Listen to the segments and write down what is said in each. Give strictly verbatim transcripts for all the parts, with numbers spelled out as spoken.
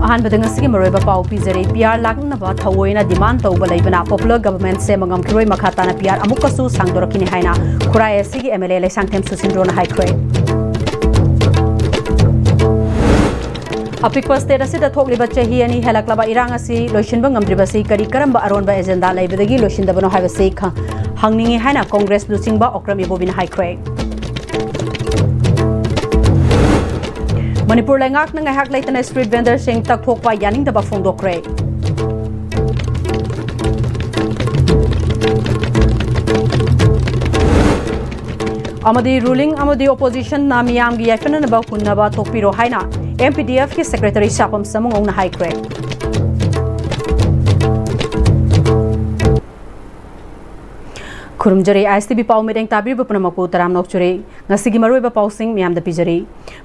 ꯑꯍꯥꯟꯕꯗ ꯉꯁꯤꯒꯤ ꯃꯔꯨꯑꯣꯏꯕ ꯄꯥꯎ ꯄꯤꯖꯔꯤ꯫ ꯄꯤ ꯑꯥꯔ ꯂꯥꯛꯅꯅꯕ ꯊꯑꯣꯏꯅ ꯗꯤꯃꯥꯟ ꯇꯧꯕ ꯂꯩꯕꯅ ꯄꯣꯄꯨꯂꯔ ꯒꯚꯔꯟꯃꯦꯟꯠ ꯁꯦꯝꯕ ꯉꯝꯈꯤꯔꯣꯏ, ꯃꯈꯥ ꯇꯥꯅ ꯄꯤ ꯑꯥꯔ ꯑꯃꯨꯛꯀꯁꯨ ꯁꯥꯡꯗꯣꯔꯛꯈꯤꯅꯤ ꯍꯥꯏꯅ ꯈꯨꯔꯥꯏ ꯑꯦꯁ ꯁꯤꯒꯤ ꯑꯦꯝ ꯑꯦꯜ ꯑꯦ ꯂꯩꯁꯥꯡꯊꯦꯝ ꯁꯨꯁꯤꯟꯗ꯭ꯔꯣꯅ ꯍꯥꯏꯈ꯭ꯔꯦ꯫ ꯑꯄꯤꯛꯄ ꯁ꯭ꯇꯦꯠ ꯑꯁꯤꯗ ꯊꯣꯛꯂꯤꯕ ꯆꯍꯤ ꯑꯅꯤ ꯍꯦꯜꯂꯛꯂꯕ ꯏꯔꯥꯡ ꯑꯁꯤ ꯂꯣꯏꯁꯤꯟꯕ ꯉꯝꯗ꯭ꯔꯤꯕꯁꯤ ꯀꯔꯤ ꯀꯔꯝꯕ ꯑꯔꯣꯟꯕ ꯑꯦꯖꯦꯟꯗꯥ ꯂꯩꯕꯗꯒꯤ ꯂꯣꯏꯁꯤꯟꯗꯕꯅꯣ ꯍꯥꯏꯕꯁꯤ ꯈ-, ꯍꯪꯅꯤꯡꯏ ꯍꯥꯏꯅ ꯀꯣꯡꯒ꯭ꯔꯦꯁ ꯂꯨꯆꯤꯡꯕ ꯑꯣꯀ꯭ꯔꯝ ꯏꯕꯣꯕꯤꯅ ꯍꯥꯏꯈ꯭ꯔꯦ꯫ ꯃꯅꯤꯄꯨꯔ ꯂꯩꯉꯥꯛꯅ ꯉꯥꯏꯍꯥꯛ ꯂꯩꯇꯅ ꯁ꯭ꯇ꯭ꯔꯤꯠ ꯚꯦꯟꯗꯔꯁꯤꯡ ꯇꯛꯊꯣꯛꯄ ꯌꯥꯅꯤꯡꯗꯕ ꯐꯣꯡꯗꯣꯛꯈ꯭ꯔꯦ꯫ ꯑꯃꯗꯤ ꯔꯨꯂꯤꯡ ꯑꯃꯗꯤ ꯑꯣꯄꯣꯖꯤꯁꯟꯅ ꯃꯤꯌꯥꯝꯒꯤ ꯌꯥꯏꯐꯅꯅꯕ ꯍꯨꯟꯅꯕ ꯊꯣꯛꯄꯤꯔꯣ ꯍꯥꯏꯅ ꯑꯦꯝ ꯄꯤ ꯗꯤ ꯑꯦꯐꯀꯤ ꯁꯦꯀ꯭ꯔꯦꯇꯔꯤ ꯁꯥꯄꯝ ꯁꯃꯨꯉꯧꯅ ꯍꯥꯏꯈ꯭ꯔꯦ꯫ ꯈꯨꯔꯨꯝꯖꯔꯤ, ꯑꯥꯏ ꯑꯦꯁ ꯇꯤ ꯚꯤ ꯄꯥꯎ ꯃꯤꯠꯌꯦꯡ ꯇꯥꯕꯤꯔꯤꯕ ꯄꯨꯝꯅꯃꯛꯄꯨ ꯇꯔꯥꯝꯅ ꯑꯣꯛꯆꯔꯤ꯫ ꯉꯁꯤꯒꯤ ꯃꯔꯨꯑꯣꯏꯕ ꯄꯥꯎꯁꯤꯡ ꯃꯌꯥꯝꯗ ꯄꯤꯖꯔꯤ꯫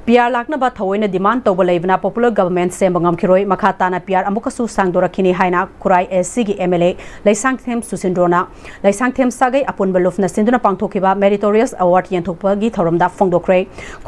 ꯄꯤ ꯑꯥꯔ ꯂꯥꯛꯅꯕ ꯊꯑꯣꯏꯅ ꯗꯤꯃꯥꯟ ꯇꯧꯕ ꯂꯩꯕꯅ ꯄꯣꯄꯨꯂꯔ ꯒꯚꯔꯟꯃꯦꯟꯠ ꯁꯦꯝꯕ ꯉꯝꯈꯤꯔꯣꯏ, ꯃꯈꯥ ꯇꯥꯅ ꯄꯤ ꯑꯥꯔ ꯑꯃꯨꯛꯀꯁꯨ ꯁꯥꯡꯗꯣꯔꯛꯈꯤꯅꯤ ꯍꯥꯏꯅ ꯈꯨꯔꯥꯏ ꯑꯦꯁ ꯁꯤꯒꯤ ꯑꯦꯝ ꯑꯦꯜ ꯑꯦ ꯂꯩꯁꯥꯡꯊꯦꯝ ꯁꯨꯁꯤꯟꯗ꯭ꯔꯣꯅ ꯂꯩꯁꯥꯡꯊꯦꯝ ꯁꯥꯒꯩ ꯑꯄꯨꯟꯕ ꯂꯨꯞꯅ ꯁꯤꯟꯗꯨꯅ ꯄꯥꯡꯊꯣꯛꯈꯤꯕ ꯃꯦꯔꯤꯇꯣꯔꯤꯌꯁ ꯑꯦꯋꯥꯔꯗ ꯌꯦꯟꯊꯣꯛꯄꯒꯤ ꯊꯧꯔꯝꯗ ꯐꯣꯡꯗꯣꯛꯈ꯭ꯔꯦ꯫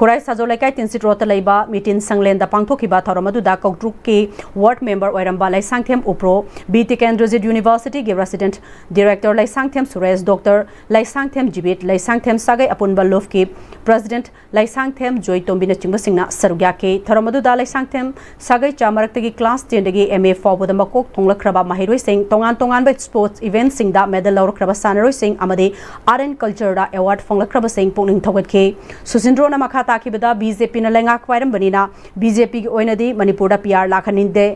ꯈꯨꯔꯥꯏ ꯁꯥꯖꯣ ꯂꯩꯀꯥꯏ ꯇꯤꯟꯁꯤꯠ ꯔꯣꯗꯇ ꯂꯩꯕ ꯃꯤꯇꯤꯟ ꯁꯪꯂꯦꯟꯗ ꯄꯥꯡꯊꯣꯛꯈꯤꯕ ꯊꯧꯔꯝ ꯑꯗꯨꯗ ꯀꯧꯇ꯭ꯔꯨꯛꯀꯤ ꯋꯥꯔꯗ ꯃꯦꯝꯕꯔ ꯑꯣꯏꯔꯝꯕ ꯂꯩꯁꯥꯡꯊꯦꯝ ꯎꯄ꯭ꯔꯣ ꯕꯤ ꯇꯤꯀꯦꯟꯗ꯭ꯔꯖꯤꯠ ꯌꯨꯅꯤꯚꯔꯁꯤꯇꯤꯒꯤ resident director Leishangthem Suresh, doctor Leishangthem Jibit, Leishangthem ꯁꯥꯒꯩ ꯑꯄꯨꯟꯕ ꯂꯨꯞꯀꯤ ꯄ꯭ꯔꯦꯁꯤꯗꯦꯟꯠ ꯂꯩꯁꯥꯡꯊꯦꯝ ꯖꯣꯏꯇꯣꯝꯕꯤꯅꯆꯤꯡꯕꯁꯤꯡꯅ ꯁꯔꯨꯛ ꯌꯥꯈꯤ꯫ ꯊꯧꯔꯝ ꯑꯗꯨꯗ ꯂꯩꯁꯥꯡꯊꯦꯝ ꯁꯥꯒꯩ ꯆꯥ ꯃꯔꯛꯇꯒꯤ ꯀ꯭ꯂꯥꯁ ꯇꯦꯟꯗꯒꯤ ꯑꯦꯝ ꯑꯦ ꯐꯥꯎꯕꯗ ꯃꯀꯣꯛ ꯊꯣꯡꯂꯛꯈ꯭ꯔꯕ ꯃꯍꯩꯔꯣꯏꯁꯤꯡ, ꯇꯣꯉꯥꯟ ꯇꯣꯉꯥꯟꯕ ꯁ꯭ꯄꯣꯔꯠꯁ ꯏꯚꯦꯟꯠꯁꯤꯡꯗ ꯃꯦꯗꯜ ꯂꯧꯔꯛꯈ꯭ꯔꯕ ꯁꯥꯟꯅꯔꯣꯏꯁꯤꯡ ꯑꯃꯗꯤ ꯑꯥꯔꯠ ꯑꯦꯟ ꯀꯜꯆꯔꯗ ꯑꯦꯋꯥꯔꯗ ꯐꯪꯂꯛꯈ꯭ꯔꯕꯁꯤꯡ ꯄꯨꯛꯅꯤꯡ ꯊꯧꯒꯠꯈꯤ꯫ ꯁꯨꯁꯤꯟꯗ꯭ꯔꯣꯅ ꯃꯈꯥ ꯇꯥꯈꯤꯕꯗ, ꯕꯤ ꯖꯦ ꯄꯤꯅ ꯂꯩꯉꯥꯛ ꯄꯥꯏꯔꯝꯕꯅꯤꯅ ꯕꯤ ꯖꯦ ꯄꯤꯒꯤ ꯑꯣꯏꯅꯗꯤ ꯃꯅꯤꯄꯨꯔꯗ ꯄꯤ ꯑꯥꯔ ꯂꯥꯛꯍꯟꯅꯤꯡꯗꯦ꯫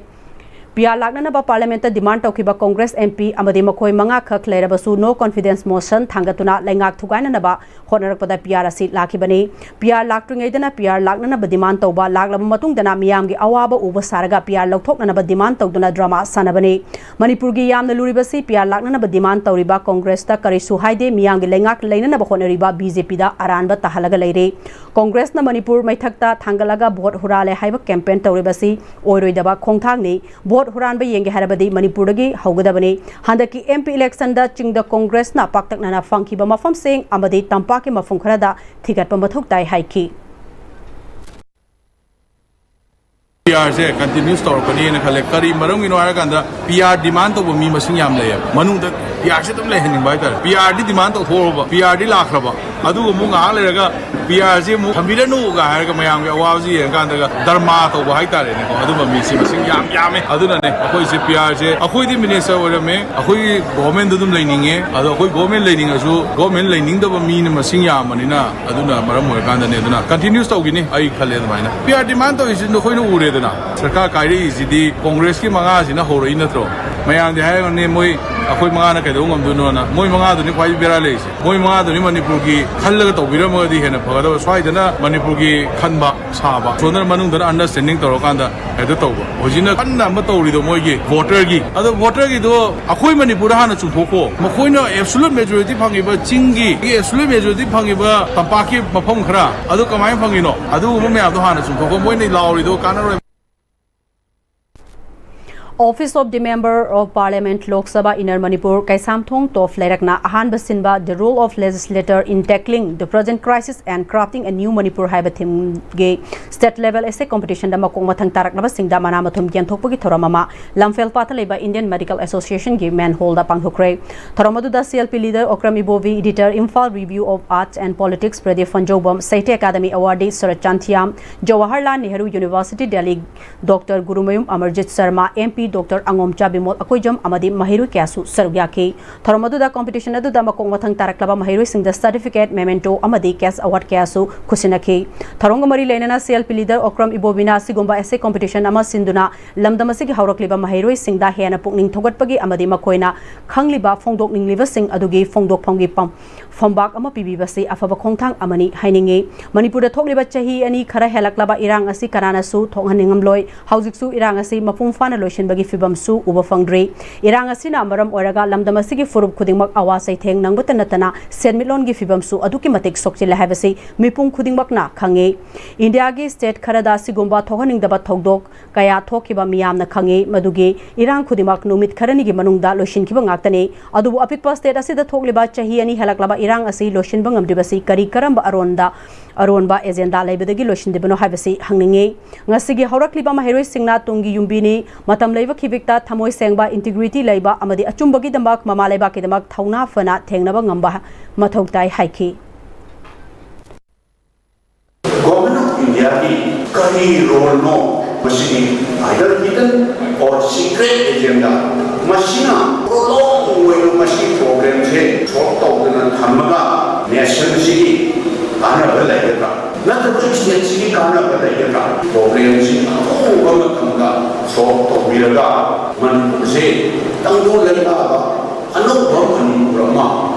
ꯄꯤ ꯑꯥꯔ ꯂꯥꯛꯅꯅꯕ ꯄꯥꯔꯂꯤꯌꯥꯃꯦꯟꯠꯇ ꯗꯤꯃꯥꯟ ꯇꯧꯈꯤꯕ ꯀꯣꯡꯒ꯭ꯔꯦꯁ ꯑꯦꯝ ꯄꯤ ꯑꯃꯗꯤ ꯃꯈꯣꯏ ꯃꯉꯥ ꯈꯛ ꯂꯩꯔꯕꯁꯨ ꯅꯣ ꯀꯣꯟꯐꯤꯗꯦꯟꯁ ꯃꯣꯁꯟ ꯊꯥꯡꯒꯠꯇꯨꯅ ꯂꯩꯉꯥꯛ ꯊꯨꯒꯥꯏꯅꯅꯕ ꯍꯣꯠꯅꯔꯛꯄꯗ ꯄꯤ ꯑꯥꯔ ꯑꯁꯤ ꯂꯥꯛꯈꯤꯕꯅꯤ꯫ ꯄꯤ ꯑꯥꯔ ꯂꯥꯛꯇ꯭ꯔꯤꯉꯩꯗꯅ ꯄꯤ ꯑꯥꯔ ꯂꯥꯛꯅꯅꯕ ꯗꯤꯃꯥꯟ ꯇꯧꯕ, ꯂꯥꯛꯂꯕ ꯃꯇꯨꯡꯗꯅ ꯃꯤꯌꯥꯝꯒꯤ ꯑꯋꯥꯕ ꯎꯕ ꯁꯥꯔꯒ ꯄꯤ ꯑꯥꯔ ꯂꯧꯊꯣꯛꯅꯅꯕ ꯗꯤꯃꯥꯟ ꯇꯧꯗꯨꯅ ꯗ꯭ꯔꯃꯥ ꯁꯥꯟꯅꯕꯅꯤ꯫ ꯃꯅꯤꯄꯨꯔꯒꯤ ꯌꯥꯝꯅ ꯂꯨꯔꯤꯕꯁꯤ ꯄꯤ ꯑꯥꯔ ꯂꯥꯛꯅꯅꯕ ꯗꯤꯃꯥꯟ ꯇꯧꯔꯤꯕ ꯀꯣꯡꯒ꯭ꯔꯦꯁꯇ ꯀꯔꯤꯁꯨ ꯍꯥꯏꯗꯦ, ꯃꯤꯌꯥꯝꯒꯤ ꯂꯩꯉꯥꯛ ꯂꯩꯅꯅꯕ ꯍꯣꯠꯅꯔꯤꯕ ꯕꯤ ꯖꯦ ꯄꯤꯗ ꯑꯔꯥꯟꯕ ꯇꯥꯍꯜꯂꯒ ꯂꯩꯔꯦ꯫ ꯀꯣꯡꯒ꯭ꯔꯦꯁꯅ ꯃꯅꯤꯄꯨꯔ ꯃꯩꯊꯛꯇ ꯊꯥꯡꯒꯠꯂꯒ ꯚꯣꯠ ꯍꯨꯔꯥꯜꯂꯦ ꯍꯥꯏꯕ ꯀꯦꯝꯄꯦꯟ ꯇꯧꯔꯤꯕꯁꯤ ꯑꯣꯏꯔꯣꯏꯗꯕ ꯈꯣꯡꯊꯥꯡꯅꯤ꯫ ꯚꯣꯠ ꯍꯨꯔꯥꯟꯕ ꯌꯦꯡꯒꯦ ꯍꯥꯏꯔꯕꯗꯤ ꯃꯅꯤꯄꯨꯔꯗꯒꯤ ꯍꯧꯒꯗꯕꯅꯤ꯫ ꯍꯟꯗꯛꯀꯤ ꯑꯦꯝ ꯄꯤ ꯏꯂꯦꯛꯁꯟꯗ ꯆꯤꯡꯗ ꯀꯣꯡꯒ꯭ꯔꯦꯁꯅ ꯄꯥꯛꯇꯛꯅꯅ ꯐꯪꯈꯤꯕ ꯃꯐꯝꯁꯤꯡ ꯑꯃꯗꯤ ꯇꯝꯄꯥꯛꯀꯤ ꯃꯐꯝ ꯈꯔꯗ ꯊꯤꯒꯠꯄ ꯃꯊꯧ ꯇꯥꯏ ꯍꯥꯏꯈꯤ꯫ ꯄꯤ ꯑꯥꯔꯁꯦ ꯀꯟꯇꯤꯅ꯭ꯌꯨꯁ ꯇꯧꯔꯛꯀꯅꯤꯅ ꯈꯜꯂꯦ꯫ ꯀꯔꯤ ꯃꯔꯝꯒꯤꯅꯣ ꯍꯥꯏꯔꯀꯥꯟꯗ, ꯄꯤ ꯑꯥꯔ ꯗꯤꯃꯥꯟ ꯇꯧꯕ ꯃꯤ ꯃꯁꯤꯡ ꯌꯥꯝ ꯂꯩꯌꯦꯕ ꯃꯅꯨꯡꯗ꯫ ꯄꯤ ꯑꯥꯔꯁꯦ ꯑꯗꯨꯝ ꯂꯩꯍꯟꯅꯤꯡꯕ ꯍꯥꯏꯇꯥꯔꯦ꯫ ꯄꯤ ꯑꯥꯔꯗꯤ ꯗꯤꯃꯥꯟ ꯇꯧꯊꯣꯛꯎꯔꯕ, ꯄꯤ ꯑꯥꯔꯗꯤ ꯂꯥꯛꯈ꯭ꯔꯕ, ꯑꯗꯨꯒ ꯑꯃꯨꯛ ꯉꯥꯏꯍꯥꯛ ꯂꯩꯔꯒ ꯄꯤ ꯑꯥꯔꯁꯦ ꯑꯃꯨꯛ ꯊꯝꯕꯤꯔꯅꯨꯒ ꯍꯥꯏꯔꯒ ꯃꯌꯥꯝꯒꯤ ꯑꯋꯥꯕꯁꯤ ꯌꯦꯡꯉꯀꯥꯟꯗꯒ ꯙꯔꯃꯥ ꯇꯧꯕ ꯍꯥꯏꯇꯥꯔꯦꯅꯦꯀꯣ꯫ ꯑꯗꯨꯝꯕ ꯃꯤꯁꯦ ꯃꯁꯤꯡ ꯌꯥꯝ ꯌꯥꯝꯃꯦ꯫ ꯑꯗꯨꯅꯅꯦ ꯑꯩꯈꯣꯏꯁꯦ ꯄꯤ ꯑꯥꯔꯁꯦ, ꯑꯩꯈꯣꯏꯗꯤ ꯃꯤꯅꯤꯁꯇꯔ ꯑꯣꯏꯔꯝꯃꯦ, ꯑꯩꯈꯣꯏ ꯒꯣꯔꯃꯦꯟꯗ ꯑꯗꯨꯝ ꯂꯩꯅꯤꯡꯉꯦ꯫ ꯑꯗꯣ ꯑꯩꯈꯣꯏ ꯒꯣꯔꯃꯦꯟ ꯂꯩꯅꯤꯡꯉꯁꯨ, ꯒꯣꯔꯃꯦꯟ ꯂꯩꯅꯤꯡꯗꯕ ꯃꯤꯅ ꯃꯁꯤꯡ ꯌꯥꯝꯕꯅꯤꯅ, ꯑꯗꯨꯅ ꯃꯔꯝ ꯑꯣꯏꯔꯀꯥꯟꯗꯅꯦ꯫ ꯑꯗꯨꯅ ꯀꯟꯇꯤꯅ꯭ꯌꯨꯁ ꯇꯧꯈꯤꯅꯤ, ꯑꯩ ꯈꯜꯂꯦ ꯑꯗꯨꯃꯥꯏꯅ꯫ ꯄꯤ ꯑꯥꯔ ꯗꯤꯃꯥꯟ ꯇꯧꯔꯤꯁꯤ ꯑꯩꯈꯣꯏꯅ ꯎꯔꯦꯗꯅ꯫ ꯁꯔꯀꯥꯔ ꯀꯥꯏꯔꯛꯏꯁꯤꯗꯤ ꯀꯣꯡꯒ꯭ꯔꯦꯁꯀꯤ ꯃꯉꯥꯁꯤꯅ ꯍꯧꯔꯛꯏ ꯅꯠꯇ꯭ꯔꯣ? ꯃꯌꯥꯝꯗꯤ ꯍꯥꯏꯔꯝꯒꯅꯤ, "ꯃꯣꯏ, ꯑꯩꯈꯣꯏ ꯃꯉꯥꯅ ꯀꯩꯗꯧꯕ ꯉꯝꯗꯣꯏꯅꯣꯅ"꯫ ꯃꯣꯏ ꯃꯉꯥꯗꯨꯅꯤ ꯈ꯭ꯋꯥꯏ ꯕꯦꯔꯥ ꯂꯩꯔꯤꯁꯦ꯫ ꯃꯣꯏ ꯃꯉꯥꯗꯨꯅꯤ ꯃꯅꯤꯄꯨꯔꯒꯤ ꯈꯜꯂꯒ ꯇꯧꯕꯤꯔꯝꯃꯒꯗꯤ ꯍꯦꯟꯅ ꯐꯒꯗꯕ꯫ ꯁ꯭ꯋꯥꯏꯗꯅ ꯃꯅꯤꯄꯨꯔꯒꯤ ꯈꯟꯕ ꯁꯥꯕ, ꯁꯣꯝꯗꯅ ꯃꯅꯨꯡꯗꯅ ꯑꯟꯗꯔꯁꯇꯦꯟꯗꯤꯡ ꯇꯧꯔꯀꯥꯟꯗ ꯍꯦꯛꯇ ꯇꯧꯕ꯫ ꯍꯧꯖꯤꯛꯅ ꯀꯟꯅ ꯑꯃ ꯇꯧꯔꯤꯗꯣ ꯃꯣꯏꯒꯤ ꯚꯣꯇꯔꯒꯤ꯫ ꯑꯗꯣ ꯚꯣꯇꯔꯒꯤꯗꯣ ꯑꯩꯈꯣꯏ ꯃꯅꯤꯄꯨꯔꯗ ꯍꯥꯟꯅ ꯆꯨꯝꯊꯣꯛꯈꯣ꯫ ꯃꯈꯣꯏꯅ ꯑꯦꯕꯁꯣꯂꯨꯠ ꯃꯦꯖꯣꯔꯤꯇꯤ ꯐꯪꯉꯤꯕ ꯆꯤꯡꯒꯤ, ꯑꯦꯕꯁꯣꯂꯨꯠ ꯃꯦꯖꯣꯔꯤꯇꯤ ꯐꯪꯉꯤꯕ ꯇꯝꯄꯥꯛꯀꯤ ꯃꯐꯝ ꯈꯔ, ꯑꯗꯨ ꯀꯃꯥꯏꯅ ꯐꯪꯉꯤꯅꯣ? ꯑꯗꯨꯒꯨꯝꯕ ꯃꯌꯥꯝꯗꯣ ꯍꯥꯟꯅ ꯆꯨꯝꯊꯣꯛꯈꯣ꯫ ꯃꯣꯏꯅ ꯂꯥꯎꯔꯤꯗꯣ ꯀꯥꯟꯅꯔꯣꯏ꯫ Office of the Member of Parliament, Lok Sabha, Inner Manipur, Keishamthong ꯇꯣꯞ ꯂꯩꯔꯛꯅ ꯑꯍꯥꯟꯕ ꯁꯤꯟꯕ The Role of Legislator in Tackling the Present Crisis and Crafting a New Manipur ꯍꯥꯏꯕ ꯊꯤꯝꯒꯤ ꯁ꯭ꯇꯦꯠ ꯂꯦꯚꯦꯜ ꯑꯦꯁꯦ ꯀꯣꯝꯄꯤꯇꯤꯁꯟꯗ ꯃꯀꯣꯛ ꯃꯊꯪ ꯇꯥꯔꯛꯅꯕꯁꯤꯡꯗ ꯃꯅꯥ ꯃꯊꯨꯝ ꯌꯦꯟꯊꯣꯛꯄꯒꯤ ꯊꯧꯔꯝ ꯑꯃ ꯂꯝꯐꯦꯜ ꯄꯥꯠꯇ ꯂꯩꯕ ꯏꯟꯗꯤꯌꯟ ꯃꯦꯗꯤꯀꯦꯜ ꯑꯦꯁꯣꯁꯤꯌꯦꯁꯟꯒꯤ ꯃꯦꯟ ꯍꯣꯜꯗ ꯄꯥꯡꯊꯣꯛꯈ꯭ꯔꯦ꯫ ꯊꯧꯔꯝ ꯑꯗꯨꯗ C L P leader Okram Ibobi, editor, Imphal review of arts and politics Pradip Phonjoubam, Sahitya academy awardee Sarat Chanthiyam, Jawaharlal Nehru university Delhi doctor Gurumayum Amarjit Sharma, M P doctor Angomcha Bimol, ꯑꯀꯣꯏꯖꯝ ꯑꯃꯗꯤ ꯃꯍꯩꯔꯣꯏ ꯀꯌꯥꯁꯨ ꯁꯔꯨꯛ ꯌꯥꯈꯤ꯫ ꯊꯧꯔꯝ ꯑꯗꯨꯗ ꯀꯣꯝꯄꯤꯇꯤꯁꯟ ꯑꯗꯨꯗ ꯃꯀꯣꯛ ꯃꯊꯪ ꯇꯥꯔꯛꯂꯕ ꯃꯍꯩꯔꯣꯏꯁꯤꯡꯗ ꯁꯔꯇꯤꯐꯤꯀꯦꯠ, ꯃꯦꯃꯦꯟꯇꯣ ꯑꯃꯗꯤ ꯀꯦꯁ ꯑꯦꯋꯥꯔꯗ ꯀꯌꯥꯁꯨ ꯈꯨꯠꯁꯤꯟꯅꯈꯤ꯫ ꯊꯧꯔꯝꯒ ꯃꯔꯤ ꯂꯩꯅꯅ C L P leader Okram ꯏꯕꯣꯕꯤꯅ ꯑꯁꯤꯒꯨꯝꯕ ꯑꯦꯁꯦ ꯀꯣꯝꯄꯤꯇꯤꯁꯟ ꯑꯃ ꯁꯤꯟꯗꯨꯅ ꯂꯝꯗꯝ ꯑꯁꯤꯒꯤ ꯍꯧꯔꯛꯂꯤꯕ ꯃꯍꯩꯔꯣꯏꯁꯤꯡꯗ ꯍꯦꯟꯅ ꯄꯨꯛꯅꯤꯡ ꯊꯧꯒꯠꯄꯒꯤ ꯑꯃꯗꯤ ꯃꯈꯣꯏꯅ ꯈꯪꯂꯤꯕ ꯐꯣꯡꯗꯣꯛꯅꯤꯡꯂꯤꯕꯁꯤꯡ ꯑꯗꯨꯒꯤ ꯐꯣꯡꯗꯣꯛꯐꯝꯒꯤ ꯄꯝ-, ꯐꯝꯕꯥꯛ ꯑꯃ ꯄꯤꯕꯤꯕꯁꯤ ꯑꯐꯕ ꯈꯣꯡꯊꯥꯡ ꯑꯃꯅꯤ ꯍꯥꯏꯅꯤꯡꯏ꯫ ꯃꯅꯤꯄꯨꯔꯗ ꯊꯣꯛꯂꯤꯕ ꯆꯍꯤ ꯑꯅꯤ ꯈꯔ ꯍꯦꯜꯂꯛꯂꯕ ꯏꯔꯥꯡ ꯑꯁꯤ ꯀꯅꯥꯅꯁꯨ ꯊꯣꯛꯍꯟꯅꯤꯡꯉꯝꯂꯣꯏ꯫ ꯍꯧꯖꯤꯛꯁꯨ ꯏꯔꯥꯡ ꯑꯁꯤ ꯃꯄꯨꯡ ꯐꯥꯅ ꯂꯣꯏꯁꯤꯟꯕꯒꯤ ꯐꯤꯕꯝꯁꯨ ꯎꯕ ꯐꯪꯗ꯭ꯔꯤ꯫ ꯏꯔꯥꯡ ꯑꯁꯤꯅ ꯃꯔꯝ ꯑꯣꯏꯔꯒ ꯂꯝꯗꯝ ꯑꯁꯤꯒꯤ ꯐꯨꯔꯨꯞ ꯈꯨꯗꯤꯡꯃꯛ ꯑꯋꯥ ꯆꯩꯊꯦꯡ ꯅꯪꯕꯇ ꯅꯠꯇꯅ ꯁꯦꯟꯃꯤꯠꯂꯣꯟꯒꯤ ꯐꯤꯕꯝꯁꯨ ꯑꯗꯨꯛꯀꯤ ꯃꯇꯤꯛ ꯁꯣꯛꯆꯤꯜꯂꯦ ꯍꯥꯏꯕꯁꯤ ꯃꯤꯄꯨꯝ ꯈꯨꯗꯤꯡꯃꯛꯅ ꯈꯪꯏ꯫ ꯏꯟꯗꯤꯌꯥꯒꯤ ꯁ꯭ꯇꯦꯠ ꯈꯔꯗ ꯑꯁꯤꯒꯨꯝꯕ ꯊꯣꯛꯍꯟꯅꯤꯡꯗꯕ ꯊꯧꯗꯣꯛ ꯀꯌꯥ ꯊꯣꯛꯈꯤꯕ ꯃꯤꯌꯥꯝꯅ ꯈꯪꯏ꯫ ꯃꯗꯨꯒꯤ ꯏꯔꯥꯡ ꯈꯨꯗꯤꯡꯃꯛ ꯅꯨꯃꯤꯠ ꯈꯔꯅꯤꯒꯤ ꯃꯅꯨꯡꯗ ꯂꯣꯏꯁꯤꯟꯈꯤꯕ ꯉꯥꯛꯇꯅꯤ꯫ ꯑꯗꯨꯕꯨ ꯑꯄꯤꯛꯄ ꯁ꯭ꯇꯦꯠ ꯑꯁꯤꯗ ꯊꯣꯛꯂꯤꯕ ꯆꯍꯤ ꯑꯅꯤ ꯍꯦꯜꯂꯛꯂꯕ ꯏꯔꯥꯡ ꯑꯁꯤ ꯂꯣꯏꯁꯤꯟꯕ ꯉꯝꯗ꯭ꯔꯤꯕꯁꯤ ꯀꯔꯤ ꯀꯔꯝꯕ ꯑꯔꯣꯟꯗ ꯑꯔꯣꯟꯕ ꯑꯦꯖꯦꯟꯗꯥ ꯂꯩꯕꯗꯒꯤ ꯂꯣꯏꯁꯤꯟꯗ꯭ꯔꯤꯕꯅꯣ ꯍꯥꯏꯕꯁꯤ ꯍꯪꯅꯤꯡꯏ꯫ ꯉꯁꯤꯒꯤ ꯍꯧꯔꯛꯂꯤꯕ ꯃꯍꯩꯔꯣꯏꯁꯤꯡꯅ ꯇꯨꯡꯒꯤ ꯌꯨꯝꯕꯤꯅꯤ, ꯃꯇꯝ ꯂꯩꯕ ꯈꯤꯕꯤꯛꯇ ꯊꯃꯣꯏ ꯁꯦꯡꯕ, ꯏꯟꯇꯤꯒ꯭ꯔꯤꯇꯤ ꯂꯩꯕ ꯑꯃꯗꯤ ꯑꯆꯨꯝꯕꯒꯤꯗꯃꯛ ꯃꯃꯥ ꯂꯩꯕꯥꯛꯀꯤꯗꯃꯛ ꯊꯧꯅꯥ ꯐꯅ ꯊꯦꯡꯅꯕ ꯉꯝꯕ ꯃꯊꯧ ꯇꯥꯏ ꯍꯥꯏꯈꯤ꯫ Government of Indiaꯒꯤ ꯀꯔꯤ ꯔꯣꯜꯅꯣ? ꯃꯁꯤꯒꯤ either hidden or secret agenda꯫ ꯃꯁꯤꯅ prolong ꯑꯣꯏꯅ ꯃꯁꯤ ꯄ꯭ꯔꯣꯕ꯭ꯂꯦꯝꯁꯦ ꯁꯣꯜꯕ ꯇꯧꯗꯅ ꯊꯝꯃꯒ ꯅꯦꯁꯟꯁꯤꯒꯤ ꯀꯥꯟꯅꯕ ꯂꯩꯒꯗ꯭ꯔꯥ? ꯅꯠꯇ꯭ꯔꯒ ꯁ꯭ꯇꯦꯠꯁꯤꯒꯤ ꯀꯥꯟꯅꯕ ꯂꯩꯒꯗ꯭ꯔꯥ? ꯄ꯭ꯔꯣꯕ꯭ꯂꯦꯝꯁꯤ ꯑꯊꯨꯕ ꯃꯇꯝꯗ ꯁꯣꯜꯕ ꯇꯧꯕꯤꯔꯒ ꯃꯅꯤꯄꯨꯔꯁꯦ ꯇꯪꯗꯨ ꯂꯩꯇꯥꯕ ꯑꯅꯧꯕ ꯃꯅꯤꯄꯨꯔ ꯑꯃ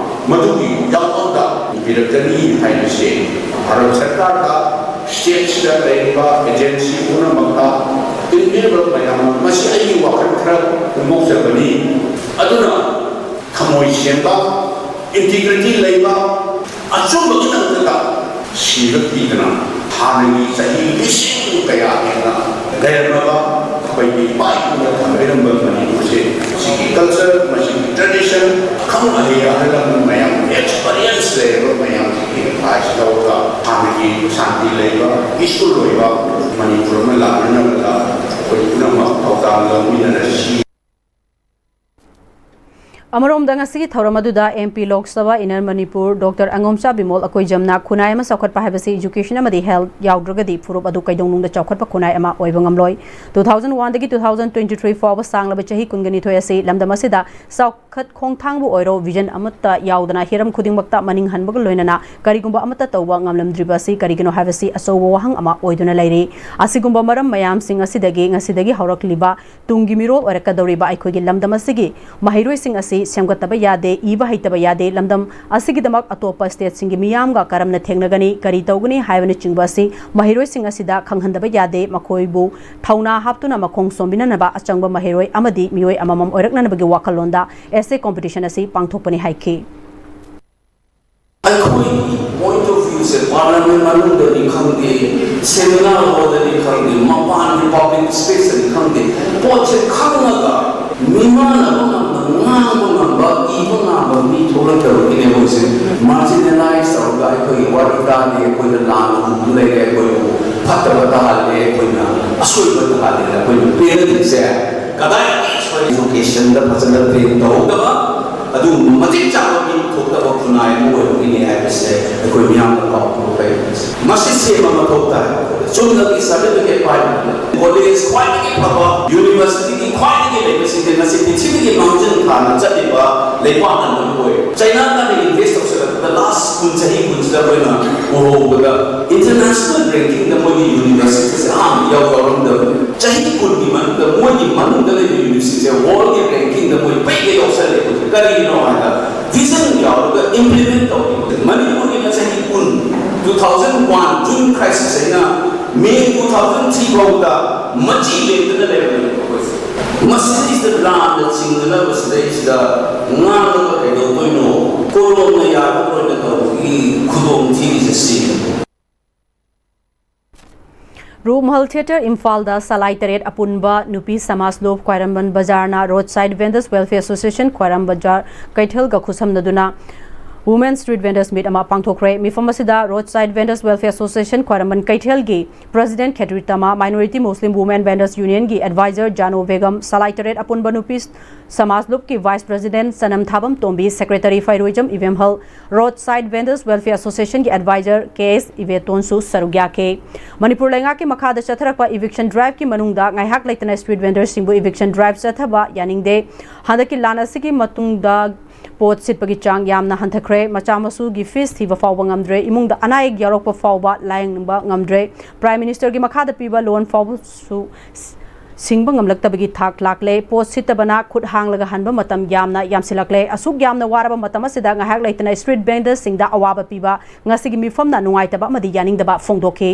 ꯃꯗꯨꯒꯤ ꯌꯥꯎꯐꯝꯗ ꯄꯤꯔꯛꯀꯅꯤ ꯍꯥꯏꯕꯁꯦ ꯚꯥꯔꯠ ꯁꯔꯀꯥꯔꯗ, ꯁ꯭ꯇꯦꯠꯁꯤꯗ ꯂꯩꯔꯤꯕ ꯑꯦꯖꯦꯟꯁꯤ ꯄꯨꯝꯅꯃꯛꯇ ꯇꯤꯟꯕꯤꯔꯕ ꯃꯌꯥꯝ, ꯃꯁꯤ ꯑꯩꯒꯤ ꯋꯥꯈꯜ ꯈꯔ ꯐꯣꯡꯗꯣꯛꯆꯕꯅꯤ꯫ ꯑꯗꯨꯅ ꯊꯃꯣꯏ ꯁꯦꯡꯕ, ꯏꯟꯇꯤꯒ꯭ꯔꯤꯇꯤ ꯂꯩꯕ, ꯑꯆꯨꯝꯕꯒꯤꯗꯃꯛꯇ ꯁꯤꯕ ꯄꯤꯗꯅ ꯍꯥꯟꯅꯒꯤ ꯆꯍꯤ ꯂꯤꯁꯤꯡ ꯀꯌꯥ ꯍꯦꯟꯅ ꯂꯩꯔꯝꯂꯕ ꯑꯩꯈꯣꯏꯒꯤ ꯏꯄꯥ ꯏꯄꯨꯅ ꯊꯝꯕꯤꯔꯝꯕ ꯃꯅꯤꯄꯨꯔꯁꯦ, ꯃꯁꯤꯒꯤ ꯀꯜꯆꯔ, ꯃꯁꯤꯒꯤ ꯇ꯭ꯔꯦꯗꯤꯁꯟ, ꯑꯈꯪ ꯑꯍꯩ ꯑꯍꯜ ꯂꯃꯟ ꯃꯌꯥꯝ, ꯑꯦꯛꯁꯄꯔꯤꯌꯦꯟꯁ ꯂꯩꯔꯕ ꯃꯌꯥꯝꯁꯤꯒꯤ ꯑꯦꯗꯚꯥꯏꯁ ꯂꯧꯔꯒ ꯍꯥꯟꯅꯒꯤ ꯁꯥꯟꯇꯤ ꯂꯩꯕ, ꯄꯤꯁꯐꯨꯜ ꯑꯣꯏꯕ ꯃꯅꯤꯄꯨꯔ ꯑꯃ ꯂꯥꯛꯅꯅꯕꯗ ꯑꯩꯈꯣꯏ ꯄꯨꯝꯅꯃꯛ ꯊꯧꯗꯥꯡ ꯂꯧꯃꯤꯟꯅꯔꯁꯤ꯫ ꯑꯃꯔꯣꯝꯗ ꯉꯁꯤꯒꯤ ꯊꯧꯔꯝ ꯑꯗꯨꯗ MP Lok Sabha inner Manipur doctor Angomcha Bimol ꯑꯩꯈꯣꯏ ꯖꯝꯅ ꯈꯨꯟꯅꯥꯏ ꯑꯃ ꯆꯥꯎꯈꯠꯄ ꯍꯥꯏꯕꯁꯤ education ꯑꯃꯗꯤ health ꯌꯥꯎꯗ꯭ꯔꯒꯗꯤ ꯐꯨꯔꯨꯞ ꯑꯗꯨ ꯀꯩꯗꯧꯅꯨꯡꯗ ꯆꯥꯎꯈꯠꯄ ꯈꯨꯟꯅꯥꯏ ꯑꯃ ꯑꯣꯏꯕ ꯉꯝꯂꯣꯏ꯫ Two thousand one ꯗꯒꯤ two thousand twenty three ꯐꯥꯎꯕ ꯁꯥꯡꯂꯕ ꯆꯍꯤ ꯀꯨꯟꯒ ꯅꯤꯊꯣꯏ ꯑꯁꯤ ꯂꯝꯗꯝ ꯑꯁꯤꯗ ꯆꯥꯎꯈꯠ ꯈꯣꯡꯊꯥꯡꯕꯨ ꯑꯣꯏꯔꯣ, vision ꯑꯃꯠꯇ ꯌꯥꯎꯗꯅ ꯍꯤꯔꯝ ꯈꯨꯗꯤꯡꯃꯛꯇ ꯃꯅꯤꯡ ꯍꯟꯕꯒ ꯂꯣꯏꯅꯅ ꯀꯔꯤꯒꯨꯝꯕ ꯑꯃꯠꯇ ꯇꯧꯕ ꯉꯝꯂꯝꯗ꯭ꯔꯤꯕ ꯑꯁꯤ ꯀꯔꯤꯒꯤꯅꯣ ꯍꯥꯏꯕꯁꯤ ꯑꯆꯧꯕ ꯋꯥꯍꯪ ꯑꯃ ꯑꯣꯏꯗꯨꯅ ꯂꯩꯔꯤ꯫ ꯑꯁꯤꯒꯨꯝꯕ ꯃꯔꯝ ꯃꯌꯥꯝꯁꯤꯡ ꯑꯁꯤꯗꯒꯤ ꯉꯁꯤꯗꯒꯤ ꯍꯧꯔꯛꯂꯤꯕ ꯇꯨꯡꯒꯤ ꯃꯤꯔꯣꯜ ꯑꯣꯏꯔꯛꯀꯗꯧꯔꯤꯕ ꯑꯩꯈꯣꯏꯒꯤ ꯂꯝꯗꯝ ꯑꯁꯤꯒꯤ ꯃꯍꯩꯔꯣꯏꯁꯤꯡ ꯑꯁꯤ ꯁꯦꯝꯒꯠꯇꯕ ꯌꯥꯗꯦ, ꯏꯕ ꯍꯩꯇꯕ ꯌꯥꯗꯦ, ꯂꯝꯗꯝ ꯑꯁꯤꯒꯤꯗꯃꯛ ꯑꯇꯣꯞꯄ ꯁ꯭ꯇꯦꯠꯁꯤꯡꯒꯤ ꯃꯤꯌꯥꯝꯒ ꯀꯔꯝꯅ ꯊꯦꯡꯅꯒꯅꯤ, ꯀꯔꯤ ꯇꯧꯒꯅꯤ ꯍꯥꯏꯕꯅꯆꯤꯡꯕ ꯑꯁꯤ ꯃꯍꯩꯔꯣꯏꯁꯤꯡ ꯑꯁꯤꯗ ꯈꯪꯍꯟꯗꯕ ꯌꯥꯗꯦ꯫ ꯃꯈꯣꯏꯕꯨ ꯊꯧꯅꯥ ꯍꯥꯞꯇꯨꯅ ꯃꯈꯣꯡ ꯁꯣꯝꯕꯤꯅꯅꯕ ꯑꯆꯪꯕ ꯃꯍꯩꯔꯣꯏ ꯑꯃꯗꯤ ꯃꯤꯑꯣꯏ ꯑꯃꯃꯝ ꯑꯣꯏꯔꯛꯅꯅꯕꯒꯤ ꯋꯥꯈꯜꯂꯣꯟꯗ essay competition ꯑꯁꯤ ꯄꯥꯡꯊꯣꯛꯄꯅꯤ ꯍꯥꯏꯈꯤ꯫ ꯑꯩꯈꯣꯏꯒꯤ point of view say parliament ꯃꯅꯨꯡꯗꯅꯤ ꯈꯪꯗꯦ, seminar hall ꯗꯅꯤ ꯈꯪꯗꯦ, ꯃꯄꯥꯟꯒꯤ public space ꯇꯅꯤ ꯈꯪꯗꯦ, ꯄꯣꯠꯁꯦ ꯈꯪꯉꯒ ꯃꯤꯃꯥꯟꯅꯕ ꯉꯝꯕ, ꯉꯥꯡꯕ ꯉꯝꯕ, ꯏꯕ ꯉꯝꯕ ꯃꯤ ꯊꯣꯛꯂꯛꯇꯕꯒꯤꯅꯦ ꯃꯣꯏꯁꯦ marginalize ꯇꯧꯔꯒ ꯑꯩꯈꯣꯏꯒꯤ ꯋꯥꯔꯤ ꯇꯥꯗꯦ, ꯑꯩꯈꯣꯏꯅ ꯂꯥꯟꯅ ꯎꯕ ꯂꯩꯔꯦ, ꯑꯩꯈꯣꯏꯕꯨ ꯐꯠꯇꯕ ꯇꯥꯍꯜꯂꯦ, ꯑꯩꯈꯣꯏꯅ ꯑꯁꯣꯏꯕ ꯇꯥꯍꯜꯂꯦ, ꯑꯩꯈꯣꯏꯅ ꯄꯦꯜꯂꯛꯇ꯭ꯔꯤꯁꯦ ꯀꯗꯥꯏꯗꯒꯤ ꯁꯣꯏ education ꯗ ꯐꯖꯅ train ꯇꯧꯍꯧꯗꯕ, ꯑꯗꯨꯒꯨꯝꯕ ꯃꯇꯤꯛ ꯆꯥꯕ ꯃꯤ ꯊꯣꯛꯇꯕ ꯈꯨꯟꯅꯥꯏ ꯑꯃ ꯑꯣꯏꯕꯒꯤꯅꯦ ꯍꯥꯏꯕꯁꯦ ꯑꯩꯈꯣꯏ ꯃꯤꯌꯥꯝꯗ ꯄꯥꯎ ꯄꯤꯕ ꯐꯩ꯫ ꯃꯁꯤ ꯁꯦꯝꯕ ꯃꯊꯧ ꯇꯥꯏ꯫ ꯆꯨꯝꯅꯒꯤ certificate ꯄꯥꯏꯕ, college ꯈ꯭ꯋꯥꯏꯗꯒꯤ ꯐꯕ, university ꯒꯤ ꯈ꯭ꯋꯥꯏꯗꯒꯤ ꯂꯩꯕꯁꯤꯡꯁꯦ ꯉꯁꯤ ꯄ꯭ꯔꯤꯊꯤꯕꯤꯒꯤ ꯃꯥꯡꯖꯤꯜ ꯊꯥꯅ ꯆꯠꯂꯤꯕ ꯂꯩꯕꯥꯛ ꯑꯃ ꯑꯣꯏ꯫ ꯆꯩꯅꯥꯅ invest ꯇꯧꯁꯤꯜꯂꯛꯄꯗ last ꯀꯨꯟ, ꯆꯍꯤ ꯀꯨꯟꯁꯤꯗ ꯑꯩꯈꯣꯏꯅ ꯎꯍꯧꯕꯗ international ranking ꯗ ꯃꯣꯏꯒꯤ university ꯁꯦ ꯑꯍꯥꯟꯕ ꯏꯌꯥꯎ ꯌꯥꯎꯔꯝꯗꯕꯅꯤ꯫ ꯆꯍꯤ ꯀꯨꯟꯒꯤ ꯃꯅꯨꯡꯗ ꯃꯣꯏꯒꯤ ꯃꯅꯨꯡꯗ ꯂꯩꯕ university ꯁꯦ world ꯒꯤ ranking ꯗ ꯃꯣꯏ ꯄꯩꯒꯩ ꯌꯥꯎꯁꯜꯂꯦ꯫ ꯀꯔꯤꯒꯤꯅꯣ ꯍꯥꯏꯕꯗ vision ꯌꯥꯎꯔꯒ implement ꯇꯧꯈꯤꯕ꯫ ꯃꯅꯤꯄꯨꯔꯒꯤꯅ ꯆꯍꯤ ꯀꯨꯟ, two thousand one June crisis ꯇꯩꯅ May two thousand three ꯐꯥꯎꯗ ꯃꯆꯤ ꯂꯦꯡꯗꯅ ꯂꯩꯔꯝꯃꯦ ꯑꯩꯈꯣꯏꯁꯦ꯫ ꯃꯁꯤꯗꯩꯁꯤꯗ ꯂꯥꯟꯅ ꯆꯤꯡꯅꯅꯕ ꯁꯤꯗꯩꯁꯤꯗ ꯉꯥꯡꯉꯒ ꯀꯩꯗꯧꯗꯣꯏꯅꯣ? ꯀꯣꯂꯣꯝꯅ ꯌꯥꯔꯔꯣꯏꯅ ꯇꯧꯕꯒꯤ ꯈꯨꯗꯣꯡ ꯊꯤꯔꯤꯁꯦ ꯁꯤꯅꯤ꯫ ꯔꯨꯃꯍꯜ ꯊꯤꯌꯦꯇꯔ ꯏꯝꯐꯥꯜꯗ ꯁꯂꯥꯏ ꯇꯔꯦꯠ ꯑꯄꯨꯟꯕ ꯅꯨꯄꯤ ꯁꯃꯥꯖ ꯂꯨꯞ ꯈ꯭ꯋꯥꯏꯔꯝꯕꯟ ꯕꯖꯥꯔꯅ Roadside Vendors Welfare Association ꯈ꯭ꯋꯥꯏꯔꯝꯕꯟ ꯕꯖꯥꯔ ꯀꯩꯊꯦꯜꯒ ꯈꯨꯠꯁꯝꯅꯗꯨꯅ Women Street Vendors Meet ꯑꯃ ꯄꯥꯡꯊꯣꯛꯈ꯭ꯔꯦ꯫ ꯃꯤꯐꯝ ꯑꯁꯤꯗ Roadside Vendors Welfare Association ꯈ꯭ꯋꯥꯏꯔꯝꯕꯟ ꯀꯩꯊꯦꯜꯒꯤ President ꯈꯦꯇ꯭ꯔꯤꯇꯃꯥ, Minority Muslim Women Vendors Union ꯒꯤ Advisor ꯖꯥꯅꯣ ꯕꯦꯒꯝ, ꯁꯂꯥꯏ ꯇꯔꯦꯠ ꯑꯄꯨꯟꯕ ꯅꯨꯄꯤ ꯁꯃꯥꯖ ꯂꯨꯞꯀꯤ Vice President ꯁꯅꯝ ꯊꯥꯕꯝ ꯇꯣꯝꯕꯤ, Secretary ꯐꯩꯔꯣꯏꯖꯝ ꯏꯕꯦꯝꯍꯜ, Roadside Vendors Welfare Association ꯒꯤ Advisor ꯀꯦ ꯑꯦꯁ ꯏꯕꯦꯇꯣꯟꯁꯨ ꯁꯔꯨꯛ ꯌꯥꯈꯤ꯫ ꯃꯅꯤꯄꯨꯔ ꯂꯩꯉꯥꯛꯀꯤ ꯃꯈꯥꯗ ꯆꯠꯊꯔꯛꯄ eviction drive ꯀꯤ ꯃꯅꯨꯡꯗ ꯉꯥꯏꯍꯥꯛ ꯂꯩꯇꯅ street vendors ꯁꯤꯡꯕꯨ eviction drive ꯆꯠꯊꯕ ꯌꯥꯅꯤꯡꯗꯦ꯫ ꯍꯟꯗꯛꯀꯤ ꯂꯥꯟ ꯑꯁꯤꯒꯤ ꯃꯇꯨꯡꯗ ꯄꯣꯠ ꯁꯤꯠꯄꯒꯤ ꯆꯥꯡ ꯌꯥꯝꯅ ꯍꯟꯊꯈ꯭ꯔꯦ꯫ ꯃꯆꯥ ꯃꯁꯨꯒꯤ fees ꯊꯤꯕ ꯐꯥꯎꯕ ꯉꯝꯗ꯭ꯔꯦ꯫ ꯏꯃꯨꯡꯗ ꯑꯅꯥ ꯑꯌꯦꯛ ꯌꯥꯎꯔꯛꯄ ꯐꯥꯎꯕ ꯂꯥꯌꯦꯡꯕ ꯉꯝꯗ꯭ꯔꯦ꯫ Prime Minister ꯒꯤ ꯃꯈꯥꯗ ꯄꯤꯕ loan ꯐꯥꯎꯕꯁꯨ ꯁꯤꯡꯕ ꯉꯝꯂꯛꯇꯕꯒꯤ ꯊꯥꯛ ꯂꯥꯛꯂꯦ꯫ ꯄꯣꯠ ꯁꯤꯠꯇꯕꯅ ꯈꯨꯠ ꯍꯥꯡꯂꯒ ꯍꯟꯕ ꯃꯇꯝ ꯌꯥꯝꯅ ꯌꯥꯝꯁꯤꯜꯂꯛꯂꯦ꯫ ꯑꯁꯨꯛ ꯌꯥꯝꯅ ꯋꯥꯔꯕ ꯃꯇꯝ ꯑꯁꯤꯗ ꯉꯥꯏꯍꯥꯛ ꯂꯩꯇꯅ street vendors ꯁꯤꯡꯗ ꯑꯋꯥꯕ ꯄꯤꯕ ꯉꯁꯤꯒꯤ ꯃꯤꯐꯝꯅ ꯅꯨꯡꯉꯥꯏꯇꯕ ꯑꯃꯗꯤ ꯌꯥꯅꯤꯡꯗꯕ ꯐꯣꯡꯗꯣꯛꯈꯤ꯫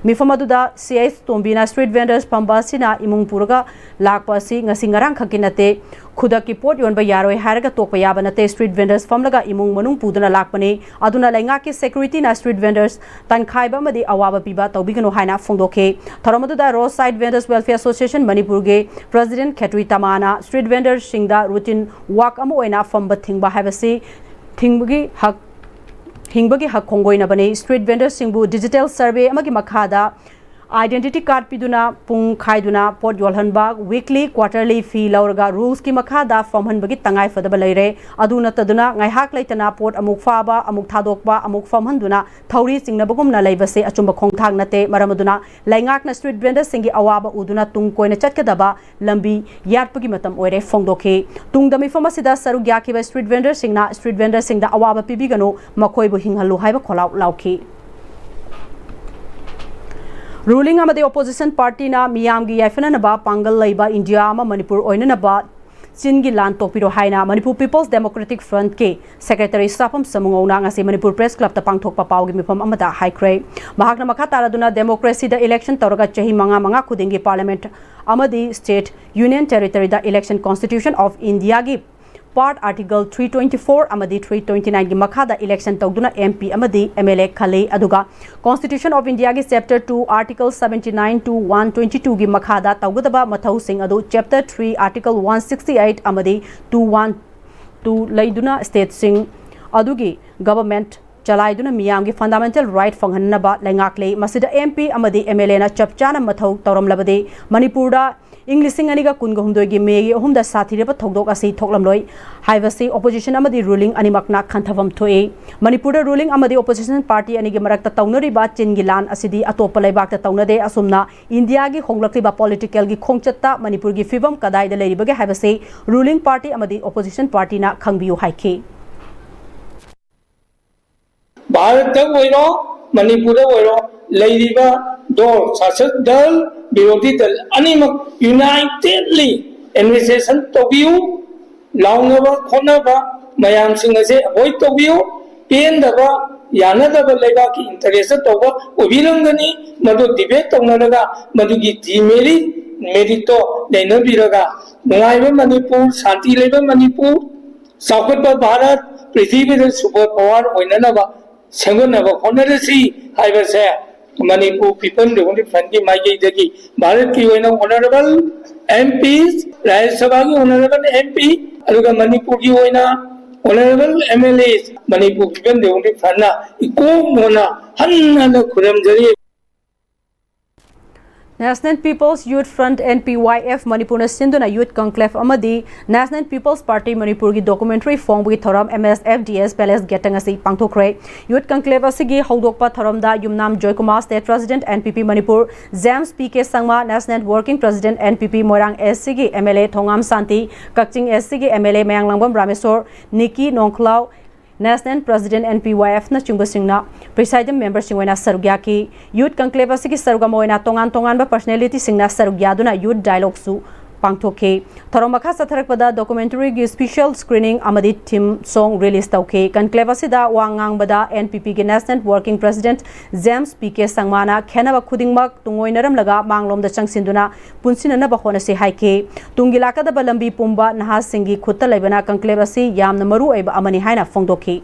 ꯃꯤꯐꯝ ꯑꯗꯨꯗ ꯁꯤ ꯑꯩꯆ ꯇꯣꯝꯕꯤꯅ street vendors ꯐꯝꯕ ꯑꯁꯤꯅ ꯏꯃꯨꯡ ꯄꯨꯔꯒ ꯂꯥꯛꯄ ꯑꯁꯤ ꯉꯁꯤ ꯉꯔꯥꯡ ꯈꯛꯀꯤ ꯅꯠꯇꯦ꯫ ꯈꯨꯗꯛꯀꯤ ꯄꯣꯠ ꯌꯣꯟꯕ ꯌꯥꯔꯣꯏ ꯍꯥꯏꯔꯒ ꯇꯣꯛꯄ ꯌꯥꯕ ꯅꯠꯇꯦ꯫ Street vendors ꯐꯝꯂꯒ ꯏꯃꯨꯡ ꯃꯅꯨꯡ ꯄꯨꯗꯨꯅ ꯂꯥꯛꯄꯅꯤ꯫ ꯑꯗꯨꯅ ꯂꯩꯉꯥꯛꯀꯤ security ꯅ street vendors ꯇꯟꯈꯥꯏꯕ ꯑꯃꯗꯤ ꯑꯋꯥꯕ ꯄꯤꯕ ꯇꯧꯕꯤꯒꯅꯨ ꯍꯥꯏꯅ ꯐꯣꯡꯗꯣꯛꯈꯤ꯫ ꯊꯧꯔꯝ ꯑꯗꯨꯗ Roadside Vendors Welfare Association ꯃꯅꯤꯄꯨꯔꯒꯤ president ꯈꯦꯇ꯭ꯔꯤ ꯇꯃꯥꯅ street vendors ꯁꯤꯡꯗ routine work ꯑꯃ ꯑꯣꯏꯅ ꯐꯝꯕ ꯊꯤꯡꯕ ꯍꯥꯏꯕꯁꯤ ꯊꯤꯡꯕꯒꯤ ꯍꯛ, ꯍꯤꯡꯕꯒꯤ ꯍꯛ ꯈꯣꯡꯒꯣꯏꯅꯕꯅꯤ꯫ Street vendors ꯁꯤꯡꯕꯨ digital survey ꯑꯃꯒꯤ ꯃꯈꯥꯗ identity card ꯄꯤꯗꯨꯅ, ꯄꯨꯡ ꯈꯥꯏꯗꯨꯅ ꯄꯣꯠ ꯌꯣꯜꯍꯟꯕ, weekly, quarterly fee ꯂꯧꯔꯒ rules ꯀꯤ ꯃꯈꯥꯗ ꯐꯝꯍꯟꯕꯒꯤ ꯇꯉꯥꯏ ꯐꯗꯕ ꯂꯩꯔꯦ꯫ ꯑꯗꯨ ꯅꯠꯇꯗꯨꯅ ꯉꯥꯏꯍꯥꯛ ꯂꯩꯇꯅ ꯄꯣꯠ ꯑꯃꯨꯛ ꯐꯥꯕ, ꯑꯃꯨꯛ ꯊꯥꯗꯣꯛꯄ, ꯑꯃꯨꯛ ꯐꯝꯍꯟꯗꯨꯅ ꯊꯧꯔꯤ ꯆꯤꯡꯅꯕꯒꯨꯝꯅ ꯂꯩꯕꯁꯦ ꯑꯆꯨꯝꯕ ꯈꯣꯡꯊꯥꯡ ꯅꯠꯇꯦ꯫ ꯃꯔꯝ ꯑꯗꯨꯅ ꯂꯩꯉꯥꯛꯅ street vendors ꯁꯤꯡꯒꯤ ꯑꯋꯥꯕ ꯎꯗꯨꯅ ꯇꯨꯡ ꯀꯣꯏꯅ ꯆꯠꯀꯗꯕ ꯂꯝꯕꯤ ꯌꯥꯠꯄꯒꯤ ꯃꯇꯝ ꯑꯣꯏꯔꯦ ꯐꯣꯡꯗꯣꯛꯈꯤ꯫ ꯇꯨꯡꯗ ꯃꯤꯐꯝ ꯑꯁꯤꯗ ꯁꯔꯨꯛ ꯌꯥꯈꯤꯕ street vendors ꯁꯤꯡꯅ street vendors ꯁꯤꯡꯗ ꯑꯋꯥꯕ ꯄꯤꯕꯤꯒꯅꯨ, ꯃꯈꯣꯏꯕꯨ ꯍꯤꯡꯍꯜꯂꯨ ꯍꯥꯏꯕ ꯈꯣꯜꯂꯥꯎ ꯂꯥꯎꯈꯤ꯫ Ruling ꯑꯃꯗꯤ opposition party ꯅ ꯃꯤꯌꯥꯝꯒꯤ ꯌꯥꯏꯐꯅꯅꯕ ꯄꯥꯡꯒꯜ ꯂꯩꯕ ꯏꯟꯗꯤꯌꯥ ꯑꯃ ꯃꯅꯤꯄꯨꯔ ꯑꯣꯏꯅꯅꯕ ꯆꯤꯟꯒꯤ ꯂꯥꯟ ꯇꯣꯛꯄꯤꯔꯣ ꯍꯥꯏꯅ Manipur People's Democratic Front ꯀꯤ secretary ꯁꯥꯐꯝ ꯁꯃꯨꯉꯧꯅ ꯉꯁꯤ Manipur Press Club ꯇ ꯄꯥꯡꯊꯣꯛꯄ ꯄꯥꯎꯒꯤ ꯃꯤꯐꯝ ꯑꯃꯗ ꯍꯥꯏꯈ꯭ꯔꯦ꯫ ꯃꯍꯥꯛꯅ ꯃꯈꯥ ꯇꯥꯔꯗꯨꯅ democracy ꯗ election ꯇꯧꯔꯒ ꯆꯍꯤ ꯃꯉꯥ ꯃꯉꯥ ꯈꯨꯗꯤꯡꯒꯤ parliament ꯑꯃꯗꯤ state union territory the election Constitution of India ꯒꯤ part article three twenty four ꯑꯃꯗꯤ three twenty nine ꯒꯤ ꯃꯈꯥꯗ election ꯇꯧꯗꯨꯅ M P ꯑꯃꯗꯤ M L A ꯈꯜꯂꯤ꯫ ꯑꯗꯨꯒ Constitution of India ꯒꯤ chapter two article seventy nine to one twenty two ꯒꯤ ꯃꯈꯥꯗ ꯇꯧꯒꯗꯕ ꯃꯊꯧꯁꯤꯡ ꯑꯗꯨ chapter three article one sixty eight ꯑꯃꯗꯤ two one two ꯂꯩꯗꯨꯅ state ꯁꯤꯡ ꯑꯗꯨꯒꯤ government ꯆꯂꯥꯏꯗꯨꯅ ꯃꯤꯌꯥꯝꯒꯤ fundamental right ꯐꯪꯍꯟꯅꯕ ꯂꯩꯉꯥꯛꯂꯤ꯫ ꯃꯁꯤꯗ M P ꯑꯃꯗꯤ M L A ꯅ ꯆꯞ ꯆꯥꯅ ꯃꯊꯧ ꯇꯧꯔꯝꯂꯕꯗꯤ ꯃꯅꯤꯄꯨꯔꯗ ꯏꯪ ꯂꯤꯁꯤꯡ ꯑꯅꯤꯒ ꯀꯨꯟꯒ ꯍꯨꯝꯗꯣꯏꯒꯤ ꯃꯦꯒꯤ ꯑꯍꯨꯝꯗ ꯁꯥꯊꯤꯔꯕ ꯊꯧꯗꯣꯛ ꯑꯁꯤ ꯊꯣꯛꯂꯝꯂꯣꯏ ꯍꯥꯏꯕꯁꯤ opposition ꯑꯃꯗꯤ ruling ꯑꯅꯤꯃꯛꯅ ꯈꯟꯊꯐꯝ ꯊꯣꯛꯏ꯫ ꯃꯅꯤꯄꯨꯔꯗ ruling ꯑꯃꯗꯤ opposition party ꯑꯅꯤꯒꯤ ꯃꯔꯛꯇ ꯇꯧꯅꯔꯤꯕ ꯆꯤꯟꯒꯤ ꯂꯥꯟ ꯑꯁꯤꯗꯤ ꯑꯇꯣꯞꯄ ꯂꯩꯕꯥꯛꯇ ꯇꯧꯅꯗꯦ꯫ ꯑꯁꯨꯝꯅ ꯏꯟꯗꯤꯌꯥꯒꯤ ꯍꯣꯡꯂꯛꯂꯤꯕ political ꯒꯤ ꯈꯣꯡꯆꯠꯇ ꯃꯅꯤꯄꯨꯔꯒꯤ ꯐꯤꯕꯝ ꯀꯗꯥꯏꯗ ꯂꯩꯔꯤꯕꯒꯦ ꯍꯥꯏꯕꯁꯤ ruling party ꯑꯃꯗꯤ opposition party ꯅ ꯈꯪꯕꯤꯌꯨ ꯍꯥꯏꯈꯤ꯫ ꯚꯥꯔꯠꯇ ꯑꯣꯏꯔꯣ, ꯃꯅꯤꯄꯨꯔꯗ ꯑꯣꯏꯔꯣ, ꯂꯩꯔꯤꯕ ꯗꯣꯜ, ꯁꯥꯁꯛ ꯗꯜ, ꯕꯤꯔꯣꯙꯤ ꯗꯜ ꯑꯅꯤꯃꯛ unitedly administration ꯇꯧꯕꯤꯌꯨ꯫ ꯂꯥꯎꯅꯕ ꯈꯣꯠꯅꯕ ꯃꯌꯥꯝꯁꯤꯡ ꯑꯁꯦ avoid ꯇꯧꯕꯤꯌꯨ꯫ ꯄꯦꯟꯗꯕ, ꯌꯥꯅꯗꯕ ꯂꯩꯕꯥꯛꯀꯤ interest ꯇꯧꯕ ꯑꯣꯏꯕꯤꯔꯝꯒꯅꯤ꯫ ꯃꯗꯨ debate ꯇꯧꯅꯔꯒ ꯃꯗꯨꯒꯤ demerit, meritꯇꯣ ꯅꯩꯅꯕꯤꯔꯒ ꯅꯨꯡꯉꯥꯏꯕ ꯃꯅꯤꯄꯨꯔ, ꯁꯥꯟꯇꯤ ꯂꯩꯕ ꯃꯅꯤꯄꯨꯔ, ꯆꯥꯎꯈꯠꯄ ꯚꯥꯔꯠ, ꯄ꯭ꯔꯤꯊꯤꯕꯤꯗ super power ꯑꯣꯏꯅꯅꯕ ꯁꯦꯝꯒꯠꯅꯕ ꯍꯣꯠꯅꯔꯁꯤ ꯍꯥꯏꯕꯁꯦ ꯃꯅꯤꯄꯨꯔ People Democratic Frontꯀꯤ ꯃꯥꯏꯀꯩꯗꯒꯤ ꯚꯥꯔꯠꯀꯤ ꯑꯣꯏꯅ honourable MPs, ꯔꯥꯖ꯭ꯌ ꯁꯚꯥꯒꯤ honourable MP, ꯑꯗꯨꯒ ꯃꯅꯤꯄꯨꯔꯒꯤ ꯑꯣꯏꯅ honourable MLAs, Manipur People Democratic Frontꯅ ꯏꯀꯣꯛ ꯃꯣꯟꯅ ꯍꯟꯅ ꯍꯟꯅ ꯈꯨꯔꯨꯝꯖꯔꯤ꯫ National People's Youth Front, N P Y F, ꯃꯅꯤꯄꯨꯔꯅ ꯁꯤꯟꯗꯨꯅ Youth Conclave ꯑꯃꯗꯤ National People's Party ꯃꯅꯤꯄꯨꯔꯒꯤ documentary ꯐꯣꯡꯕꯒꯤ ꯊꯧꯔꯝ M S F D S Palace Gateꯇ ꯉꯁꯤ ꯄꯥꯡꯊꯣꯛꯈ꯭ꯔꯦ꯫ Youth Conclave ꯑꯁꯤꯒꯤ ꯍꯧꯗꯣꯛꯄ ꯊꯧꯔꯝꯗ ꯌꯨꯝꯅꯥꯝ Joykumar, State President, N P P Manipur, James P K Sangma, National Working President, N P P, Moirang S Cꯒꯤ M L A Thongam Shanti, Kakching S Cꯒꯤ M L A Mayanglangbam Rameshwor, ꯅꯤꯀꯤ ꯅꯣꯡꯈꯂꯥꯎ, National President, N P Y F ꯅꯆꯤꯡꯕꯁꯤꯡꯅ presiding memberꯁꯤꯡ ꯑꯣꯏꯅ ꯁꯔꯨꯛ ꯌꯥꯈꯤ꯫ Youth Conclave ꯑꯁꯤꯒꯤ ꯁꯔꯨꯛ ꯑꯃ ꯑꯣꯏꯅ ꯇꯣꯉꯥꯟ ꯇꯣꯉꯥꯟꯕ personalityꯁꯤꯡꯅ ꯁꯔꯨꯛ ꯌꯥꯗꯨꯅ youth dialogueꯁꯨ ꯄꯥꯡꯊꯣꯛꯈꯤ꯫ ꯊꯧꯔꯝ ꯃꯈꯥ ꯆꯠꯊꯔꯛꯄꯗ documentaryꯒꯤ special screening ꯑꯃꯗꯤ theme song release ꯇꯧꯈꯤ꯫ Conclave ꯑꯁꯤꯗ ꯋꯥ ꯉꯥꯡꯕꯗ N P Pꯒꯤ National Working President James P K Sangmaꯅ ꯈꯦꯟꯅꯕ ꯈꯨꯗꯤꯡꯃꯛ ꯇꯨꯡꯑꯣꯏꯅꯔꯝꯂꯒ ꯃꯥꯡꯂꯣꯝꯗ ꯆꯪꯁꯤꯟꯗꯨꯅ ꯄꯨꯟꯁꯤꯟꯅꯅꯕ ꯍꯣꯠꯅꯁꯤ ꯍꯥꯏꯈꯤ꯫ ꯇꯨꯡꯒꯤ ꯂꯥꯛꯀꯗꯕ ꯂꯝꯕꯤ ꯄꯨꯝꯕ ꯅꯍꯥꯁꯤꯡꯒꯤ ꯈꯨꯠꯇ ꯂꯩꯕꯅ Conclave ꯑꯁꯤ ꯌꯥꯝꯅ ꯃꯔꯨ ꯑꯣꯏꯕ ꯑꯃꯅꯤ ꯍꯥꯏꯅ ꯐꯣꯡꯗꯣꯛꯈꯤ꯫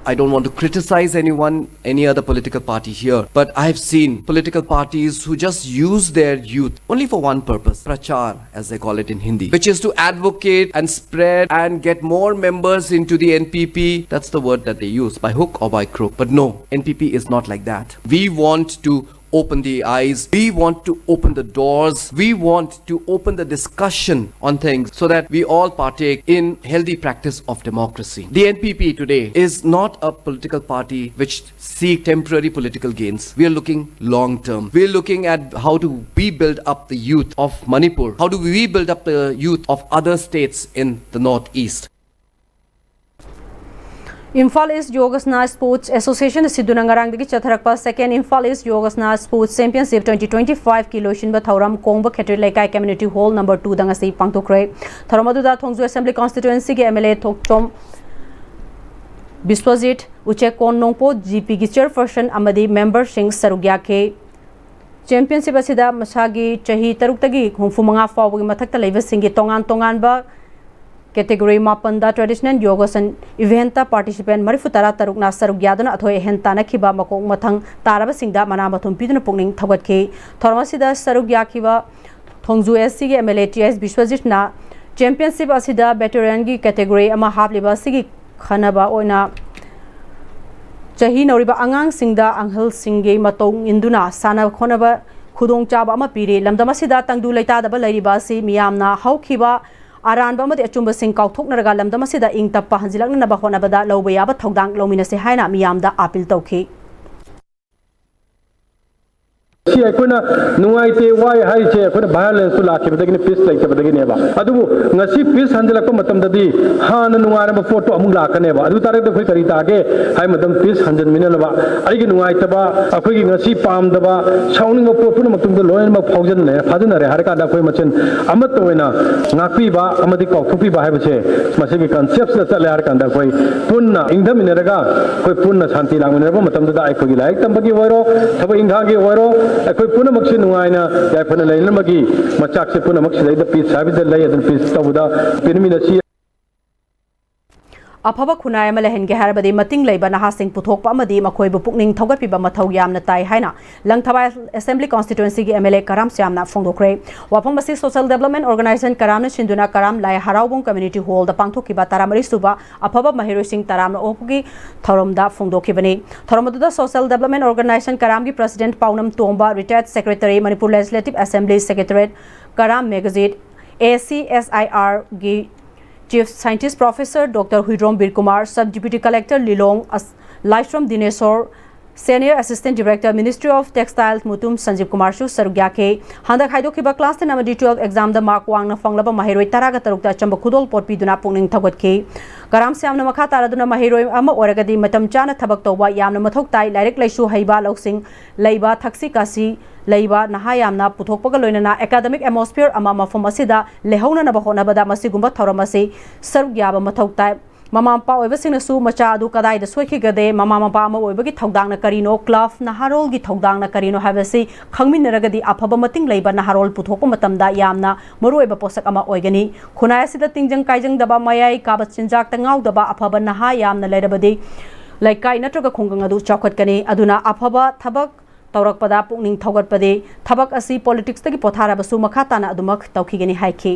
I don't want to criticize anyone, any other political party here, but I have seen political parties who just use their youth only for one purpose, prachar, as they call it in Hindi, which is to advocate and spread and get more members into the N P P. That's the word that they use, by hook or by crook. But no, N P P is not like that. We want to open the eyes. We want to open the doors. We want to open the discussion on things so that we all partake in healthy practice of democracy. The N P P today is not a political party which seek temporary political gains. We are looking long term. We are looking at how do we build up the youth of Manipur? How do we build up the youth of other states in the northeast? Imphal east Yogasana sports association ꯑꯁꯤꯗꯨꯅ ꯉꯔꯥꯡꯗꯒꯤ ꯆꯠꯊꯔꯛꯄ Second Imphal east Yogasana sports championship twenty twenty five ꯀꯤ ꯂꯣꯏꯁꯤꯟꯕ ꯊꯧꯔꯝ ꯀꯣꯡꯕ Khetri Leikai community hall number two ꯗ ꯉꯁꯤ ꯄꯥꯡꯊꯣꯛꯈ꯭ꯔꯦ꯫ ꯊꯧꯔꯝ ꯑꯗꯨꯗ ꯊꯣꯡꯖꯨ ꯑꯦꯁꯦꯝꯕ꯭ꯂꯤ ꯀꯣꯟꯁꯇꯤꯇ꯭ꯋꯦꯟꯁꯤꯒꯤ MLA ꯊꯣꯛꯆꯣꯝ ꯕꯤꯁ꯭ꯋꯖꯤꯠ, ꯎꯆꯦꯛꯀꯣꯟ ꯅꯣꯡꯄꯣ GP ꯒꯤ ꯆꯦꯌꯔꯄꯔꯁꯟ ꯑꯃꯗꯤ ꯃꯦꯝꯕꯔꯁꯤꯡ ꯁꯔꯨꯛ ꯌꯥꯈꯤ꯫ ꯆꯦꯝꯄꯤꯌꯟꯁꯤꯞ ꯑꯁꯤꯗ ꯃꯁꯥꯒꯤ ꯆꯍꯤ ꯇꯔꯨꯛꯇꯒꯤ ꯍꯨꯝꯐꯨ ꯃꯉꯥ ꯐꯥꯎꯕꯒꯤ ꯃꯊꯛꯇ ꯂꯩꯕꯁꯤꯡꯒꯤ ꯇꯣꯉꯥꯟ ꯇꯣꯉꯥꯟꯕ ꯀꯦꯇꯦꯒꯣꯔꯤ ꯃꯥꯄꯟꯗ ꯇ꯭ꯔꯦꯗꯤꯁꯅꯦꯜ ꯌꯣꯒꯥꯁꯟ ꯏꯚꯦꯟꯠꯇ ꯄꯥꯔꯇꯤꯁꯤꯄꯦꯟꯠ ꯃꯔꯤꯐꯨ ꯇꯔꯥ ꯇꯔꯨꯛꯅ ꯁꯔꯨꯛ ꯌꯥꯗꯨꯅ ꯑꯊꯣꯏ ꯑꯍꯦꯟ ꯇꯥꯟꯅꯈꯤꯕ ꯃꯀꯣꯛ ꯃꯊꯪ ꯇꯥꯔꯕꯁꯤꯡꯗ ꯃꯅꯥ ꯃꯊꯨꯝ ꯄꯤꯗꯨꯅ ꯄꯨꯛꯅꯤꯡ ꯊꯧꯒꯠꯈꯤ꯫ ꯊꯧꯔꯝ ꯑꯁꯤꯗ ꯁꯔꯨꯛ ꯌꯥꯈꯤꯕ ꯊꯣꯡꯖꯨ SC ꯒꯤ MLA T S ꯕꯤꯁ꯭ꯋꯖꯤꯠꯅ ꯆꯦꯝꯄꯤꯌꯟꯁꯤꯞ ꯑꯁꯤꯗ ꯚꯦꯇꯦꯔꯥꯟꯒꯤ ꯀꯦꯇꯦꯒꯣꯔꯤ ꯑꯃ ꯍꯥꯞꯂꯤꯕ ꯑꯁꯤꯒꯤ ꯈꯟꯅꯕ ꯑꯣꯏꯅ ꯆꯍꯤ ꯅꯧꯔꯤꯕ ꯑꯉꯥꯡꯁꯤꯡꯗ ꯑꯍꯜꯁꯤꯡꯒꯤ ꯃꯇꯧ ꯏꯟꯗꯨꯅ ꯁꯥꯟꯅ ꯈꯣꯠꯅꯕ ꯈꯨꯗꯣꯡꯆꯥꯕ ꯑꯃ ꯄꯤꯔꯤ꯫ ꯂꯝꯗꯝ ꯑꯁꯤꯗ ꯇꯪꯗꯨ ꯂꯩꯇꯥꯗꯕ ꯂꯩꯔꯤꯕ ꯑꯁꯤ ꯃꯤꯌꯥꯝꯅ ꯍꯧꯈꯤꯕ ꯑꯔꯥꯟꯕ ꯑꯃꯗꯤ ꯑꯆꯨꯝꯕꯁꯤꯡ ꯀꯥꯎꯊꯣꯛꯅꯔꯒ ꯂꯝꯗꯝ ꯑꯁꯤꯗ ꯏꯪ ꯇꯞꯄ ꯍꯟꯖꯤꯜꯂꯛꯅꯅꯕ ꯍꯣꯠꯅꯕꯗ ꯂꯧꯕ ꯌꯥꯕ ꯊꯧꯗꯥꯡ ꯂꯧꯃꯤꯟꯅꯁꯤ ꯍꯥꯏꯅ ꯃꯤꯌꯥꯝꯗ ꯑꯥꯄꯤꯜ ꯇꯧꯈꯤ꯫ ꯁꯤ ꯑꯩꯈꯣꯏꯅ ꯅꯨꯡꯉꯥꯏꯇꯦ, ꯋꯥꯏ ꯍꯥꯏꯔꯤꯁꯦ ꯑꯩꯈꯣꯏꯅ violence ꯇꯨ ꯂꯥꯛꯈꯤꯕꯗꯒꯤꯅꯤ, peace ꯂꯩꯇꯕꯗꯒꯤꯅꯦꯕ꯫ ꯑꯗꯨꯕꯨ ꯉꯁꯤ peace ꯍꯟꯖꯤꯜꯂꯛꯄ ꯃꯇꯝꯗꯗꯤ ꯍꯥꯟꯅ ꯅꯨꯡꯉꯥꯏꯔꯝꯕ ꯄꯣꯠꯇꯣ ꯑꯃꯨꯛ ꯂꯥꯛꯀꯅꯦꯕ꯫ ꯑꯗꯨ ꯇꯥꯔꯒꯗꯤ ꯑꯩꯈꯣꯏ ꯀꯔꯤ ꯇꯥꯒꯦ ꯍꯥꯏ ꯃꯇꯝ, peace ꯍꯟꯖꯤꯟꯃꯤꯟꯅꯅꯕ, ꯑꯩꯒꯤ ꯅꯨꯡꯉꯥꯏꯇꯕ, ꯑꯩꯈꯣꯏꯒꯤ ꯉꯁꯤ ꯄꯥꯝꯗꯕ, ꯁꯥꯎꯅꯤꯡꯕ ꯄꯣꯠ ꯄꯨꯝꯅꯃꯛꯇꯨꯗ ꯂꯣꯏꯅꯃꯛ ꯐꯥꯎꯖꯤꯟꯅꯔꯦ, ꯐꯥꯖꯤꯟꯅꯔꯦ ꯍꯥꯏꯔ ꯀꯥꯟꯗ ꯑꯩꯈꯣꯏ ꯃꯁꯦꯟ ꯑꯃꯠꯇ ꯑꯣꯏꯅ ꯉꯥꯛꯄꯤꯕ ꯑꯃꯗꯤ ꯀꯥꯎꯊꯣꯛꯄꯤꯕ ꯍꯥꯏꯕꯁꯦ ꯃꯁꯤꯒꯤ concept ꯁꯤꯗ ꯆꯠꯂꯦ ꯍꯥꯏꯔ ꯀꯥꯟꯗ ꯑꯩꯈꯣꯏ ꯄꯨꯟꯅ ꯏꯪꯊꯃꯤꯟꯅꯔꯒ ꯑꯩꯈꯣꯏ ꯄꯨꯟꯅ ꯁꯥꯟꯇꯤ ꯂꯥꯛꯃꯤꯟꯅꯔꯕ ꯃꯇꯝꯗꯨꯗ ꯑꯩꯈꯣꯏꯒꯤ ꯂꯥꯏꯔꯤꯛ ꯇꯝꯕꯒꯤ ꯑꯣꯏꯔꯣ, ꯊꯕꯛ ꯏꯪꯈꯥꯡꯒꯤ ꯑꯣꯏꯔꯣ, ꯑꯩꯈꯣꯏ ꯄꯨꯝꯅꯃꯛꯁꯤ ꯅꯨꯡꯉꯥꯏꯅ ꯌꯥꯏꯐꯅ ꯂꯩꯅꯅꯕꯒꯤ ꯃꯆꯥꯛꯁꯦ ꯄꯨꯝꯅꯃꯛ ꯁꯤꯗꯩꯗ peace ꯍꯥꯏꯕꯁꯤꯗ ꯂꯩ꯫ ꯑꯗꯨꯅ peace ꯇꯧꯕꯗ ꯄꯤꯟꯃꯤꯟꯅꯁꯤ꯫ ꯑꯐꯕ ꯈꯨꯟꯅꯥꯏ ꯑꯃ ꯂꯩꯍꯟꯒꯦ ꯍꯥꯏꯔꯕꯗꯤ ꯃꯇꯤꯡ ꯂꯩꯕ ꯅꯍꯥꯁꯤꯡ ꯄꯨꯊꯣꯛꯄ ꯑꯃꯗꯤ ꯃꯈꯣꯏꯕꯨ ꯄꯨꯛꯅꯤꯡ ꯊꯧꯒꯠꯄꯤꯕ ꯃꯊꯧ ꯌꯥꯝꯅ ꯇꯥꯏ ꯍꯥꯏꯅ ꯂꯪꯊꯕꯥꯜ ꯑꯦꯁꯦꯝꯕ꯭ꯂꯤ ꯀꯣꯟꯁꯇꯤꯇ꯭ꯋꯦꯟꯁꯤꯒꯤ MLA ꯀꯔꯥꯝ ꯁ꯭ꯌꯥꯝꯅ ꯐꯣꯡꯗꯣꯛꯈ꯭ꯔꯦ꯫ ꯋꯥꯐꯝ ꯑꯁꯤ social development organization ꯀꯔꯥꯝꯅ ꯁꯤꯟꯗꯨꯅ ꯀꯔꯥꯝ ꯂꯥꯏ ꯍꯔꯥꯎꯕꯝ community hall ꯗ ꯄꯥꯡꯊꯣꯛꯈꯤꯕ ꯇꯔꯥꯃꯔꯤ ꯁꯨꯕ ꯑꯐꯕ ꯃꯍꯩꯔꯣꯏꯁꯤꯡ ꯇꯔꯥꯝꯅ ꯑꯣꯛꯄꯒꯤ ꯊꯧꯔꯝꯗ ꯐꯣꯡꯗꯣꯛꯈꯤꯕꯅꯤ꯫ ꯊꯧꯔꯝ ꯑꯗꯨꯗ social development organization ꯀꯔꯥꯝꯒꯤ president ꯄꯥꯎꯅꯝ ꯇꯣꯝꯕ, retired secretary, Manipur Legislative Assembly Secretariat, ꯀꯔꯥꯝ magazine, ACSIR ꯒꯤ Chief Scientist Professor Doctor Huidrom ꯕꯤꯔꯀꯨꯃꯥꯔ, Sub Deputy Collector ꯂꯤꯂꯣꯡ ꯑꯁ-, ꯂꯥꯏꯁ꯭ꯔꯝ ꯗꯤꯅꯦꯁꯣꯔ, Senior Assistant Director, Ministry of Textiles, Mutum ꯁꯟꯖꯤꯕ ꯀꯨꯃꯥꯔꯁꯨ ꯁꯔꯨꯛ ꯌꯥꯈꯤ꯫ ꯍꯟꯗꯛ ꯍꯥꯏꯗꯣꯛꯈꯤꯕ class ten ꯑꯃꯗꯤ twelve examꯗ mark ꯋꯥꯡꯅ ꯐꯪꯂꯕ ꯃꯍꯩꯔꯣꯏ ꯇꯔꯥꯒ ꯇꯔꯨꯛꯇ ꯑꯆꯝꯕ ꯈꯨꯗꯣꯜ ꯄꯣꯠ ꯄꯤꯗꯨꯅ ꯄꯨꯛꯅꯤꯡ ꯊꯧꯒꯠꯈꯤ꯫ ꯀꯔꯥꯝ ꯁ꯭ꯌꯥꯝꯅ ꯃꯈꯥ ꯇꯥꯔꯗꯨꯅ ꯃꯍꯩꯔꯣꯏ ꯑꯃ ꯑꯣꯏꯔꯒꯗꯤ ꯃꯇꯝ ꯆꯥꯅ ꯊꯕꯛ ꯇꯧꯕ ꯌꯥꯝꯅ ꯃꯊꯧ ꯇꯥꯏ, ꯂꯥꯏꯔꯤꯛ ꯂꯥꯏꯁꯨ ꯍꯩꯕ, ꯂꯧꯁꯤꯡ ꯂꯩꯕ, ꯊꯛꯁꯤ ꯈꯥꯁꯤ ꯂꯩꯕ ꯅꯍꯥ ꯌꯥꯝꯅ ꯄꯨꯊꯣꯛꯄꯒ ꯂꯣꯏꯅꯅ academic atmosphere ꯑꯃ ꯃꯐꯝ ꯑꯁꯤꯗ ꯂꯩꯍꯧꯅꯅꯕ ꯍꯣꯠꯅꯕꯗ ꯃꯁꯤꯒꯨꯝꯕ ꯊꯧꯔꯝ ꯑꯁꯤ ꯁꯔꯨꯛ ꯌꯥꯕ ꯃꯊꯧ ꯇꯥꯏ꯫ ꯃꯃꯥ ꯃꯄꯥ ꯑꯣꯏꯕꯁꯤꯡꯅꯁꯨ ꯃꯆꯥ ꯑꯗꯨ ꯀꯗꯥꯏꯗ ꯁꯣꯏꯈꯤꯒꯗꯦ, ꯃꯃꯥ ꯃꯄꯥ ꯑꯃ ꯑꯣꯏꯕꯒꯤ ꯊꯧꯗꯥꯡꯅ ꯀꯔꯤꯅꯣ, club ꯅꯍꯥꯔꯣꯜꯒꯤ ꯊꯧꯗꯥꯡꯅ ꯀꯔꯤꯅꯣ ꯍꯥꯏꯕꯁꯤ ꯈꯪꯃꯤꯟꯅꯔꯒꯗꯤ ꯑꯐꯕ ꯃꯇꯤꯡ ꯂꯩꯕ ꯅꯍꯥꯔꯣꯜ ꯄꯨꯊꯣꯛꯄ ꯃꯇꯝꯗ ꯌꯥꯝꯅ ꯃꯔꯨꯑꯣꯏꯕ ꯄꯣꯠꯁꯛ ꯑꯃ ꯑꯣꯏꯒꯅꯤ꯫ ꯈꯨꯟꯅꯥꯏ ꯑꯁꯤꯗ ꯇꯤꯡꯖꯪ ꯀꯥꯏꯖꯪꯗꯕ, ꯃꯌꯥꯏ ꯀꯥꯕ ꯆꯤꯟꯖꯥꯛꯇ ꯉꯥꯎꯗꯕ ꯑꯐꯕ ꯅꯍꯥ ꯌꯥꯝꯅ ꯂꯩꯔꯕꯗꯤ ꯂꯩꯀꯥꯏ ꯅꯠꯇ꯭ꯔꯒ ꯈꯨꯡꯒꯪ ꯑꯗꯨ ꯆꯥꯎꯈꯠꯀꯅꯤ꯫ ꯑꯗꯨꯅ ꯑꯐꯕ ꯊꯕꯛ ꯇꯧꯔꯛꯄꯗ ꯄꯨꯛꯅꯤꯡ ꯊꯧꯒꯠꯄꯗꯤ ꯊꯕꯛ ꯑꯁꯤ politicsꯇꯒꯤ ꯄꯣꯊꯥꯔꯕꯁꯨ ꯃꯈꯥ ꯇꯥꯅ ꯑꯗꯨꯃꯛ ꯇꯧꯈꯤꯒꯅꯤ ꯍꯥꯏꯈꯤ꯫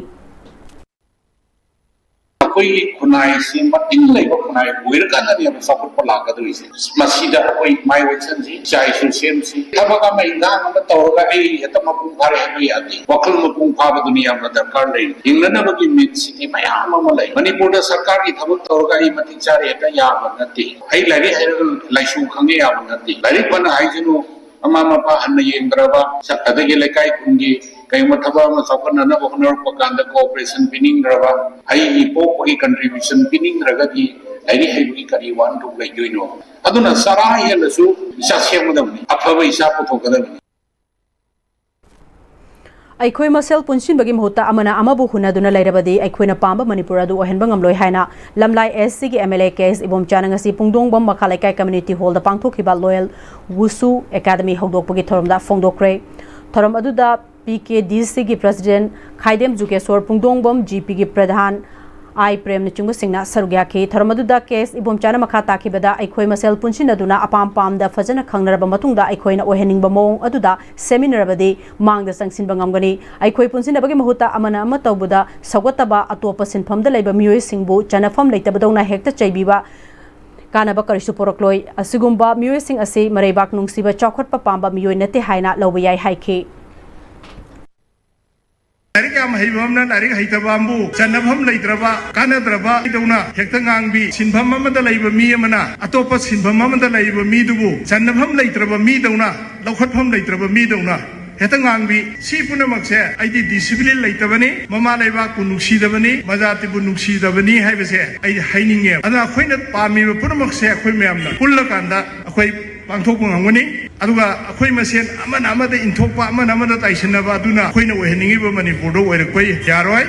ꯑꯩꯈꯣꯏꯒꯤ ꯈꯨꯟꯅꯥꯏꯁꯤ ꯃꯇꯤꯡ ꯂꯩꯕ ꯈꯨꯟꯅꯥꯏ ꯑꯣꯏꯔꯀꯥꯟꯗꯅꯦꯕ ꯆꯥꯎꯈꯠꯄ ꯂꯥꯛꯀꯗꯧꯔꯤꯁꯦ꯫ ꯃꯁꯤꯗ ꯑꯩꯈꯣꯏ ꯃꯥꯏ ꯑꯣꯏꯁꯟꯁꯤ, ꯏꯆꯥ ꯏꯁꯨ ꯁꯦꯝꯁꯤ꯫ ꯊꯕꯛ ꯑꯃ, ꯏꯟꯖꯥꯡ ꯑꯃ ꯇꯧꯔꯒ ꯑꯩ ꯍꯦꯛꯇ ꯃꯄꯨꯡ ꯐꯥꯔꯦ ꯍꯥꯏꯕ ꯌꯥꯗꯦ꯫ ꯋꯥꯈꯜ ꯃꯄꯨꯡ ꯐꯥꯕꯗꯨꯅꯤ ꯌꯥꯝꯅ ꯗꯔꯀꯥꯔ ꯂꯩ꯫ ꯍꯤꯡꯅꯅꯕꯒꯤ meansꯁꯤꯗꯤ ꯃꯌꯥꯝ ꯑꯃ ꯂꯩ꯫ ꯃꯅꯤꯄꯨꯔꯗ ꯁꯔꯀꯥꯔꯒꯤ ꯊꯕꯛ ꯇꯧꯔꯒ ꯑꯩ ꯃꯇꯤꯛ ꯆꯥꯔꯦ ꯍꯦꯛꯇ ꯌꯥꯕ ꯅꯠꯇꯦ꯫ ꯑꯩ ꯂꯥꯏꯔꯤꯛ ꯍꯩꯔꯒ ꯂꯥꯏꯁꯨ ꯈꯪꯉꯦ ꯌꯥꯕ ꯅꯠꯇꯦ꯫ ꯂꯥꯏꯔꯤꯛ ꯐꯅ ꯍꯩꯁꯅꯨ, ꯃꯃꯥ ꯃꯄꯥ ꯍꯟꯅ ꯌꯦꯡꯗ꯭ꯔꯕ, ꯑꯗꯒꯤ ꯂꯩꯀꯥꯏ ꯈꯨꯟꯒꯤ ꯀꯩꯒꯨꯝꯕ ꯊꯕꯛ ꯑꯃ ꯆꯥꯎꯈꯠꯅꯅꯕ ꯍꯣꯠꯅꯔꯛꯄ ꯀꯥꯟꯗ cooperation ꯄꯤꯅꯤꯡꯗ꯭ꯔꯕ, ꯑꯩꯒꯤ ꯄꯣꯛꯄꯒꯤ contribution ꯄꯤꯅꯤꯡꯗ꯭ꯔꯒꯗꯤ ꯂꯥꯏꯔꯤꯛ ꯍꯩꯕꯒꯤ ꯀꯔꯤ ꯋꯥꯍꯟꯊꯣꯛ ꯂꯩꯗꯣꯏꯅꯣ? ꯑꯗꯨꯅ ꯆꯔꯥ ꯍꯦꯜꯂꯁꯨ ꯏꯆꯥ ꯁꯦꯝꯒꯗꯕꯅꯤ, ꯑꯐꯕ ꯏꯆꯥ ꯄꯨꯊꯣꯛꯀꯗꯕꯅꯤ꯫ ꯑꯩꯈꯣꯏ ꯃꯁꯦꯜ ꯄꯨꯟꯁꯤꯟꯕꯒꯤ ꯃꯍꯨꯠꯇ ꯑꯃꯅ ꯑꯃꯕꯨ ꯍꯨꯟꯅꯗꯨꯅ ꯂꯩꯔꯕꯗꯤ ꯑꯩꯈꯣꯏꯅ ꯄꯥꯝꯕ ꯃꯅꯤꯄꯨꯔ ꯑꯗꯨ ꯑꯣꯏꯍꯟꯕ ꯉꯝꯂꯣꯏ ꯍꯥꯏꯅ ꯂꯝꯂꯥꯏ SCꯒꯤ MLA ꯀꯦ ꯑꯦꯁ ꯏꯕꯣꯝꯆꯥꯅ ꯉꯁꯤ ꯄꯨꯡꯗꯣꯡꯕꯝ ꯃꯈꯥ ꯂꯩꯀꯥꯏ community hallꯗ ꯄꯥꯡꯊꯣꯛꯈꯤꯕ Loyal Wushu Academy ꯍꯧꯗꯣꯛꯄꯒꯤ ꯊꯧꯔꯝꯗ ꯐꯣꯡꯗꯣꯛꯈ꯭ꯔꯦ꯫ ꯊꯧꯔꯝ ꯑꯗꯨꯗ PKDCꯒꯤ president ꯈꯥꯏꯗꯦꯝ ꯖꯨꯒꯦꯁꯣꯔ, ꯄꯨꯡꯗꯣꯡꯕꯝ GPꯒꯤ ꯄ꯭ꯔꯙꯥꯟ ꯑꯥꯏ ꯄ꯭ꯔꯦꯝꯅꯆꯤꯡꯕꯁꯤꯡꯅ ꯁꯔꯨꯛ ꯌꯥꯈꯤ꯫ ꯊꯧꯔꯝ ꯑꯗꯨꯗ ꯀꯦ ꯑꯦꯁ ꯏꯕꯣꯝꯆꯥꯅ ꯃꯈꯥ ꯇꯥꯈꯤꯕꯗ ꯑꯩꯈꯣꯏ ꯃꯁꯦꯜ ꯄꯨꯟꯁꯤꯟꯅꯗꯨꯅ ꯑꯄꯥꯝ ꯄꯥꯝꯗ ꯐꯖꯅ ꯈꯪꯅꯔꯕ ꯃꯇꯨꯡꯗ ꯑꯩꯈꯣꯏꯅ ꯑꯣꯏꯍꯟꯅꯤꯡꯕ ꯃꯑꯣꯡ ꯑꯗꯨꯗ ꯁꯦꯝꯃꯤꯟꯅꯔꯕꯗꯤ ꯃꯥꯡꯗ ꯆꯪꯁꯤꯟꯕ ꯉꯝꯒꯅꯤ꯫ ꯑꯩꯈꯣꯏ ꯄꯨꯟꯁꯤꯟꯅꯕꯒꯤ ꯃꯍꯨꯠꯇ ꯑꯃꯅ ꯑꯃ ꯇꯧꯕꯗ ꯁꯧꯒꯠꯇꯕ, ꯑꯇꯣꯞꯄ ꯁꯤꯟꯐꯝꯗ ꯂꯩꯕ ꯃꯤꯑꯣꯏꯁꯤꯡꯕꯨ ꯆꯟꯅꯐꯝ ꯂꯩꯇꯕꯗꯧꯅ ꯍꯦꯛꯇ ꯆꯩꯕꯤꯕ ꯀꯥꯟꯅꯕ ꯀꯔꯤꯁꯨ ꯄꯨꯔꯛꯂꯣꯏ꯫ ꯑꯁꯤꯒꯨꯝꯕ ꯃꯤꯑꯣꯏꯁꯤꯡ ꯑꯁꯤ ꯃꯔꯩꯕꯥꯛ ꯅꯨꯡꯁꯤꯕ, ꯆꯥꯎꯈꯠꯄ ꯄꯥꯝꯕ ꯃꯤꯑꯣꯏ ꯅꯠꯇꯦ ꯍꯥꯏꯅ ꯂꯧꯕ ꯌꯥꯏ ꯍꯥꯏꯈꯤ꯫ ꯂꯥꯏꯔꯤꯛ ꯌꯥꯝ ꯍꯩꯕ ꯑꯃꯅ ꯂꯥꯏꯔꯤꯛ ꯍꯩꯇꯕ ꯑꯃꯕꯨ ꯆꯟꯅꯐꯝ ꯂꯩꯇ꯭ꯔꯕ, ꯀꯥꯟꯅꯗ꯭ꯔꯕ ꯗꯧꯅ ꯍꯦꯛꯇ ꯉꯥꯡꯕꯤ, ꯁꯤꯟꯐꯝ ꯑꯃꯗ ꯂꯩꯕ ꯃꯤ ꯑꯃꯅ ꯑꯇꯣꯞꯄ ꯁꯤꯟꯐꯝ ꯑꯃꯗ ꯂꯩꯕ ꯃꯤꯗꯨꯕꯨ ꯆꯟꯅꯐꯝ ꯂꯩꯇ꯭ꯔꯕ ꯃꯤꯗꯧꯅ, ꯂꯧꯈꯠꯐꯝ ꯂꯩꯇ꯭ꯔꯕ ꯃꯤꯗꯧꯅ ꯍꯦꯛꯇ ꯉꯥꯡꯕꯤ꯫ ꯁꯤ ꯄꯨꯝꯅꯃꯛꯁꯦ ꯑꯩꯗꯤ ꯗꯤꯁꯤꯄ꯭ꯂꯤꯟ ꯂꯩꯇꯕꯅꯤ, ꯃꯃꯥ ꯂꯩꯕꯥꯛꯄꯨ ꯅꯨꯡꯁꯤꯗꯕꯅꯤ, ꯃꯖꯥꯇꯤꯕꯨ ꯅꯨꯡꯁꯤꯗꯕꯅꯤ ꯍꯥꯏꯕꯁꯦ ꯑꯩ ꯍꯥꯏꯅꯤꯡꯉꯦ꯫ ꯑꯗꯨꯅ ꯑꯩꯈꯣꯏꯅ ꯄꯥꯝꯃꯤꯕ ꯄꯨꯝꯅꯃꯛꯁꯦ ꯑꯩꯈꯣꯏ ꯃꯌꯥꯝꯅ ꯄꯨꯜꯂꯀꯥꯟꯗ ꯑꯩꯈꯣꯏ ꯄꯥꯡꯊꯣꯛꯄ ꯉꯝꯒꯅꯤ꯫ ꯑꯗꯨꯒ ꯑꯩꯈꯣꯏ ꯃꯁꯦꯟ ꯑꯃꯅ ꯑꯃꯗ ꯏꯟꯊꯣꯛꯄ, ꯑꯃꯅ ꯑꯃꯗ ꯇꯥꯏꯁꯤꯟꯅꯕ, ꯑꯗꯨꯅ ꯑꯩꯈꯣꯏꯅ ꯑꯣꯏꯍꯟꯅꯤꯡꯉꯤꯕ ꯃꯅꯤꯄꯨꯔꯗ ꯑꯣꯏꯔꯛꯄ ꯌꯥꯔꯣꯏ꯫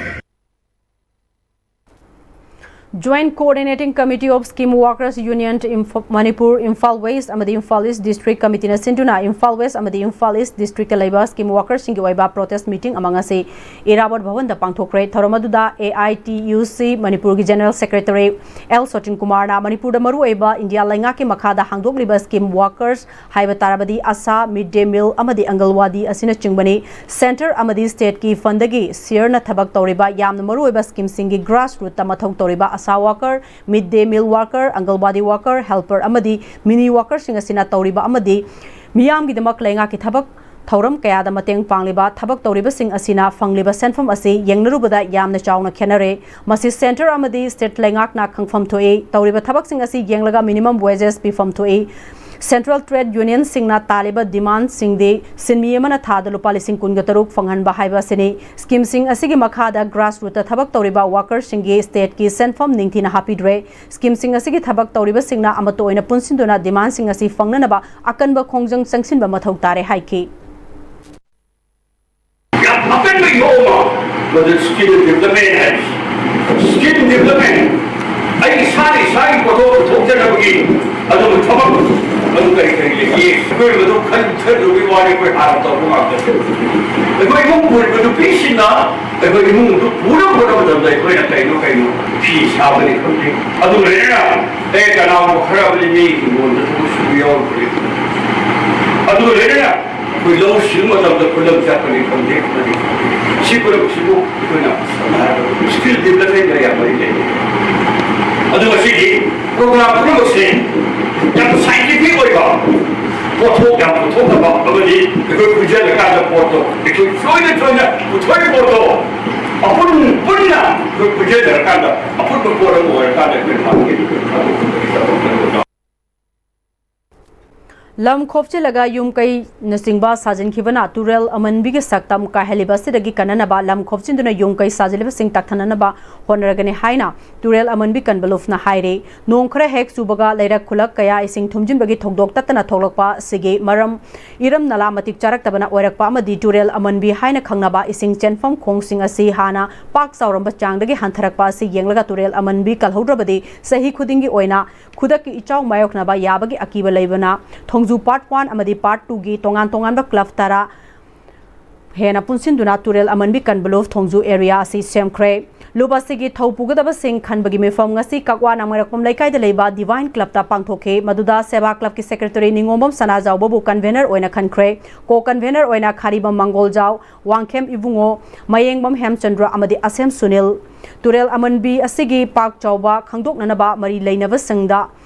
Joint Coordinating Committee of Scheme Workers Union Manipur, Imphal West ꯑꯃꯗꯤ Imphal East District Committeeꯅ ꯁꯤꯟꯗꯨꯅ Imphal West ꯑꯃꯗꯤ Imphal East Districtꯇ ꯂꯩꯕ scheme workersꯁꯤꯡꯒꯤ ꯑꯣꯏꯕ protest meeting ꯑꯃ ꯉꯁꯤ ꯏꯔꯥꯕꯣꯠ ꯚꯕꯟꯗ ꯄꯥꯡꯊꯣꯛꯈ꯭ꯔꯦ꯫ ꯊꯧꯔꯝ ꯑꯗꯨꯗ A I T U C ꯃꯅꯤꯄꯨꯔꯒꯤ General Secretary L ꯁꯣꯇꯤꯟ ꯀꯨꯃꯥꯔꯅ ꯃꯅꯤꯄꯨꯔꯗ ꯃꯔꯨꯑꯣꯏꯕ ꯏꯟꯗꯤꯌꯥ ꯂꯩꯉꯥꯛꯀꯤ ꯃꯈꯥꯗ ꯍꯥꯡꯗꯣꯛꯂꯤꯕ scheme workers ꯍꯥꯏꯕ ꯇꯥꯔꯕꯗꯤ ꯑꯁꯥ, mid day meal ꯑꯃꯗꯤ ꯑꯪꯒꯜꯋꯥꯗꯤ ꯑꯁꯤꯅꯆꯤꯡꯕꯅꯤ꯫ Centre ꯑꯃꯗꯤ stateꯀꯤ fundꯗꯒꯤ shareꯅ ꯊꯕꯛ ꯇꯧꯔꯤꯕ ꯌꯥꯝꯅ ꯃꯔꯨꯑꯣꯏꯕ schemeꯁꯤꯡꯒꯤ grass rootꯇ ꯃꯊꯧ ꯇꯧꯔꯤꯕ ꯑꯁꯥ worker, mid day meal worker, ꯑꯪꯒꯜꯋꯥꯗꯤ worker, helper ꯑꯃꯗꯤ mini workerꯁꯤꯡ ꯑꯁꯤꯅ ꯇꯧꯔꯤꯕ ꯑꯃꯗꯤ ꯃꯤꯌꯥꯝꯒꯤꯗꯃꯛ ꯂꯩꯉꯥꯛꯀꯤ ꯊꯕꯛ ꯊꯧꯔꯝ ꯀꯌꯥꯗ ꯃꯇꯦꯡ ꯄꯥꯡꯂꯤꯕ ꯊꯕꯛ ꯇꯧꯔꯤꯕꯁꯤꯡ ꯑꯁꯤꯅ ꯐꯪꯂꯤꯕ ꯁꯦꯟꯐꯝ ꯑꯁꯤ ꯌꯦꯡꯅꯔꯨꯕꯗ ꯌꯥꯝꯅ ꯆꯥꯎꯅ ꯈꯦꯠꯅꯔꯦ꯫ ꯃꯁꯤ centre ꯑꯃꯗꯤ state ꯂꯩꯉꯥꯛꯅ ꯈꯪꯐꯝ ꯊꯣꯛꯏ꯫ ꯇꯧꯔꯤꯕ ꯊꯕꯛꯁꯤꯡ ꯑꯁꯤ ꯌꯦꯡꯂꯒ minimum wages ꯄꯤꯐꯝ ꯊꯣꯛꯏ꯫ Central trade unionꯁꯤꯡꯅ ꯇꯥꯜꯂꯤꯕ demandꯁꯤꯡꯗꯤ ꯁꯤꯟꯃꯤ ꯑꯃꯅ ꯊꯥꯗ ꯂꯨꯄꯥ ꯂꯤꯁꯤꯡ ꯀꯨꯟꯒ ꯇꯔꯨꯛ ꯐꯪꯍꯟꯕ ꯍꯥꯏꯕ ꯑꯁꯤꯅꯤ꯫ Schemeꯁꯤꯡ ꯑꯁꯤꯒꯤ ꯃꯈꯥꯗ grass rootꯇ ꯊꯕꯛ ꯇꯧꯔꯤꯕ workerꯁꯤꯡꯒꯤ stateꯀꯤ ꯁꯦꯟꯐꯝ ꯅꯤꯡꯊꯤꯅ ꯍꯥꯞꯄꯤꯗ꯭ꯔꯦ꯫ Schemeꯁꯤꯡ ꯑꯁꯤꯒꯤ ꯊꯕꯛ ꯇꯧꯔꯤꯕꯁꯤꯡꯅ ꯑꯃꯠꯇ ꯑꯣꯏꯅ ꯄꯨꯟꯁꯤꯟꯗꯨꯅ demandꯁꯤꯡ ꯑꯁꯤ ꯐꯪꯅꯅꯕ ꯑꯀꯟꯕ ꯈꯣꯡꯖꯪ ꯆꯪꯁꯤꯟꯕ ꯃꯊꯧ ꯇꯥꯔꯦ ꯍꯥꯏꯈꯤ꯫ ꯌꯥꯝ ꯑꯀꯟꯕ ꯏꯍꯧ ꯑꯃ, ꯃꯗꯨ skill development ꯍꯥꯏꯕꯁꯤ꯫ Skill development, ꯑꯩ ꯏꯁꯥꯅ ꯏꯁꯥꯒꯤ ꯄꯣꯠꯊꯣꯛ ꯄꯨꯊꯣꯛꯆꯅꯕꯒꯤ ꯑꯗꯨꯒ ꯊꯕꯛ ꯑꯗꯨ ꯀꯔꯤ ꯀꯔꯤ ꯂꯩꯒꯦ? ꯑꯩꯈꯣꯏ ꯃꯗꯨ ꯈꯟꯊꯗꯕꯒꯤ ꯋꯥꯅꯤ, ꯑꯩꯈꯣꯏ ꯍꯥꯟꯅ ꯇꯧꯕ ꯉꯥꯛꯇꯅꯤ꯫ ꯑꯩꯈꯣꯏ ꯏꯃꯨꯡ ꯄꯨꯔꯤꯕ ꯅꯨꯄꯤꯁꯤꯡꯅ ꯑꯩꯈꯣꯏ ꯏꯃꯨꯡꯗꯨ ꯄꯨꯅꯕ ꯍꯣꯠꯅꯕ ꯃꯇꯝꯗ ꯑꯩꯈꯣꯏꯅ ꯀꯩꯅꯣ ꯀꯩꯅꯣ ꯐꯤ ꯁꯥꯕꯅꯤ ꯈꯪꯗꯦ, ꯑꯗꯨ ꯂꯣꯏꯅꯅ ꯑꯦ ꯀꯅꯥꯒꯨꯝꯕ ꯈꯔ ꯑꯃꯗꯤ ꯃꯤ ꯍꯤꯡꯒꯣꯜꯗ ꯊꯕꯛ ꯁꯨꯕ ꯌꯥꯎꯔꯛꯄꯅꯤ, ꯑꯗꯨꯒ ꯂꯣꯏꯅꯅ ꯑꯩꯈꯣꯏ ꯂꯧꯎ ꯁꯤꯡꯎ ꯃꯇꯝꯗ ꯈꯨꯂꯪ ꯆꯠꯄꯅꯤ ꯈꯪꯗꯦ, ꯑꯃꯗꯤ ꯁꯤ ꯄꯨꯝꯅꯃꯛꯁꯤꯕꯨ ꯑꯩꯈꯣꯏꯅ ꯁꯝꯅ ꯍꯥꯏꯔꯕꯗ skill developmentꯒ ꯌꯥꯝ ꯃꯔꯤ ꯂꯩꯅꯩ꯫ ꯑꯗꯨ ꯉꯁꯤꯗꯤ program ꯄꯨꯝꯅꯃꯛꯁꯦ ꯌꯥꯝ scientific ꯑꯣꯏꯕ, ꯄꯣꯠꯊꯣꯛ ꯌꯥꯝ ꯄꯨꯊꯣꯛꯅꯕ ꯑꯃꯗꯤ ꯑꯩꯈꯣꯏ ꯄꯨꯟꯁꯤꯜꯂꯀꯥꯟꯗ ꯄꯣꯠꯇꯣ ꯑꯩꯈꯣꯏ ꯖꯣꯏꯅ ꯖꯣꯏꯅ ꯄꯨꯊꯣꯛꯏ ꯄꯣꯠꯇꯣ ꯑꯄꯨꯟ ꯄꯨꯟꯅ ꯑꯩꯈꯣꯏ ꯄꯨꯟꯁꯤꯟꯅꯔꯀꯥꯟꯗ ꯑꯄꯨꯟꯕ ꯄꯣꯠ ꯑꯃ ꯑꯣꯏꯔꯀꯥꯟꯗ ꯑꯩꯈꯣꯏ ꯃꯥꯔꯀꯦꯠ ꯂꯝ ꯈꯣꯞꯆꯤꯜꯂꯒ ꯌꯨꯝ ꯀꯩꯅꯆꯤꯡꯕ ꯁꯥꯖꯤꯟꯈꯤꯕꯅ ꯇꯨꯔꯦꯜ ꯑꯃꯟꯕꯤꯒꯤ ꯁꯛꯇꯝ ꯀꯥꯏꯍꯜꯂꯤꯕ ꯑꯁꯤꯗꯒꯤ ꯀꯟꯅꯅꯕ ꯂꯝ ꯈꯣꯞꯆꯤꯟꯗꯨꯅ ꯌꯨꯝ ꯀꯩ ꯁꯥꯖꯤꯜꯂꯤꯕꯁꯤꯡ ꯇꯛꯊꯅꯅꯕ ꯍꯣꯠꯅꯔꯒꯅꯤ ꯍꯥꯏꯅ ꯇꯨꯔꯦꯜ ꯑꯃꯟꯕꯤ ꯀꯟꯕꯂꯨꯐꯅ ꯍꯥꯏꯔꯤ꯫ ꯅꯣꯡ ꯈꯔ ꯍꯦꯛ ꯆꯨꯕꯒ ꯂꯩꯔꯛ ꯈꯨꯜꯂꯛ ꯀꯌꯥ ꯏꯁꯤꯡ ꯊꯨꯝꯖꯤꯟꯕꯒꯤ ꯊꯧꯗꯣꯛ ꯇꯠꯇꯅ ꯊꯣꯛꯂꯛꯄ ꯑꯁꯤꯒꯤ ꯃꯔꯝ ꯏꯔꯝ ꯅꯂꯥ ꯃꯇꯤꯛ ꯆꯥꯔꯛꯇꯕꯅ ꯑꯣꯏꯔꯛꯄ ꯑꯃꯗꯤ ꯇꯨꯔꯦꯜ ꯑꯃꯟꯕꯤ ꯍꯥꯏꯅ ꯈꯪꯅꯕ ꯏꯁꯤꯡ ꯆꯦꯟꯐꯝ ꯈꯣꯡꯁꯤꯡ ꯑꯁꯤ ꯍꯥꯟꯅ ꯄꯥꯛ ꯆꯥꯎꯔꯝꯕ ꯆꯥꯡꯗꯒꯤ ꯍꯟꯊꯔꯛꯄ ꯑꯁꯤ ꯌꯦꯡꯂꯒ ꯇꯨꯔꯦꯜ ꯑꯃꯟꯕꯤ ꯀꯜꯍꯧꯗ꯭ꯔꯕꯗꯤ ꯆꯍꯤ ꯈꯨꯗꯤꯡꯒꯤ ꯑꯣꯏꯅ ꯈꯨꯗꯛꯀꯤ ꯏꯆꯥꯎ ꯃꯥꯌꯣꯛꯅꯕ ꯌꯥꯕꯒꯤ ꯑꯀꯤꯕ ꯂꯩꯕꯅ ꯊꯣꯡꯖꯨ ꯄꯥꯔꯠ ꯋꯥꯟ ꯑꯃꯗꯤ ꯄꯥꯔꯠ ꯇꯨꯒꯤ ꯇꯣꯉꯥꯟ ꯇꯣꯉꯥꯟꯕ ꯀ꯭ꯂꯕ ꯇꯔꯥ ꯍꯦꯟꯅ ꯄꯨꯟꯁꯤꯟꯗꯨꯅ ꯇꯨꯔꯦꯜ ꯑꯃꯟꯕꯤ ꯀꯟꯕꯂꯨꯐ ꯊꯣꯡꯖꯨ ꯑꯦꯔꯤꯌꯥ ꯑꯁꯤ ꯁꯦꯝꯈ꯭ꯔꯦ꯫ ꯂꯨꯞ ꯑꯁꯤꯒꯤ ꯊꯧ ꯄꯨꯒꯗꯕꯁꯤꯡ ꯈꯟꯕꯒꯤ ꯃꯤꯐꯝ ꯉꯁꯤ ꯀꯛꯋꯥ ꯅꯥꯃꯩꯔꯛꯄꯝ ꯂꯩꯀꯥꯏꯗ ꯂꯩꯕ ꯗꯤꯚꯥꯏꯟ ꯀ꯭ꯂꯕꯇ ꯄꯥꯡꯊꯣꯛꯈꯤ꯫ ꯃꯗꯨꯗ ꯁꯦꯕꯥ ꯀ꯭ꯂꯕꯀꯤ ꯁꯦꯀ꯭ꯔꯦꯇꯔꯤ ꯅꯤꯉꯣꯝꯕꯝ ꯁꯅꯥꯖꯥꯎꯕꯕꯨ ꯀꯟꯚꯦꯅꯔ ꯑꯣꯏꯅ ꯈꯟꯈ꯭ꯔꯦ꯫ ꯀꯣ ꯀꯟꯚꯦꯅꯔ ꯑꯣꯏꯅ ꯈꯥꯔꯤꯕꯝ ꯃꯪꯒꯣꯜꯖꯥꯎ, ꯋꯥꯡꯈꯦꯝ ꯏꯕꯨꯡꯉꯣ, ꯃꯌꯦꯡꯕꯝ ꯍꯦꯝꯆꯟꯗ꯭ꯔ ꯑꯃꯗꯤ ꯑꯁꯦꯝ ꯁꯨꯅꯤꯜ꯫ ꯇꯨꯔꯦꯜ ꯑꯃꯟꯕꯤ ꯑꯁꯤꯒꯤ ꯄꯥꯛ ꯆꯥꯎꯕ ꯈꯪꯗꯣꯛꯅꯅꯕ ꯃꯔꯤ ꯂꯩꯅꯕꯁꯤꯡꯗ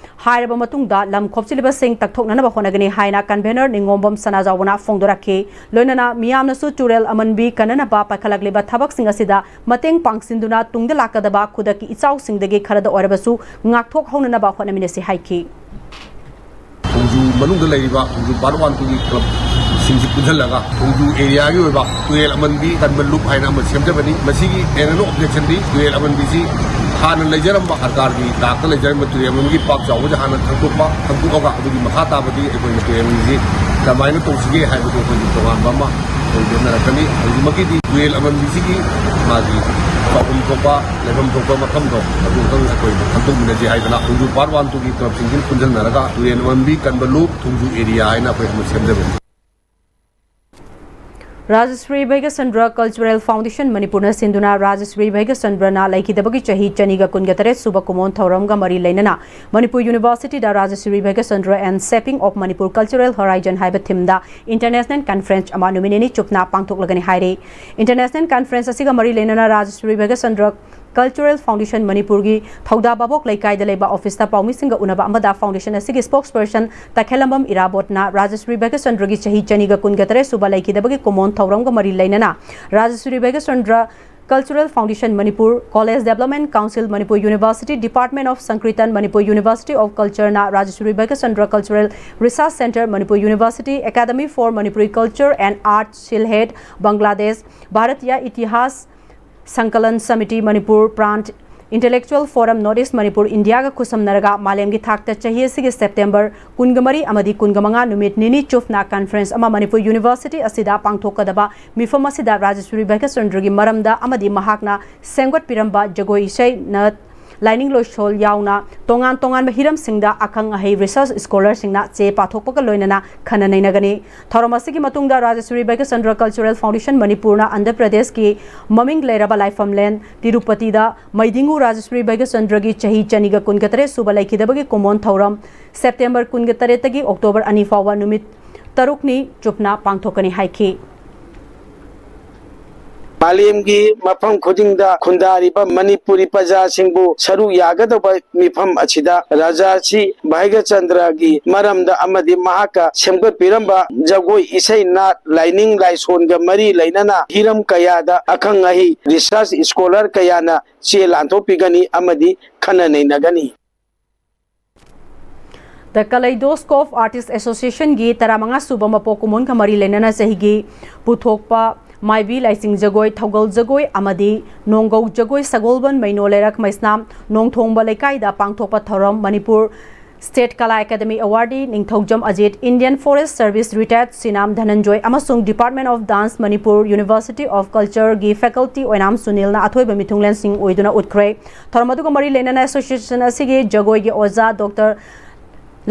ꯍꯥꯏꯔꯕ ꯃꯇꯨꯡꯗ ꯂꯝ ꯈꯣꯞꯆꯤꯜꯂꯤꯕꯁꯤꯡ ꯇꯛꯊꯣꯛꯅꯅꯕ ꯍꯣꯠꯅꯒꯅꯤ ꯍꯥꯏꯅ ꯀꯟꯚꯦꯅꯔ ꯅꯤꯉꯣꯝꯕꯝ ꯁꯅꯥꯖꯥꯎꯕꯅ ꯐꯣꯡꯗꯣꯔꯛꯈꯤ꯫ ꯂꯣꯏꯅꯅ ꯃꯤꯌꯥꯝꯅꯁꯨ ꯇꯨꯔꯦꯜ ꯑꯃꯟꯕꯤ ꯀꯟꯅꯅꯕ ꯄꯥꯏꯈꯠꯂꯛꯂꯤꯕ ꯊꯕꯛꯁꯤꯡ ꯑꯁꯤꯗ ꯃꯇꯦꯡ ꯄꯥꯡꯁꯤꯟꯗꯨꯅ ꯇꯨꯡꯗ ꯂꯥꯛꯀꯗꯕ ꯈꯨꯗꯛꯀꯤ ꯏꯆꯥꯎꯁꯤꯡꯗꯒꯤ ꯈꯔꯗ ꯑꯣꯏꯔꯕꯁꯨ ꯉꯥꯛꯊꯣꯛꯍꯧꯅꯅꯕ ꯍꯣꯠꯅꯃꯤꯟꯅꯁꯤ ꯍꯥꯏꯈꯤ꯫ ꯈꯣꯡꯖꯨ ꯃꯅꯨꯡꯗ ꯂꯩꯔꯤꯕ ꯈꯣꯡꯖꯨ ꯄꯥꯔꯠ ꯋꯥꯟ ꯇꯨꯒꯤ ꯀ꯭ꯂꯕꯁꯤꯡꯁꯤ ꯄꯨꯟꯁꯤꯜꯂꯒ ꯈꯣꯡꯖꯨ ꯑꯦꯔꯤꯌꯥꯒꯤ ꯑꯣꯏꯕ ꯇꯨꯔꯦꯜ ꯑꯃꯟꯕꯤ ꯀꯟꯕ ꯂꯨꯞ ꯍꯥꯏꯅ ꯑꯃ ꯁꯦꯝꯖꯕꯅꯤ꯫ ꯃꯁꯤꯒꯤ ꯃꯦꯟ ꯑꯣꯕꯖꯦꯛꯁꯟꯗꯤ ꯇꯨꯔꯦꯜ ꯑꯃꯟꯕꯤꯁꯤ ꯍꯥꯟꯅ ꯂꯩꯖꯔꯝꯕ ꯁꯔꯀꯥꯔꯒꯤ ꯊꯥꯛꯇ ꯂꯩꯖꯔꯝꯕ ꯇꯨꯔꯦꯜ ꯑꯃꯟꯕꯤꯒꯤ ꯄꯥꯛ ꯆꯥꯎꯕꯁꯦ ꯍꯥꯟꯅ ꯈꯪꯗꯣꯛꯄ, ꯈꯪꯗꯣꯛꯑꯒ ꯑꯗꯨꯒꯤ ꯃꯈꯥ ꯇꯥꯕꯗꯤ ꯑꯩꯈꯣꯏꯅ ꯇꯨꯔꯦꯜ ꯑꯃꯟꯕꯤꯁꯤ ꯀꯃꯥꯏꯅ ꯇꯧꯁꯤꯒꯦ ꯍꯥꯏꯕꯗꯨ ꯑꯩꯈꯣꯏꯒꯤ ꯇꯣꯉꯥꯟꯕ ꯑꯃ ꯑꯩꯈꯣꯏ ꯂꯦꯞꯅꯔꯛꯀꯅꯤ꯫ ꯍꯧꯖꯤꯛꯃꯛꯀꯤꯗꯤ ꯇꯨꯔꯦꯜ ꯑꯃꯟꯕꯤꯁꯤꯒꯤ ꯃꯥꯒꯤ ꯇꯧꯐꯝ ꯊꯣꯛꯄ, ꯂꯩꯐꯝ ꯊꯣꯛꯄ ꯃꯐꯝꯗꯣ ꯑꯗꯨ ꯈꯛꯇꯪ ꯑꯩꯈꯣꯏ ꯈꯪꯗꯣꯛꯃꯤꯟꯅꯁꯤ ꯍꯥꯏꯗꯅ ꯈꯣꯡꯖꯨ ꯄꯥꯔꯠ ꯋꯥꯟ ꯇꯨꯒꯤ ꯀ꯭ꯂꯕꯁꯤꯡꯁꯤꯅ ꯄꯨꯟꯁꯤꯟꯅꯔꯒ ꯇꯨꯔꯦꯜ ꯑꯃꯟꯕꯤ ꯀꯟꯕ ꯂꯨꯞ ꯊꯣꯡꯖꯨ ꯑꯦꯔꯤꯌꯥ ꯍꯥꯏꯅ ꯑꯩꯈꯣꯏ ꯑꯃ ꯁꯦꯝꯖꯕꯅꯤ꯫ ꯔꯥꯖꯁ꯭ꯔꯤ ꯚꯩꯒꯆꯟꯗ꯭ꯔ ꯀꯜꯆꯔꯦꯜ ꯐꯥꯎꯟꯗꯦꯁꯟ ꯃꯅꯤꯄꯨꯔꯅ ꯁꯤꯟꯗꯨꯅ ꯔꯥꯖꯁ꯭ꯔꯤ ꯚꯩꯒꯆꯟꯗ꯭ꯔꯅ ꯂꯩꯈꯤꯗꯕꯒꯤ ꯆꯍꯤ ꯆꯅꯤꯒ ꯀꯨꯟꯒ ꯇꯔꯦꯠ ꯁꯨꯕ ꯀꯨꯝꯑꯣꯟ ꯊꯧꯔꯝꯒ ꯃꯔꯤ ꯂꯩꯅꯅ ꯃꯅꯤꯄꯨꯔ ꯌꯨꯅꯤꯚꯔꯁꯤꯇꯤꯗ Rajshri Bhagyachandra and shaping of Manipur cultural horizon ꯍꯥꯏꯕ ꯊꯤꯝꯗ ꯏꯟꯇꯔꯅꯦꯁꯅꯦꯜ ꯀꯟꯐꯔꯦꯟꯁ ꯑꯃ ꯅꯨꯃꯤꯠ ꯅꯤꯅꯤ ꯆꯨꯞꯅ ꯄꯥꯡꯊꯣꯛꯂꯒꯅꯤ ꯍꯥꯏꯔꯤ꯫ ꯏꯟꯇꯔꯅꯦꯁꯅꯦꯜ ꯀꯟꯐꯔꯦꯟꯁ ꯑꯁꯤꯒ ꯃꯔꯤ ꯂꯩꯅꯅ ꯔꯥꯖꯁ꯭ꯔꯤ ꯚꯩꯒꯆꯟꯗ꯭ꯔ Cultural Foundation ꯃꯅꯤꯄꯨꯔꯒꯤ ꯊꯧꯗꯥ ꯚꯥꯕꯣꯛ ꯂꯩꯀꯥꯏꯗ ꯂꯩꯕ ꯑꯣꯐꯤꯁꯇ ꯄꯥꯎꯃꯤꯁꯤꯡꯒ ꯎꯅꯕ ꯑꯃꯗ ꯐꯥꯎꯟꯗꯦꯁꯟ ꯑꯁꯤꯒꯤ ꯁ꯭ꯄꯣꯛꯁ ꯄꯔꯁꯟ ꯇꯈꯦꯂꯝꯕꯝ ꯏꯔꯥꯕꯣꯠꯅ ꯔꯥꯖꯦꯁ꯭ꯋꯔꯤ ꯚꯥꯒ꯭ꯌꯆꯟꯗ꯭ꯔꯒꯤ ꯆꯍꯤ ꯆꯅꯤꯒ ꯀꯨꯟꯒ ꯇꯔꯦꯠ ꯁꯨꯕ ꯂꯩꯈꯤꯗꯕꯒꯤ ꯀꯨꯃꯣꯟ ꯊꯧꯔꯝꯒ ꯃꯔꯤ ꯂꯩꯅꯅ ꯔꯥꯖꯦꯁ꯭ꯋꯔꯤ Bhagyachandra Cultural Foundation Manipur, College Development Council Manipur University, Department of Sankirtan Manipur University of Culture ꯅ ꯔꯥꯖꯦꯁ꯭ꯋꯔꯤ Bhagyachandra Cultural Research Centre Manipur University, Academy for Manipuri Culture and Art Sylhet, Bangladesh, Bharatiya Itihas Sankalan Samiti Manipur, Prant Intellectual Forum North East Manipur, ꯏꯟꯗꯤꯌꯥꯒ ꯈꯨꯠꯁꯝꯅꯔꯒ ꯃꯥꯂꯦꯝꯒꯤ ꯊꯥꯛꯇ ꯆꯍꯤ ꯑꯁꯤꯒꯤ September ꯀꯨꯟꯒ ꯃꯔꯤ ꯑꯃꯗꯤ ꯀꯨꯟꯒ ꯃꯉꯥ ꯅꯨꯃꯤꯠ ꯅꯤꯅꯤ ꯆꯨꯞꯅ ꯀꯟꯐꯔꯦꯟꯁ ꯑꯃ ꯃꯅꯤꯄꯨꯔ ꯌꯨꯅꯤꯚꯔꯁꯤꯇꯤ ꯑꯁꯤꯗ ꯄꯥꯡꯊꯣꯛꯀꯗꯕ ꯃꯤꯐꯝ ꯑꯁꯤꯗ ꯔꯥꯖꯦꯁ꯭ꯋꯔꯤ ꯚꯥꯒ꯭ꯌꯆꯟꯗ꯭ꯔꯒꯤ ꯃꯔꯝꯗ ꯑꯃꯗꯤ ꯃꯍꯥꯛꯅ ꯁꯦꯝꯒꯠꯄꯤꯔꯝꯕ ꯖꯒꯣꯏ ꯏꯁꯩ, ꯅꯠ, ꯂꯥꯏꯅꯤꯡ ꯂꯣꯏꯁꯣꯜ ꯌꯥꯎꯅ ꯇꯣꯉꯥꯟ ꯇꯣꯉꯥꯟꯕ ꯍꯤꯔꯝꯁꯤꯡꯗ ꯑꯈꯪ ꯑꯍꯩ ꯔꯤꯁꯔꯆ ꯁ꯭ꯀꯣꯂꯔꯁꯤꯡꯅ ꯆꯦ ꯄꯥꯊꯣꯛꯄꯒ ꯂꯣꯏꯅꯅ ꯈꯟꯅ ꯅꯩꯅꯒꯅꯤ꯫ ꯊꯧꯔꯝ ꯑꯁꯤꯒꯤ ꯃꯇꯨꯡꯗ ꯔꯥꯖꯦꯁ꯭ꯋꯔꯤ ꯚꯥꯒ꯭ꯌꯆꯟꯗ꯭ꯔ Cultural Foundation ꯃꯅꯤꯄꯨꯔꯅ ꯑꯟꯙ꯭ꯔ ꯄ꯭ꯔꯗꯦꯁꯀꯤ ꯃꯃꯤꯡ ꯂꯩꯔꯕ ꯂꯥꯏꯐꯝꯂꯦꯟ ꯇꯤꯔꯨꯄꯇꯤꯗ ꯃꯩꯗꯤꯡꯉꯨ ꯔꯥꯖꯦꯁ꯭ꯋꯔꯤ ꯚꯥꯒ꯭ꯌꯆꯟꯗ꯭ꯔꯒꯤ ꯆꯍꯤ ꯆꯅꯤꯒ ꯀꯨꯟꯒ ꯇꯔꯦꯠ ꯁꯨꯕ ꯂꯩꯈꯤꯗꯕꯒꯤ ꯀꯨꯃꯣꯟ ꯊꯧꯔꯝ ꯁꯦꯞꯇꯦꯝꯕꯔ ꯀꯨꯟꯒ ꯇꯔꯦꯠꯇꯒꯤ ꯑꯣꯛꯇꯣꯕꯔ ꯑꯅꯤ ꯐꯥꯎꯕ ꯅꯨꯃꯤꯠ ꯇꯔꯨꯛꯅꯤ ꯆꯨꯞꯅ ꯄꯥꯡꯊꯣꯛꯀꯅꯤ ꯍꯥꯏꯈꯤ꯫ ꯃꯥꯂꯦꯝꯒꯤ ꯃꯐꯝ ꯈꯨꯗꯤꯡꯗ ꯈꯨꯟꯗꯥꯔꯤꯕ ꯃꯅꯤꯄꯨꯔꯤ ꯄ꯭ꯔꯖꯥꯁꯤꯡꯕꯨ ꯁꯔꯨꯛ ꯌꯥꯒꯗꯧꯕ ꯃꯤꯐꯝ ꯑꯁꯤꯗ ꯔꯥꯖꯥꯁꯤ ꯚꯥꯒ꯭ꯌꯆꯟꯗ꯭ꯔꯒꯤ ꯃꯔꯝꯗ ꯑꯃꯗꯤ ꯃꯍꯥꯛꯀ ꯁꯦꯝꯒꯠꯄꯤꯔꯝꯕ ꯖꯒꯣꯏ, ꯏꯁꯩ, ꯅꯥꯠ, ꯂꯥꯏꯅꯤꯡ ꯂꯥꯏꯁꯣꯟꯒ ꯃꯔꯤ ꯂꯩꯅꯅ ꯍꯤꯔꯝ ꯀꯌꯥꯗ ꯑꯈꯪ ꯑꯍꯩ ꯔꯤꯁꯔꯆ ꯁ꯭ꯀꯣꯂꯔ ꯀꯌꯥꯅ ꯆꯦ ꯂꯥꯟꯊꯣꯛꯄꯤꯒꯅꯤ ꯑꯃꯗꯤ ꯈꯟꯅ ꯅꯩꯅꯒꯅꯤ꯫ The Kaleidoscope Artist Association ꯒꯤ ꯇꯔꯥꯃꯉꯥ ꯁꯨꯕ ꯃꯄꯣꯛ ꯀꯨꯝꯑꯣꯟꯒ ꯃꯔꯤ ꯂꯩꯅꯅ ꯆꯍꯤꯒꯤ ꯄꯨꯊꯣꯛꯄ ꯃꯥꯏꯕꯤ ꯂꯥꯏꯆꯤꯡ ꯖꯒꯣꯏ, ꯊꯧꯒꯜ ꯖꯒꯣꯏ ꯑꯃꯗꯤ ꯅꯣꯡꯒꯧ ꯖꯒꯣꯏ ꯁꯒꯣꯜꯕꯟ ꯃꯩꯅꯣ ꯂꯩꯔꯛ ꯃꯩꯁꯅꯥꯝ ꯅꯣꯡꯊꯣꯡꯕ ꯂꯩꯀꯥꯏꯗ ꯄꯥꯡꯊꯣꯛꯄ ꯊꯧꯔꯝ Manipur State Kala Academy Awardee ꯅꯤꯡꯊꯧꯖꯝ Ajit, Indian Forest Service Retired ꯁꯤꯅꯥꯝ ꯙꯅꯟꯖꯣꯏ ꯑꯃꯁꯨꯡ Department of Dance Manipur University of Culture ꯒꯤ faculty ꯑꯣꯏꯅꯥꯝ ꯁꯨꯅꯤꯜꯅ ꯑꯊꯣꯏꯕ ꯃꯤꯊꯨꯡꯂꯦꯟꯁꯤꯡ ꯑꯣꯏꯗꯨꯅ ꯎꯠꯈ꯭ꯔꯦ꯫ ꯊꯧꯔꯝ ꯑꯗꯨꯒ ꯃꯔꯤ ꯂꯩꯅꯅ association ꯑꯁꯤꯒꯤ ꯖꯒꯣꯏꯒꯤ ꯑꯣꯖꯥ ꯗꯣꯛꯇꯔ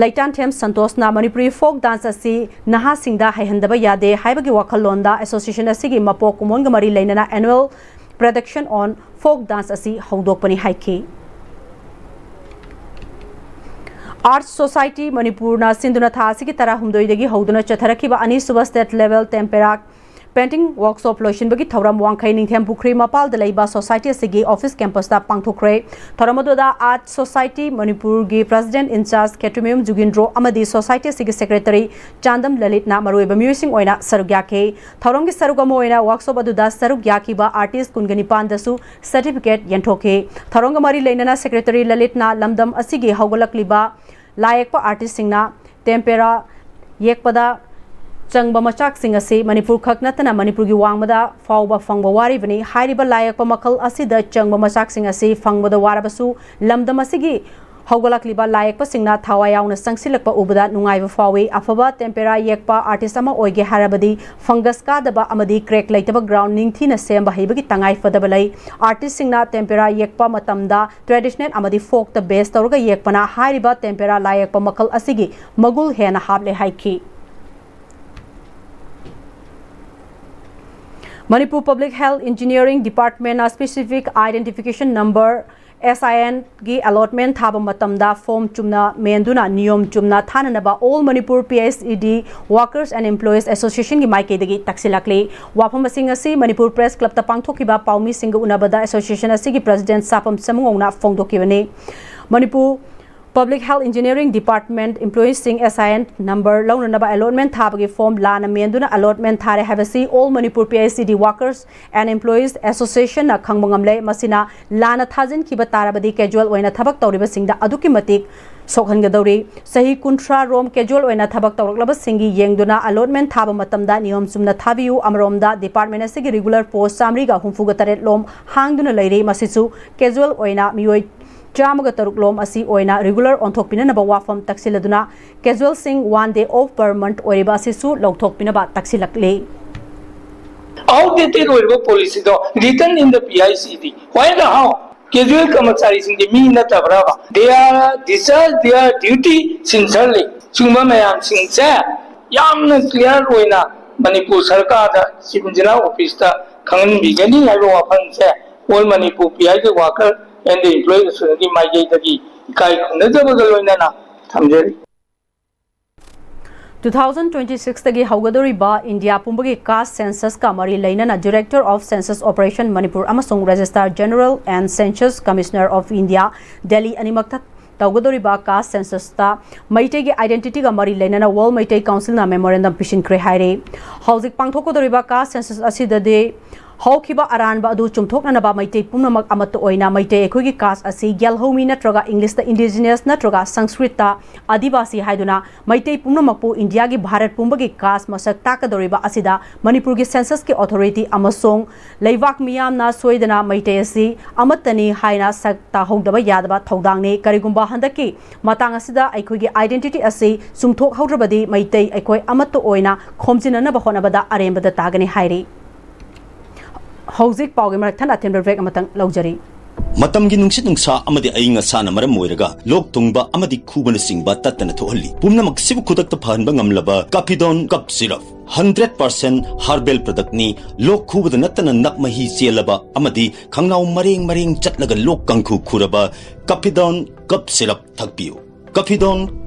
ꯂꯩꯇꯥꯟꯊꯦꯝ ꯁꯟꯇꯣꯁꯅ ꯃꯅꯤꯄꯨꯔꯤ folk dance ꯑꯁꯤ ꯅꯍꯥꯁꯤꯡꯗ ꯍꯩꯍꯟꯗꯕ ꯌꯥꯗꯦ ꯍꯥꯏꯕꯒꯤ ꯋꯥꯈꯜꯂꯣꯟꯗ association ꯑꯁꯤꯒꯤ ꯃꯄꯣꯛ ꯀꯨꯝꯑꯣꯟꯒ ꯃꯔꯤ ꯂꯩꯅꯅ annual Production on Folk Dance ꯑꯁꯤ ꯍꯧꯗꯣꯛꯄꯅꯤ ꯍꯥꯏꯈꯤ꯫ Arts Society ꯃꯅꯤꯄꯨꯔꯅ ꯁꯤꯟꯗꯨꯅ ꯊꯥ ꯑꯁꯤꯒꯤ ꯇꯔꯥꯍꯨꯝꯗꯣꯏꯗꯒꯤ ꯍꯧꯗꯨꯅ ꯆꯠꯊꯔꯛꯈꯤꯕ ꯑꯅꯤꯁꯨꯕ State Level Tempera Painting workshop ꯂꯣꯏꯁꯤꯟꯕꯒꯤ ꯊꯧꯔꯝ ꯋꯥꯡꯈꯩ ꯅꯤꯡꯊꯦꯝ ꯄꯨꯈ꯭ꯔꯤ ꯃꯄꯥꯜꯗ ꯂꯩꯕ society ꯑꯁꯤꯒꯤ office campus ꯇ ꯄꯥꯡꯊꯣꯛꯈ꯭ꯔꯦ꯫ ꯊꯧꯔꯝ ꯑꯗꯨꯗ Art Society ꯃꯅꯤꯄꯨꯔꯒꯤ president in charge ꯈꯦꯇ꯭ꯔꯤꯃꯌꯨꯝ ꯖꯨꯒꯤꯟꯗ꯭ꯔꯣ ꯑꯃꯗꯤ society ꯑꯁꯤꯒꯤ secretary ꯆꯥꯟꯗꯝ ꯂꯂꯤꯠꯅ ꯃꯔꯨꯑꯣꯏꯕ ꯃꯤꯑꯣꯏꯁꯤꯡ ꯑꯣꯏꯅ ꯁꯔꯨꯛ ꯌꯥꯈꯤ꯫ ꯊꯧꯔꯝꯒꯤ ꯁꯔꯨꯛ ꯑꯃ ꯑꯣꯏꯅ workshop ꯑꯗꯨꯗ ꯁꯔꯨꯛ ꯌꯥꯈꯤꯕ artist ꯀꯨꯟꯒ ꯅꯤꯄꯥꯟꯗꯁꯨ certificate ꯌꯦꯟꯊꯣꯛꯈꯤ꯫ ꯊꯧꯔꯝꯒ ꯃꯔꯤ ꯂꯩꯅꯅ secretary ꯂꯂꯤꯠꯅ ꯂꯝꯗꯝ ꯑꯁꯤꯒꯤ ꯍꯧꯒꯠꯂꯛꯂꯤꯕ ꯂꯥꯏ ꯌꯦꯛꯄ artist ꯁꯤꯡꯅ tempera ꯌꯦꯛꯄꯗ ꯆꯪꯕ ꯃꯆꯥꯛꯁꯤꯡ ꯑꯁꯤ ꯃꯅꯤꯄꯨꯔ ꯈꯛ ꯅꯠꯇꯅ ꯃꯅꯤꯄꯨꯔꯒꯤ ꯋꯥꯡꯃꯗ ꯐꯥꯎꯕ ꯐꯪꯕ ꯋꯥꯔꯤꯕꯅꯤ꯫ ꯍꯥꯏꯔꯤꯕ ꯂꯥꯏ ꯌꯦꯛꯄ ꯃꯈꯜ ꯑꯁꯤꯗ ꯆꯪꯕ ꯃꯆꯥꯛꯁꯤꯡ ꯑꯁꯤ ꯐꯪꯕꯗ ꯋꯥꯔꯕꯁꯨ ꯂꯝꯗꯝ ꯑꯁꯤꯒꯤ ꯍꯧꯒꯠꯂꯛꯂꯤꯕ ꯂꯥꯏ ꯌꯦꯛꯄꯁꯤꯡꯅ ꯊꯋꯥꯏ ꯌꯥꯎꯅ ꯆꯪꯁꯤꯜꯂꯛꯄ ꯎꯕꯗ ꯅꯨꯡꯉꯥꯏꯕ ꯐꯥꯎꯏ꯫ ꯑꯐꯕ tempera ꯌꯦꯛꯄ artist ꯑꯃ ꯑꯣꯏꯒꯦ ꯍꯥꯏꯔꯕꯗꯤ fungus ꯀꯥꯗꯕ ꯑꯃꯗꯤ crack ꯂꯩꯇꯕ ground ꯅꯤꯡꯊꯤꯅ ꯁꯦꯝꯕ ꯍꯩꯕꯒꯤ ꯇꯉꯥꯏ ꯐꯗꯕ ꯂꯩ꯫ Artist ꯁꯤꯡꯅ tempera ꯌꯦꯛꯄ ꯃꯇꯝꯗ traditional ꯑꯃꯗꯤ folk ꯇ base ꯇꯧꯔꯒ ꯌꯦꯛꯄꯅ ꯍꯥꯏꯔꯤꯕ tempera ꯂꯥꯏ ꯌꯦꯛꯄ ꯃꯈꯜ ꯑꯁꯤꯒꯤ ꯃꯒꯨꯜ ꯍꯦꯟꯅ ꯍꯥꯞꯂꯦ ꯍꯥꯏꯈꯤ꯫ Manipur Public Health Engineering Department ꯅ specific identification number, S I N, ꯒꯤ allotment ꯊꯥꯕ ꯃꯇꯝꯗ form ꯆꯨꯝꯅ ꯃꯦꯟꯗꯨꯅ ꯅꯤꯌꯣꯝ ꯆꯨꯝꯅ ꯊꯥꯅꯅꯕ All Manipur P H E D Workers and Employees Association ꯒꯤ ꯃꯥꯏꯀꯩꯗꯒꯤ ꯇꯛꯁꯤꯜꯂꯛꯂꯤ꯫ ꯋꯥꯐꯝ ꯑꯁꯤꯡ ꯑꯁꯤ ꯃꯅꯤꯄꯨꯔ Press Club ꯇ ꯄꯥꯡꯊꯣꯛꯈꯤꯕ ꯄꯥꯎꯃꯤꯁꯤꯡꯒ ꯎꯅꯕꯗ association ꯑꯁꯤꯒꯤ president ꯁꯥꯐꯝ ꯆꯃꯨꯉꯧꯅ ꯐꯣꯡꯗꯣꯛꯈꯤꯕꯅꯤ꯫ Manipur Public Health Engineering Department employees ꯁꯤꯡ S I N number ꯂꯧꯅꯅꯕ allotment ꯊꯥꯕꯒꯤ form ꯂꯥꯟꯅ ꯃꯦꯟꯗꯨꯅ allotment ꯊꯥꯔꯦ ꯍꯥꯏꯕꯁꯤ All Manipur P H E D Workers and Employees Association ꯅ ꯈꯪꯕ ꯉꯝꯂꯦ꯫ ꯃꯁꯤꯅ ꯂꯥꯟꯅ ꯊꯥꯖꯤꯟꯈꯤꯕ ꯇꯥꯔꯕꯗꯤ casual ꯑꯣꯏꯅ ꯊꯕꯛ ꯇꯧꯔꯤꯕꯁꯤꯡꯗ ꯑꯗꯨꯛꯀꯤ ꯃꯇꯤꯛ ꯁꯣꯛꯍꯟꯒꯗꯧꯔꯤ꯫ ꯆꯍꯤ ꯀꯨꯟꯊ꯭ꯔꯥ ꯔꯣꯝ casual ꯑꯣꯏꯅ ꯊꯕꯛ ꯇꯧꯔꯛꯂꯕꯁꯤꯡꯒꯤ ꯌꯦꯡꯗꯨꯅ allotment ꯊꯥꯕ ꯃꯇꯝꯗ ꯅꯤꯌꯣꯝ ꯆꯨꯝꯅ ꯊꯥꯕꯤꯌꯨ꯫ ꯑꯃꯔꯣꯝꯗ department ꯑꯁꯤꯒꯤ regular post ꯆꯥꯃꯔꯤꯒ ꯍꯨꯝꯐꯨꯒ ꯇꯔꯦꯠ ꯂꯣꯝ ꯍꯥꯡꯗꯨꯅ ꯂꯩꯔꯤ꯫ ꯃꯁꯤꯁꯨ casual ꯑꯣꯏꯅ ꯃꯤꯑꯣꯏ ꯆꯥꯝꯃꯒ ꯇꯔꯨꯛ ꯂꯣꯝ ꯑꯁꯤ ꯑꯣꯏꯅ regular ꯑꯣꯟꯊꯣꯛꯄꯤꯅꯅꯕ ꯋꯥꯐꯝ ꯇꯛꯁꯤꯜꯂꯗꯨꯅ casual ꯁꯤꯡ one day off per month ꯑꯣꯏꯔꯤꯕ ꯑꯁꯤꯁꯨ ꯂꯧꯊꯣꯛꯄꯤꯅꯕ ꯇꯛꯁꯤꯜꯂꯛꯂꯤ꯫ Outdated ꯑꯣꯏꯔꯤꯕ policy ꯗꯣ written in the P I C D꯫ Why the how? Casual ꯀꯔꯃꯆꯥꯔꯤꯁꯤꯡꯗꯤ me ꯅꯠꯇꯕ꯭ꯔꯕ? They are discharge their duty sincerely꯫ ꯁꯤꯒꯨꯝꯕ ꯃꯌꯥꯝꯁꯤꯡꯁꯦ ꯌꯥꯝꯅ clear ꯑꯣꯏꯅ ꯃꯅꯤꯄꯨꯔ ꯁꯔꯀꯥꯔꯗ Chief Engineer office ꯇ ꯈꯪꯍꯟꯕꯤꯒꯅꯤ ꯍꯥꯏꯕ ꯋꯥꯐꯝꯁꯦ All Manipur P I C Worker and the Employees Association ꯒꯤ ꯃꯥꯏꯀꯩꯗꯒꯤ ꯏꯀꯥꯏ ꯈꯨꯝꯅꯖꯕꯒ ꯂꯣꯏꯅꯅ ꯊꯝꯖꯔꯤ꯫ ꯇꯨ ꯊꯥꯎꯖꯟ ꯇ꯭ꯋꯦꯟꯇꯤ ꯁꯤꯛꯁꯇꯒꯤ ꯍꯧꯒꯗꯧꯔꯤꯕ ꯏꯟꯗꯤꯌꯥ ꯄꯨꯝꯕꯒꯤ ꯀꯥꯁ ꯁꯦꯟꯁꯁꯀ ꯃꯔꯤ ꯂꯩꯅꯅ Director of Census Operation Manipur ꯑꯃꯁꯨꯡ Registrar General and Census Commissioner of India, Delhi ꯑꯅꯤꯃꯛꯇ ꯇꯧꯒꯗꯧꯔꯤꯕ ꯀꯥꯁ ꯁꯦꯟꯁꯁꯇ ꯃꯩꯇꯩꯒꯤ ꯑꯥꯏꯗꯦꯟꯇꯤꯇꯤꯒ ꯃꯔꯤ ꯂꯩꯅꯅ ꯋꯥꯔꯜ ꯃꯩꯇꯩ ꯀꯥꯎꯟꯁꯤꯜꯅ ꯃꯦꯃꯣꯔꯦꯟꯗꯝ ꯄꯤꯁꯤꯟꯈ꯭ꯔꯦ ꯍꯥꯏꯔꯤ꯫ ꯍꯧꯖꯤꯛ ꯄꯥꯡꯊꯣꯛꯀꯗꯧꯔꯤꯕ ꯀꯥꯁ ꯁꯦꯟꯁꯁ ꯑꯁꯤꯗꯗꯤ ꯍꯧꯈꯤꯕ ꯑꯔꯥꯟꯕ ꯑꯗꯨ ꯆꯨꯝꯊꯣꯛꯅꯅꯕ ꯃꯩꯇꯩ ꯄꯨꯝꯅꯃꯛ ꯑꯃꯠꯇ ꯑꯣꯏꯅ ꯃꯩꯇꯩ ꯑꯩꯈꯣꯏꯒꯤ ꯀꯥꯁ ꯑꯁꯤ ꯒꯦꯜꯍꯧꯃꯤ ꯅꯠꯇ꯭ꯔꯒ ꯏꯪꯂꯤꯁꯇ ꯏꯟꯗꯤꯖꯤꯅꯁ ꯅꯠꯇ꯭ꯔꯒ ꯁꯪꯁꯀ꯭ꯔꯤꯠꯇ ꯑꯥꯗꯤꯕꯥꯁꯤ ꯍꯥꯏꯗꯨꯅ ꯃꯩꯇꯩ ꯄꯨꯝꯅꯃꯛꯄꯨ ꯏꯟꯗꯤꯌꯥꯒꯤ ꯚꯥꯔꯠ ꯄꯨꯝꯕꯒꯤ ꯀꯥꯁ ꯃꯁꯛ ꯇꯥꯛꯀꯗꯧꯔꯤꯕ ꯑꯁꯤꯗ ꯃꯅꯤꯄꯨꯔꯒꯤ ꯁꯦꯟꯁꯁꯀꯤ ꯑꯣꯊꯣꯔꯤꯇꯤ ꯑꯃꯁꯨꯡ ꯂꯩꯕꯥꯛ ꯃꯤꯌꯥꯝꯅ ꯁꯣꯏꯗꯅ ꯃꯩꯇꯩ ꯑꯁꯤ ꯑꯃꯠꯇꯅꯤ ꯍꯥꯏꯅ ꯁꯛ ꯇꯥꯍꯧꯗꯕ ꯌꯥꯗꯕ ꯊꯧꯗꯥꯡꯅꯤ꯫ ꯀꯔꯤꯒꯨꯝꯕ ꯍꯟꯗꯛꯀꯤ ꯃꯇꯥꯡ ꯑꯁꯤꯗ ꯑꯩꯈꯣꯏꯒꯤ ꯑꯥꯏꯗꯦꯟꯇꯤꯇꯤ ꯑꯁꯤ ꯆꯨꯝꯊꯣꯛꯍꯧꯗ꯭ꯔꯕꯗꯤ ꯃꯩꯇꯩ ꯑꯩꯈꯣꯏ ꯑꯃꯠꯇ ꯑꯣꯏꯅ ꯈꯣꯝꯖꯤꯟꯅꯅꯕ ꯍꯣꯠꯅꯕꯗ ꯑꯔꯦꯝꯕꯗ ꯇꯥꯒꯅꯤ ꯍꯥꯏꯔꯤ꯫ ꯍꯧꯖꯤꯛ ꯄꯥꯎꯒꯤ ꯃꯔꯛ ꯊꯠꯅ ꯑꯊꯦꯟꯕ ꯕ꯭ꯔꯦꯛ ꯑꯃꯇꯪ ꯂꯧꯖꯔꯤ꯫ ꯃꯇꯝꯒꯤ ꯅꯨꯡꯁꯤꯠ ꯅꯨꯡꯁꯥ ꯑꯃꯗꯤ ꯑꯏꯪ ꯑꯁꯥꯅ ꯃꯔꯝ ꯑꯣꯏꯔꯒ ꯂꯣꯛ ꯊꯨꯡꯕ ꯑꯃꯗꯤ ꯈꯨꯕꯅꯆꯤꯡꯕ ꯇꯠꯇꯅ ꯊꯣꯛꯍꯜꯂꯤ꯫ ꯄꯨꯝꯅꯃꯛꯁꯤꯕꯨ ꯈꯨꯗꯛꯇ ꯐꯍꯟꯕ ꯉꯝꯂꯕ ꯀꯥꯐꯤꯗꯣꯟ cough syrup. Hundred percent herbal ꯄ꯭ꯔꯗꯛꯅꯤ꯫ ꯂꯣꯛ ꯈꯨꯕꯗ ꯅꯠꯇꯅ ꯅꯞ ꯃꯍꯤ ꯆꯦꯜꯂꯕ ꯑꯃꯗꯤ ꯈꯪꯅꯥꯎ ꯃꯔꯦꯡ ꯃꯔꯦꯡ ꯆꯠꯂꯒ ꯂꯣꯛ ꯀꯥꯡꯈꯨ ꯈꯨꯔꯕ ꯀꯥꯐꯤꯗꯣꯟ ꯀꯞ ꯁꯤꯔꯞ ꯊꯛꯄꯤꯌꯨ꯫ ꯀꯥꯐꯤꯗꯣꯟ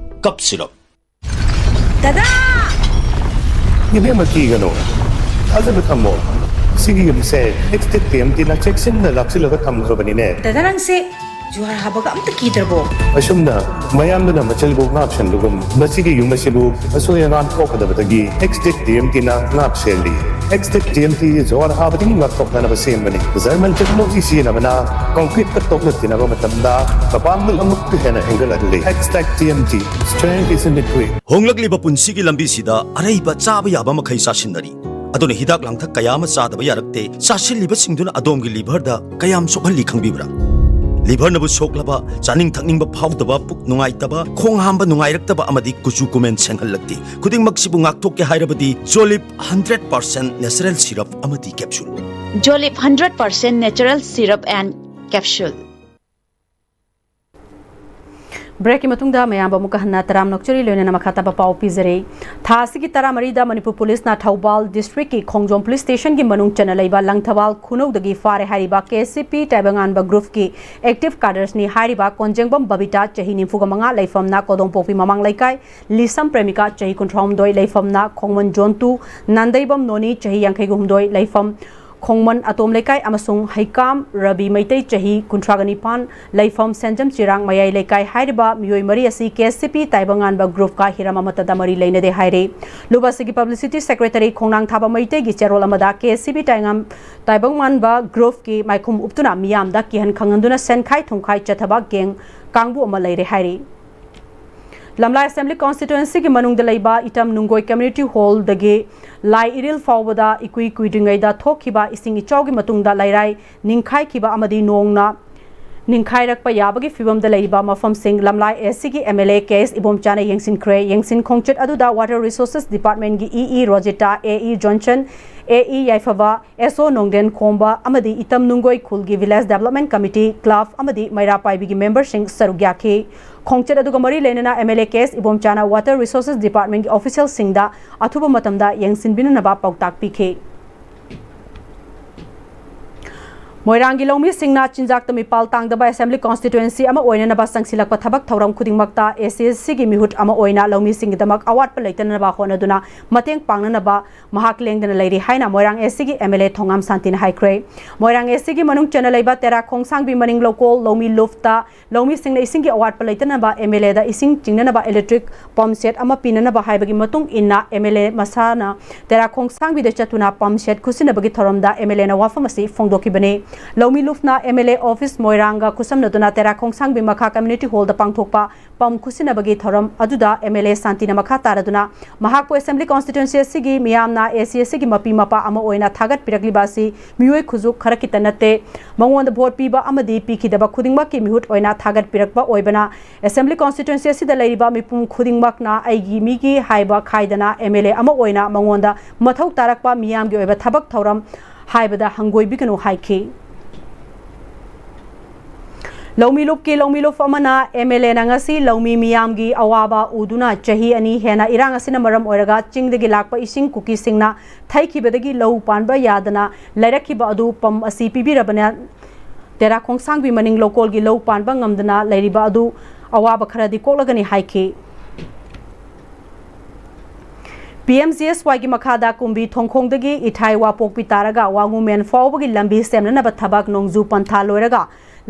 cough syrup. ꯗꯗꯥ! ꯏꯕꯦꯝꯃ, ꯀꯤꯒꯅꯨ꯫ ꯊꯥꯖꯕ ꯊꯝꯃꯣ꯫ ꯁꯤꯒꯤ ꯌꯨꯝꯁꯦ ꯑꯦꯛꯁꯇꯦꯛ ꯇꯤ ꯑꯦꯝ ꯇꯤꯅ ꯆꯦꯛꯁꯤꯟꯅ ꯂꯥꯛꯁꯤꯜꯂꯒ ꯊꯝꯈ꯭ꯔꯕꯅꯤꯅꯦ꯫ ꯗꯗꯥ, ꯅꯪꯁꯦ ꯖꯨꯍꯥꯔ ꯍꯥꯕꯒ ꯑꯝꯇ ꯀꯤꯗ꯭ꯔꯕꯣ? ꯑꯁꯨꯝꯅ ꯃꯌꯥꯝꯗꯨꯅ ꯃꯆꯜꯕꯨ ꯉꯥꯛ ꯁꯦꯟꯕꯒꯨꯝ, ꯃꯁꯤꯒꯤ ꯌꯨꯝ ꯑꯁꯤꯕꯨ ꯑꯁꯣꯏ ꯑꯉꯥꯝ ꯊꯣꯛꯀꯗꯕꯗꯒꯤ ꯑꯦꯛꯁꯇꯦꯛ ꯇꯤ ꯑꯦꯝ ꯇꯤꯅ ꯉꯥꯛ ꯁꯦꯜꯂꯤ꯫ ꯑꯦꯛꯁꯇꯦꯛ ꯇꯤ ꯑꯦꯝ ꯇꯤ ꯖꯨꯍꯥꯔ ꯍꯥꯕꯗꯒꯤ ꯉꯥꯛꯊꯣꯛꯅꯅꯕ ꯁꯦꯝꯕꯅꯤ꯫ ꯖꯔꯃꯟ ꯇꯦꯛꯅꯣꯂꯣꯖꯤ ꯁꯤꯖꯤꯟꯅꯕꯅ ꯀꯪꯀ꯭ꯔꯤꯠꯀ ꯇꯣꯛꯅ ꯇꯤꯟꯅꯕ ꯃꯇꯝꯗ ꯃꯄꯥꯡꯒꯜ ꯑꯃꯨꯛꯀ ꯍꯦꯟꯅ ꯍꯦꯟꯒꯠꯍꯜꯂꯤ꯫ ꯑꯦꯛꯁꯇꯦꯛ T M T, strength is in the grit. ꯍꯣꯡꯂꯛꯂꯤꯕ ꯄꯨꯟꯁꯤꯒꯤ ꯂꯝꯕꯤꯁꯤꯗ ꯑꯔꯩꯕ ꯆꯥꯕ ꯌꯥꯕ ꯃꯈꯩ ꯆꯥꯁꯤꯟꯅꯔꯤ꯫ ꯑꯗꯨꯅ ꯍꯤꯗꯥꯛ ꯂꯥꯡꯊꯛ ꯀꯌꯥ ꯑꯃ ꯆꯥꯗꯕ ꯌꯥꯔꯛꯇꯦ꯫ ꯆꯥꯁꯤꯜꯂꯤꯕꯁꯤꯡꯗꯨꯅ ꯑꯗꯣꯝꯒꯤ ꯂꯤꯚꯔꯗ ꯀꯌꯥꯝ ꯁꯣꯛꯍꯜꯂꯤ ꯈꯪꯕꯤꯕ꯭ꯔꯥ? ꯂꯤꯚꯔꯅꯕꯨ ꯁꯣꯛꯂꯕ, ꯆꯥꯅꯤꯡ ꯊꯛꯅꯤꯡꯕ ꯐꯥꯎꯗꯕ, ꯄꯨꯛ ꯅꯨꯡꯉꯥꯏꯇꯕ, ꯈꯣꯡ ꯍꯥꯝꯕ ꯅꯨꯡꯉꯥꯏꯔꯛꯇꯕ ꯑꯃꯗꯤ ꯀꯨꯆꯨ ꯀꯨꯃꯦꯟ ꯁꯦꯡꯍꯜꯂꯛꯇꯦ꯫ ꯈꯨꯗꯤꯡꯃꯛꯁꯤꯕꯨ ꯉꯥꯛꯊꯣꯛꯀꯦ ꯍꯥꯏꯔꯕꯗꯤ ꯖꯣꯂꯤꯞ ꯍꯟꯗ꯭ꯔꯦꯠ ꯄꯥꯔꯁꯦꯟ ꯅꯦꯆꯔꯦꯜ ꯁꯤꯔꯞ ꯑꯃꯗꯤ capsule. Jolip hundred percent natural syrup and capsule. ꯕ꯭ꯔꯦꯛꯀꯤ ꯃꯇꯨꯡꯗ ꯃꯌꯥꯝꯕꯨ ꯑꯃꯨꯛꯀ ꯍꯟꯅ ꯇꯔꯥꯝꯅ ꯑꯣꯛꯆꯔꯤ, ꯂꯣꯏꯅꯅ ꯃꯈꯥ ꯇꯥꯕ ꯄꯥꯎ ꯄꯤꯖꯔꯤ꯫ ꯊꯥ ꯑꯁꯤꯒꯤ ꯇꯔꯥꯃꯔꯤꯗ ꯃꯅꯤꯄꯨꯔ ꯄꯨꯂꯤꯁꯅ ꯊꯧꯕꯥꯜ ꯗꯤꯁꯇ꯭ꯔꯤꯛꯀꯤ ꯈꯣꯡꯖꯣꯝ ꯄꯨꯂꯤꯁ ꯁ꯭ꯇꯦꯁꯟꯒꯤ ꯃꯅꯨꯡ ꯆꯟꯅ ꯂꯩꯕ ꯂꯪꯊꯕꯥꯜ ꯈꯨꯅꯧꯗꯒꯤ ꯐꯥꯔꯦ ꯍꯥꯏꯔꯤꯕ ꯀꯦ ꯑꯦꯁ ꯁꯤ ꯄꯤ ꯇꯥꯏꯕꯪꯉꯥꯟꯕ ꯒ꯭ꯔꯨꯞꯀꯤ ꯑꯦꯛꯇꯤꯚ ꯀꯥꯗꯔꯁꯅꯤ ꯍꯥꯏꯔꯤꯕ ꯀꯣꯟꯖꯦꯡꯕꯝ ꯕꯕꯤꯇꯥ, ꯆꯍꯤ ꯅꯤꯐꯨꯒ ꯃꯉꯥ, ꯂꯩꯐꯝꯅ ꯀꯣꯗꯣꯡꯄꯣꯛꯄꯤ ꯃꯃꯥꯡ ꯂꯩꯀꯥꯏ, ꯂꯤꯁꯝ ꯄ꯭ꯔꯦꯃꯤꯀꯥ, ꯆꯍꯤ ꯀꯨꯟꯊ꯭ꯔꯥꯍꯨꯝꯗꯣꯏ, ꯂꯩꯐꯝꯅ ꯈꯣꯡꯃꯟ ꯖꯣꯟꯇꯨ, ꯅꯥꯟꯗꯩꯕꯝ ꯅꯣꯅꯤ, ꯆꯍꯤ ꯌꯥꯡꯈꯩꯒ ꯍꯨꯝꯗꯣꯏ, ꯂꯩꯐꯝ ꯈꯣꯡꯃꯟ ꯑꯇꯣꯝ ꯂꯩꯀꯥꯏ, ꯑꯃꯁꯨꯡ ꯍꯩꯀꯥꯝ ꯔꯕꯤ ꯃꯩꯇꯩ, ꯆꯍꯤ ꯀꯨꯟꯊ꯭ꯔꯥꯒ ꯅꯤꯄꯥꯟ, ꯂꯩꯐꯝ ꯁꯦꯟꯖꯝ ꯆꯤꯔꯥꯡ ꯃꯌꯥꯏ ꯂꯩꯀꯥꯏ ꯍꯥꯏꯔꯤꯕ ꯃꯤꯑꯣꯏ ꯃꯔꯤ ꯑꯁꯤ ꯀꯦ ꯑꯦꯁ ꯁꯤ ꯄꯤ ꯇꯥꯏꯕꯪꯉꯥꯟꯕ ꯒ꯭ꯔꯨꯞꯀ ꯍꯤꯔꯝ ꯑꯃꯠꯇꯗ ꯃꯔꯤ ꯂꯩꯅꯗꯦ ꯍꯥꯏꯔꯤ꯫ ꯂꯨꯞ ꯑꯁꯤꯒꯤ ꯄꯕ꯭ꯂꯤꯁꯤꯇꯤ ꯁꯦꯀ꯭ꯔꯦꯇꯔꯤ ꯈꯣꯡꯅꯥꯡ ꯊꯥꯕ ꯃꯩꯇꯩꯒꯤ ꯆꯦꯔꯣꯜ ꯑꯃꯗ ꯀꯦ ꯑꯦꯁ ꯁꯤ ꯄꯤ ꯇꯥꯏꯉꯥꯝ-, ꯇꯥꯏꯕꯪꯉꯥꯟꯕ ꯒ꯭ꯔꯨꯞꯀꯤ ꯃꯥꯏꯈꯨꯝ ꯎꯞꯇꯨꯅ ꯃꯤꯌꯥꯝꯗ ꯀꯤꯍꯟ ꯈꯪꯍꯟꯗꯨꯅ ꯁꯦꯟꯈꯥꯏ ꯊꯨꯝꯈꯥꯏ ꯆꯠꯊꯕ ꯒꯦꯡ ꯀꯥꯡꯕꯨ ꯑꯃ ꯂꯩꯔꯦ ꯍꯥꯏꯔꯤ꯫ ꯂꯝꯂꯥꯏ ꯑꯦꯁꯦꯝꯕ꯭ꯂꯤ ꯀꯣꯟꯁꯇꯤꯇ꯭ꯋꯦꯟꯁꯤꯒꯤ ꯃꯅꯨꯡꯗ ꯂꯩꯕ ꯏꯇꯝ ꯅꯨꯡꯒꯣꯏ ꯀꯝꯃ꯭ꯌꯨꯅꯤꯇꯤ ꯍꯣꯜꯗꯒꯤ ꯂꯥꯏ ꯏꯔꯤꯜ ꯐꯥꯎꯕꯗ ꯏꯀꯨꯏ ꯀꯨꯏꯗ꯭ꯔꯤꯉꯩꯗ ꯊꯣꯛꯈꯤꯕ ꯏꯁꯤꯡ ꯏꯆꯥꯎꯒꯤ ꯃꯇꯨꯡꯗ ꯂꯩꯔꯥꯏ ꯅꯤꯡꯈꯥꯏꯈꯤꯕ ꯑꯃꯗꯤ ꯅꯣꯡꯅ ꯅꯤꯡꯈꯥꯏꯔꯛꯄ ꯌꯥꯕꯒꯤ ꯐꯤꯕꯝꯗ ꯂꯩꯔꯤꯕ ꯃꯐꯝꯁꯤꯡ ꯂꯝꯂꯥꯏ ꯑꯦꯁ ꯁꯤꯒꯤ M L A K S ꯏꯕꯣꯝꯆꯥꯅ ꯌꯦꯡꯁꯤꯟꯈ꯭ꯔꯦ꯫ ꯌꯦꯡꯁꯤꯟ ꯈꯣꯡꯆꯠ ꯑꯗꯨꯗ ꯋꯥꯇꯔ ꯔꯤꯁꯣꯔꯁꯦꯁ ꯗꯤꯄꯥꯔꯠꯃꯦꯟꯒꯤ ꯏ ꯏ ꯔꯣꯖꯤꯇꯥ, ꯑꯦ ꯏ ꯖꯣꯟꯁꯟ, ꯑꯦ ꯏ ꯌꯥꯏꯐꯕ, ꯑꯦꯁ ꯑꯣ ꯅꯣꯡꯗꯦꯟ ꯈꯣꯝꯕ ꯑꯃꯗꯤ item ꯅꯨꯡꯒꯣꯏ ꯈꯨꯜꯒꯤ village development committee, club ꯑꯃꯗꯤ ꯃꯩꯔꯥ ꯄꯥꯏꯕꯤꯒꯤ ꯃꯦꯝꯕꯔꯁꯤꯡ ꯁꯔꯨꯛ ꯌꯥꯈꯤ꯫ ꯈꯣꯡꯆꯠ ꯑꯗꯨꯒ ꯃꯔꯤ ꯂꯩꯅꯅ M L A K S ꯏꯕꯣꯝꯆꯥꯅ ꯋꯥꯇꯔ ꯔꯤꯁꯣꯔꯁꯦꯁ ꯗꯤꯄꯥꯔꯠꯃꯦꯟꯒꯤ ꯑꯣꯐꯤꯁꯤꯌꯦꯜꯁꯤꯡꯗ ꯑꯊꯨꯕ ꯃꯇꯝꯗ ꯌꯦꯡꯁꯤꯟꯕꯤꯅꯅꯕ ꯄꯥꯎꯇꯥꯛ ꯄꯤꯈꯤ꯫ ꯃꯣꯏꯔꯥꯡꯒꯤ ꯂꯧꯃꯤꯁꯤꯡꯅ ꯆꯤꯟꯖꯥꯛꯇ ꯃꯤꯄꯥꯜ ꯇꯥꯡꯗꯕ ꯑꯦꯁꯦꯝꯕ꯭ꯂꯤ ꯀꯣꯟꯁꯇꯤꯇ꯭ꯋꯦꯟꯁꯤ ꯑꯃ ꯑꯣꯏꯅꯅꯕ ꯆꯪꯁꯤꯜꯂꯛꯄ ꯊꯕꯛ ꯊꯧꯔꯝ ꯈꯨꯗꯤꯡꯃꯛꯇ ꯑꯦ ꯁꯤ ꯑꯦꯁ ꯁꯤꯒꯤ ꯃꯤꯍꯨꯠ ꯑꯃ ꯑꯣꯏꯅ ꯂꯧꯃꯤꯁꯤꯡꯒꯤꯗꯃꯛ ꯑꯋꯥꯠꯄ ꯂꯩꯇꯅꯕ ꯍꯣꯠꯅꯗꯨꯅ ꯃꯇꯦꯡ ꯄꯥꯡꯅꯅꯕ ꯃꯍꯥꯛ ꯂꯦꯡꯗꯅ ꯂꯩꯔꯤ ꯍꯥꯏꯅ ꯃꯣꯏꯔꯥꯡ ꯑꯦꯁ ꯁꯤꯒꯤ ꯑꯦꯝ ꯑꯦꯜ ꯑꯦ ꯊꯣꯉꯥꯝ ꯁꯥꯟꯇꯤꯅ ꯍꯥꯏꯈ꯭ꯔꯦ꯫ ꯃꯣꯏꯔꯥꯡ ꯑꯦꯁ ꯁꯤꯒꯤ ꯃꯅꯨꯡ ꯆꯟꯅ ꯂꯩꯕ ꯇꯦꯔꯥ ꯈꯣꯡꯁꯥꯡꯕꯤ ꯃꯅꯤꯡ ꯂꯧꯀꯣꯜ ꯂꯧꯃꯤ ꯂꯨꯞꯇ ꯂꯧꯃꯤꯁꯤꯡꯅ ꯏꯁꯤꯡꯒꯤ ꯑꯋꯥꯠꯄ ꯂꯩꯇꯅꯕ ꯑꯦꯝ ꯑꯦꯜ ꯑꯦꯗ ꯏꯁꯤꯡ ꯆꯤꯡꯅꯅꯕ ꯏꯂꯦꯛꯇ꯭ꯔꯤꯛ ꯄꯝ ꯁꯦꯠ ꯑꯃ ꯄꯤꯅꯅꯕ ꯍꯥꯏꯕꯒꯤ ꯃꯇꯨꯡ ꯏꯟꯅ ꯑꯦꯝ ꯑꯦꯜ ꯑꯦ ꯃꯁꯥꯅ ꯇꯦꯔꯥ ꯈꯣꯡꯁꯥꯡꯕꯤꯗ ꯆꯠꯇꯨꯅ ꯄꯝ ꯁꯦꯠ ꯈꯨꯠꯁꯤꯟꯅꯕꯒꯤ ꯊꯧꯔꯝꯗ ꯑꯦꯝ ꯑꯦꯜ ꯑꯦꯅ ꯋꯥꯐꯝ ꯑꯁꯤ ꯐꯣꯡꯗꯣꯛꯈꯤꯕꯅꯤ꯫ ꯂꯧꯃꯤ ꯂꯨꯞꯅ ꯑꯦꯝ ꯑꯦꯜ ꯑꯦ ꯑꯣꯐꯤꯁ ꯃꯣꯏꯔꯥꯡꯒ ꯈꯨꯠꯁꯝꯅꯗꯨꯅ ꯇꯦꯔꯥ ꯈꯣꯡꯁꯥꯡꯕꯤ ꯃꯈꯥ ꯀꯝꯃ꯭ꯌꯨꯅꯤꯇꯤ ꯍꯣꯜꯗ ꯄꯥꯡꯊꯣꯛꯄ ꯄꯝ ꯈꯨꯠꯁꯤꯟꯅꯕꯒꯤ ꯊꯧꯔꯝ ꯑꯗꯨꯗ ꯑꯦꯝ ꯑꯦꯜ ꯑꯦ ꯁꯥꯟꯇꯤꯅ ꯃꯈꯥ ꯇꯥꯔꯗꯨꯅ ꯃꯍꯥꯛꯄꯨ ꯑꯦꯁꯦꯝꯕ꯭ꯂꯤ ꯀꯣꯟꯁꯇꯤꯇ꯭ꯋꯦꯟꯁꯤ ꯑꯁꯤꯒꯤ ꯃꯤꯌꯥꯝꯅ ꯑꯦ ꯁꯤ ꯑꯦꯁ ꯁꯤꯒꯤ ꯃꯄꯤ ꯃꯄꯥ ꯑꯃ ꯑꯣꯏꯅ ꯊꯥꯒꯠꯄꯤꯔꯛꯂꯤꯕ ꯑꯁꯤ ꯃꯤꯑꯣꯏ ꯈꯨꯖꯨ ꯈꯔ ꯈꯤꯇ ꯅꯠꯇꯦ꯫ ꯃꯉꯣꯟꯗ ꯚꯣꯠ ꯄꯤꯕ ꯑꯃꯗꯤ ꯄꯤꯈꯤꯗꯕ ꯈꯨꯗꯤꯡꯃꯛꯀꯤ ꯃꯤꯍꯨꯠ ꯑꯣꯏꯅ ꯊꯥꯒꯠꯄꯤꯔꯛꯄ ꯑꯣꯏꯕꯅ ꯑꯦꯁꯦꯝꯕ꯭ꯂꯤ ꯀꯣꯟꯁꯇꯤꯇ꯭ꯋꯦꯟꯁꯤ ꯑꯁꯤꯗ ꯂꯩꯔꯤꯕ ꯃꯤꯄꯨꯝ ꯈꯨꯗꯤꯡꯃꯛꯅ ꯑꯩꯒꯤ ꯃꯤꯒꯤ ꯍꯥꯏꯕ ꯈꯥꯏꯗꯅ ꯑꯦꯝ ꯑꯦꯜ ꯑꯦ ꯑꯃ ꯑꯣꯏꯅ ꯃꯉꯣꯟꯗ ꯃꯊꯧ ꯇꯥꯔꯛꯄ ꯃꯤꯌꯥꯝꯒꯤ ꯑꯣꯏꯕ ꯊꯕꯛ ꯊꯧꯔꯝ ꯍꯥꯏꯕꯗ ꯍꯪꯒꯣꯏꯕꯤꯒꯅꯨ ꯍꯥꯏꯈꯤ꯫ ꯂꯧꯃꯤ ꯂꯨꯞꯀꯤ ꯂꯧꯃꯤ ꯂꯨꯞ ꯑꯃꯅ ꯑꯦꯝ ꯑꯦꯜ ꯑꯦꯅ ꯉꯁꯤ ꯂꯧꯃꯤ ꯃꯤꯌꯥꯝꯒꯤ ꯑꯋꯥꯕ ꯎꯗꯨꯅ ꯆꯍꯤ ꯑꯅꯤ ꯍꯦꯟꯅ ꯏꯔꯥꯡ ꯑꯁꯤꯅ ꯃꯔꯝ ꯑꯣꯏꯔꯒ ꯆꯤꯡꯗꯒꯤ ꯂꯥꯛꯄ ꯏꯁꯤꯡ ꯀꯨꯀꯤꯁꯤꯡꯅ ꯊꯩꯈꯤꯕꯗꯒꯤ ꯂꯧ ꯄꯥꯟꯕ ꯌꯥꯗꯅ ꯂꯩꯔꯛꯈꯤꯕ ꯑꯗꯨ ꯄꯝ ꯑꯁꯤ ꯄꯤꯕꯤꯔꯕꯅ ꯇꯦꯔꯥ ꯈꯣꯡꯁꯥꯡꯕꯤ ꯃꯅꯤꯡ ꯂꯧꯀꯣꯜꯒꯤ ꯂꯧ ꯄꯥꯟꯕ ꯉꯝꯗꯅ ꯂꯩꯔꯤꯕ ꯑꯗꯨ ꯑꯋꯥꯕ ꯈꯔꯗꯤ ꯀꯣꯛꯂꯒꯅꯤ ꯍꯥꯏꯈꯤ꯫ ꯄꯤ ꯑꯦꯝ ꯖꯤ ꯑꯦꯁ ꯋꯥꯏꯒꯤ ꯃꯈꯥꯗ ꯀꯨꯝꯕꯤ ꯊꯣꯡꯈꯣꯡꯗꯒꯤ ꯏꯊꯥꯏ ꯋꯥꯄꯣꯛꯄꯤ ꯇꯥꯔꯒ ꯋꯥꯉꯨꯃꯦꯟ ꯐꯥꯎꯕꯒꯤ ꯂꯝꯕꯤ ꯁꯦꯝꯅꯅꯕ ꯊꯕꯛ ꯅꯣꯡꯖꯨ ꯄꯟꯊꯥ ꯂꯣꯏꯔꯒ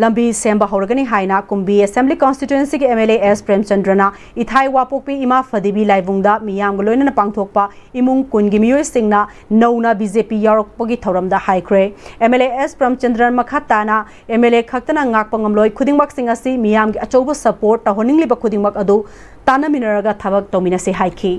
ꯂꯝꯕꯤ ꯁꯦꯝꯕ ꯍꯧꯔꯒꯅꯤ ꯍꯥꯏꯅ ꯀꯨꯝꯕꯤ ꯑꯦꯁꯦꯝꯕ꯭ꯂꯤ ꯀꯣꯟꯁꯇꯤꯇ꯭ꯋꯦꯟꯁꯤꯒꯤ ꯑꯦꯝ ꯑꯦꯜ ꯑꯦ ꯑꯦꯁ ꯄ꯭ꯔꯦꯝꯆꯟꯗ꯭ꯔꯅ ꯏꯊꯥꯏ ꯋꯥꯄꯣꯛꯄꯤ ꯏꯃꯥ ꯐꯗꯤꯕꯤ ꯂꯥꯏꯕꯨꯡꯗ ꯃꯤꯌꯥꯝꯒ ꯂꯣꯏꯅꯅ ꯄꯥꯡꯊꯣꯛꯄ ꯏꯃꯨꯡ ꯀꯨꯟꯒꯤ ꯃꯤꯑꯣꯏꯁꯤꯡꯅ ꯅꯧꯅ ꯕꯤ ꯖꯦ ꯄꯤ ꯌꯥꯎꯔꯛꯄꯒꯤ ꯊꯧꯔꯝꯗ ꯍꯥꯏꯈ꯭ꯔꯦ꯫ ꯑꯦꯝ ꯑꯦꯜ ꯑꯦ ꯑꯦꯁ ꯄ꯭ꯔꯦꯝꯆꯟꯗ꯭ꯔꯟ ꯃꯈꯥ ꯇꯥꯅ ꯑꯦꯝ ꯑꯦꯜ ꯑꯦ ꯈꯛꯇꯅ ꯉꯥꯛꯄ ꯉꯝꯂꯣꯏ, ꯈꯨꯗꯤꯡꯃꯛꯁꯤꯡ ꯑꯁꯤ ꯃꯤꯌꯥꯝꯒꯤ ꯑꯆꯧꯕ ꯁꯄꯣꯔꯠ ꯇꯧꯍꯟꯅꯤꯡꯂꯤꯕ ꯈꯨꯗꯤꯡꯃꯛ ꯑꯗꯨ ꯇꯥꯟꯅꯃꯤꯟꯅꯔꯒ ꯊꯕꯛ ꯇꯧꯃꯤꯟꯅꯁꯤ ꯍꯥꯏꯈꯤ꯫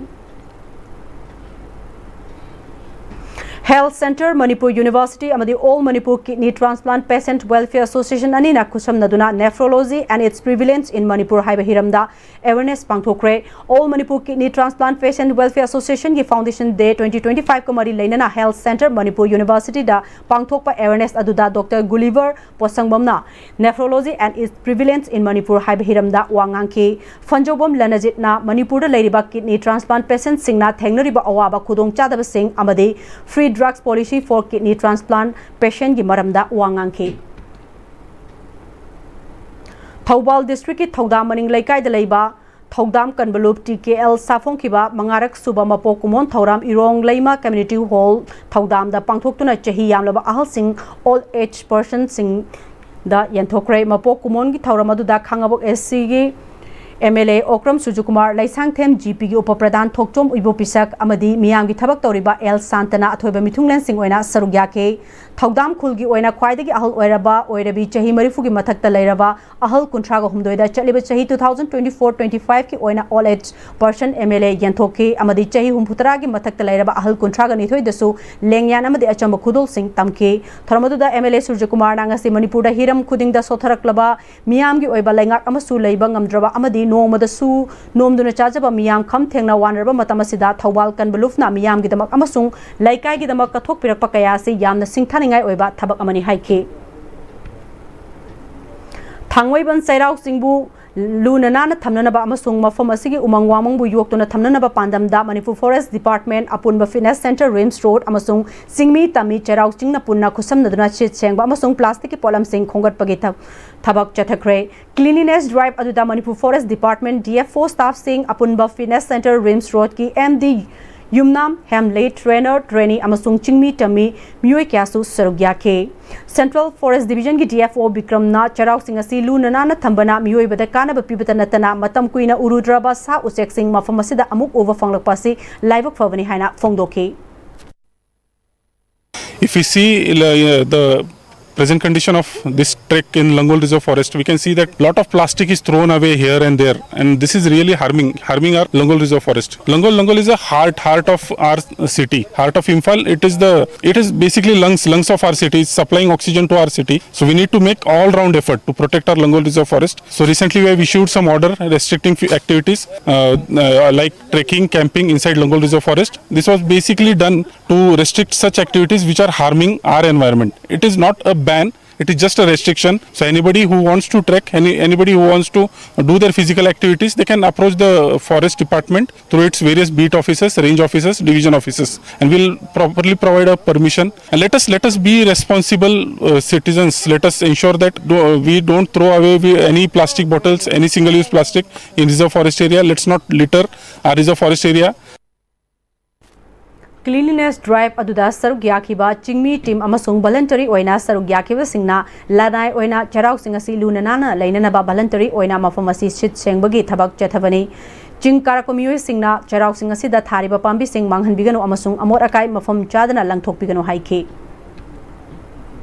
Health Centre, Manipur University ꯑꯃꯗꯤ All Manipur Kidney Transplant Patient Welfare Association ꯑꯅꯤꯅ ꯈꯨꯠꯁꯝꯅꯗꯨꯅ Nephrology and its Prevalence in Manipur ꯍꯥꯏꯕ ꯍꯤꯔꯝꯗ awareness ꯄꯥꯡꯊꯣꯛꯈ꯭ꯔꯦ꯫ All Manipur Kidney Transplant Patient Welfare Association ꯒꯤ Foundation Day twenty twenty-five ꯀ ꯃꯔꯤ ꯂꯩꯅꯅ Health Centre, Manipur University ꯗ ꯄꯥꯡꯊꯣꯛꯄ awareness ꯑꯗꯨꯗ doctor Gulliver ꯄꯣꯠꯁꯪꯕꯝꯅ Nephrology and its Prevalence in Manipur ꯍꯥꯏꯕ ꯍꯤꯔꯝꯗ ꯋꯥ ꯉꯥꯡꯈꯤ꯫ ꯐꯟꯖꯧꯕꯝ ꯂꯅꯖꯤꯠꯅ ꯃꯅꯤꯄꯨꯔꯗ ꯂꯩꯔꯤꯕ kidney transplant patientꯁꯤꯡꯅ ꯊꯦꯡꯅꯔꯤꯕ ꯑꯋꯥꯕ ꯈꯨꯗꯣꯡꯆꯥꯗꯕꯁꯤꯡ ꯑꯃꯗꯤ Free Drugs Policy for Kidney Transplant Patientꯀꯤ ꯃꯔꯝꯗ ꯋꯥ ꯉꯥꯡꯈꯤ꯫ ꯊꯧꯕꯥꯜ districtꯀꯤ ꯊꯧꯗꯥꯝ ꯃꯅꯤꯡ ꯂꯩꯀꯥꯏꯗ ꯂꯩꯕ ꯊꯧꯗꯥꯝ ꯀꯟꯕ ꯂꯨꯞ ꯇꯤ ꯀꯦ ꯑꯦꯜ ꯁꯥꯐꯣꯡꯈꯤꯕ ꯃꯉꯥꯔꯛ ꯁꯨꯕ ꯃꯄꯣꯛ ꯀꯨꯝꯑꯣꯟ ꯊꯧꯔꯝ ꯏꯔꯣꯡ ꯂꯩꯃ Community Hall ꯊꯧꯗꯥꯝꯗ ꯄꯥꯡꯊꯣꯛꯇꯨꯅ ꯆꯍꯤ ꯌꯥꯝꯂꯕ ꯑꯍꯜꯁꯤꯡ, old age personꯁꯤꯡꯗ ꯌꯦꯟꯊꯣꯛꯈ꯭ꯔꯦ꯫ ꯃꯄꯣꯛ ꯀꯨꯝꯑꯣꯟꯒꯤ ꯊꯧꯔꯝ ꯑꯗꯨꯗ ꯈꯥꯉꯕꯣꯛ ꯑꯦꯁ ꯁꯤꯒꯤ M L A Okram Surajkumar, Leishangthem G ꯄꯤꯒꯤ ꯎꯄ ꯄ꯭ꯔꯙꯥꯟ ꯊꯣꯛꯆꯣꯝ ꯎꯏꯕꯣ ꯄꯤꯁꯛ ꯑꯃꯗꯤ ꯃꯤꯌꯥꯝꯒꯤ ꯊꯕꯛ ꯇꯧꯔꯤꯕ ꯑꯦꯜ ꯁꯥꯟꯇꯅ ꯑꯊꯣꯏꯕ ꯃꯤꯊꯨꯡꯂꯦꯟꯁꯤꯡ ꯑꯣꯏꯅ ꯁꯔꯨꯛ ꯌꯥꯈꯤ꯫ ꯊꯧꯗꯥꯝ ꯈꯨꯜꯒꯤ ꯑꯣꯏꯅ ꯈ꯭ꯋꯥꯏꯗꯒꯤ ꯑꯍꯜ ꯑꯣꯏꯔꯕ ꯑꯣꯏꯔꯕꯤ ꯆꯍꯤ ꯃꯔꯤꯐꯨꯒꯤ ꯃꯊꯛꯇ ꯂꯩꯔꯕ ꯑꯍꯜ ꯀꯨꯟꯊ꯭ꯔꯥꯒ ꯍꯨꯝꯗꯣꯏꯗ ꯆꯠꯂꯤꯕ ꯆꯍꯤ two thousand twenty-four twenty-fiveꯀꯤ ꯑꯣꯏꯅ old age person M L A ꯌꯦꯟꯊꯣꯛꯈꯤ ꯑꯃꯗꯤ ꯆꯍꯤ ꯍꯨꯝꯐꯨꯇꯔꯥꯒꯤ ꯃꯊꯛꯇ ꯂꯩꯔꯕ ꯑꯍꯜ ꯀꯨꯟꯊ꯭ꯔꯥꯒ ꯅꯤꯊꯣꯏꯗꯁꯨ ꯂꯦꯡꯌꯥꯟ ꯑꯃꯗꯤ ꯑꯆꯝꯕ ꯈꯨꯗꯣꯜꯁꯤꯡ ꯇꯝꯈꯤ꯫ ꯊꯧꯔꯝ ꯑꯗꯨꯗ ꯑꯦꯝ ꯑꯦꯜ ꯑꯦ ꯁꯨꯔꯖꯀꯨꯃꯥꯔꯅ ꯉꯁꯤ ꯃꯅꯤꯄꯨꯔꯗ ꯍꯤꯔꯝ ꯈꯨꯗꯤꯡꯗ ꯁꯣꯠꯊꯔꯛꯂꯕ ꯃꯤꯌꯥꯝꯒꯤ ꯑꯣꯏꯕ ꯂꯩꯉꯥꯛ ꯑꯃꯁꯨ ꯂꯩꯕ ꯉꯝꯗ꯭ꯔꯕ ꯑꯃꯗꯤ ꯅꯣꯡꯃꯗꯁꯨ ꯅꯣꯝꯗꯨꯅ ꯆꯥꯖꯕ ꯃꯤꯌꯥꯝ ꯈꯝ ꯊꯦꯡꯅ ꯋꯥꯅꯔꯕ ꯃꯇꯝ ꯑꯁꯤꯗ ꯊꯧꯕꯥꯜ ꯀꯟꯕ ꯂꯨꯞꯅ ꯃꯤꯌꯥꯝꯒꯤꯗꯃꯛ ꯑꯃꯁꯨꯡ ꯂꯩꯀꯥꯏꯒꯤꯗꯃꯛ ꯀꯠꯊꯣꯛꯄꯤꯔꯛꯄ ꯀꯌꯥ ꯑꯁꯤ ꯌꯥꯝꯅ ꯁꯤꯡꯊꯥꯅꯤꯡꯉꯥꯏ ꯑꯣꯏꯕ ꯊꯕꯛ ꯑꯃꯅꯤ ꯍꯥꯏꯈꯤ꯫ ꯊꯥꯡꯃꯩꯕꯟ ꯆꯩꯔꯥꯎ ꯆꯤꯡꯕꯨ ꯂꯨꯅ ꯅꯥꯟꯅ ꯊꯝꯅꯅꯕ ꯑꯃꯁꯨꯡ ꯃꯐꯝ ꯑꯁꯤꯒꯤ ꯎꯃꯪ ꯋꯥꯃꯪꯕꯨ ꯌꯣꯛꯇꯨꯅ ꯊꯝꯅꯅꯕ ꯄꯥꯟꯗꯝꯗ ꯃꯅꯤꯄꯨꯔ ꯐꯣꯔꯦꯁ ꯗꯤꯄꯥꯔꯠꯃꯦꯟ, ꯑꯄꯨꯟꯕ ꯐꯤꯠꯅꯦꯁ ꯁꯦꯟꯇꯔ, ꯔꯤꯝꯁ ꯔꯣꯗ ꯑꯃꯁꯨꯡ ꯆꯤꯡꯃꯤ ꯇꯝꯃꯤ ꯆꯩꯔꯥꯎ ꯆꯤꯡꯅ ꯄꯨꯟꯅ ꯈꯨꯠꯁꯝꯅꯗꯨꯅ ꯁꯤꯠ ꯁꯦꯡꯕ ꯑꯃꯁꯨꯡ ꯄ꯭ꯂꯥꯁꯇꯤꯛꯀꯤ ꯄꯣꯠꯂꯝꯁꯤꯡ ꯈꯣꯝꯒꯠꯄꯒꯤ ꯊ-, ꯊꯕꯛ ꯆꯠꯊꯈ꯭ꯔꯦ꯫ ꯀ꯭ꯂꯤꯅꯤꯅꯦꯁ ꯗ꯭ꯔꯥꯏꯚ ꯑꯗꯨꯗ Manipur forest department, D F O ꯁ꯭ꯇꯥꯐꯁꯤꯡ, ꯑꯄꯨꯟꯕ ꯐꯤꯠꯅꯦꯁ ꯁꯦꯟꯇꯔ, ꯔꯤꯝꯁ ꯔꯣꯗꯀꯤ M D Yumnam, Hemlet, trainer, trainee ꯑꯃꯁꯨꯡ ꯆꯤꯡꯃꯤ ꯇꯝꯃꯤ ꯃꯤꯑꯣꯏ ꯀꯌꯥꯁꯨ ꯁꯔꯨꯛ ꯌꯥꯈꯤ꯫ ꯁꯦꯟꯇ꯭ꯔꯦꯜ ꯐꯣꯔꯦꯁ ꯗꯤꯕꯤꯖꯟꯒꯤ ꯗꯤ ꯑꯦꯐ ꯑꯣ ꯕꯤꯀ꯭ꯔꯝꯅ ꯆꯩꯔꯥꯎꯁꯤꯡ ꯑꯁꯤ ꯂꯨꯅ ꯅꯥꯟꯅ ꯊꯝꯕꯅ ꯃꯤꯑꯣꯏꯕꯗ ꯀꯥꯟꯅꯕ ꯄꯤꯕꯇ ꯅꯠꯇꯅ ꯃꯇꯝ ꯀꯨꯏꯅ ꯎꯔꯨꯗ꯭ꯔꯕ ꯁꯥ ꯎꯆꯦꯛꯁꯤꯡ ꯃꯐꯝ ꯑꯁꯤꯗ ꯑꯃꯨꯛ ꯎꯕ ꯐꯪꯂꯛꯄ ꯑꯁꯤ ꯂꯥꯏꯕꯛ ꯐꯕꯅꯤ ꯍꯥꯏꯅ ꯐꯣꯡꯗꯣꯛꯈꯤ꯫ If we see uh, the present condition of this trek in Langol Reserve Forest, we can see that lot of plastic is thrown away here and there, and this is really harming, harming our Langol Reserve Forest. Langol, Langol is a heart, heart of our city, heart of Imphal. It is the, it is basically lungs, lungs of our city. It's supplying oxygen to our city. So we need to make all-round effort to protect our Langol Reserve Forest. So recently we have issued some order restricting few activities uh, uh, like trekking, camping inside Langol Reserve Forest. This was basically done to restrict such activities which are harming our environment. It is not a ban. It is just a restriction. So anybody who wants to trek, any, anybody who wants to do their physical activities, they can approach the forest department through its various beat officers, range officers, division officers, and we'll properly provide a permission. And let us, let us be responsible uh, citizens. Let us ensure that do, we don't throw away we, any plastic bottles, any single-use plastic in reserve forest area. Let's not litter our reserve forest area. Cleanliness drive ꯑꯗꯨꯗ ꯁꯔꯨꯛ ꯌꯥꯈꯤꯕ ꯆꯤꯡꯃꯤ team ꯑꯃꯁꯨꯡ ꯚꯣꯂꯟꯇꯔꯤ ꯑꯣꯏꯅ ꯁꯔꯨꯛ ꯌꯥꯈꯤꯕꯁꯤꯡꯅ ꯂꯅꯥꯏ ꯑꯣꯏꯅ ꯆꯩꯔꯥꯎꯁꯤꯡ ꯑꯁꯤ ꯂꯨꯅ ꯅꯥꯟꯅ ꯂꯩꯅꯅꯕ ꯚꯣꯂꯟꯇꯔꯤ ꯑꯣꯏꯅ ꯃꯐꯝ ꯑꯁꯤ ꯁꯤꯠ ꯁꯦꯡꯕꯒꯤ ꯊꯕꯛ ꯆꯠꯊꯕꯅꯤ꯫ ꯆꯤꯡ ꯀꯥꯔꯛꯄ ꯃꯤꯑꯣꯏꯁꯤꯡꯅ ꯆꯩꯔꯥꯎꯁꯤꯡ ꯑꯁꯤꯗ ꯊꯥꯔꯤꯕ ꯄꯥꯝꯕꯤꯁꯤꯡ ꯃꯥꯡꯍꯟꯕꯤꯒꯅꯨ ꯑꯃꯁꯨꯡ ꯑꯃꯣꯠ ꯑꯀꯥꯏ ꯃꯐꯝ ꯆꯥꯗꯅ ꯂꯪꯊꯣꯛꯄꯤꯒꯅꯨ ꯍꯥꯏꯈꯤ꯫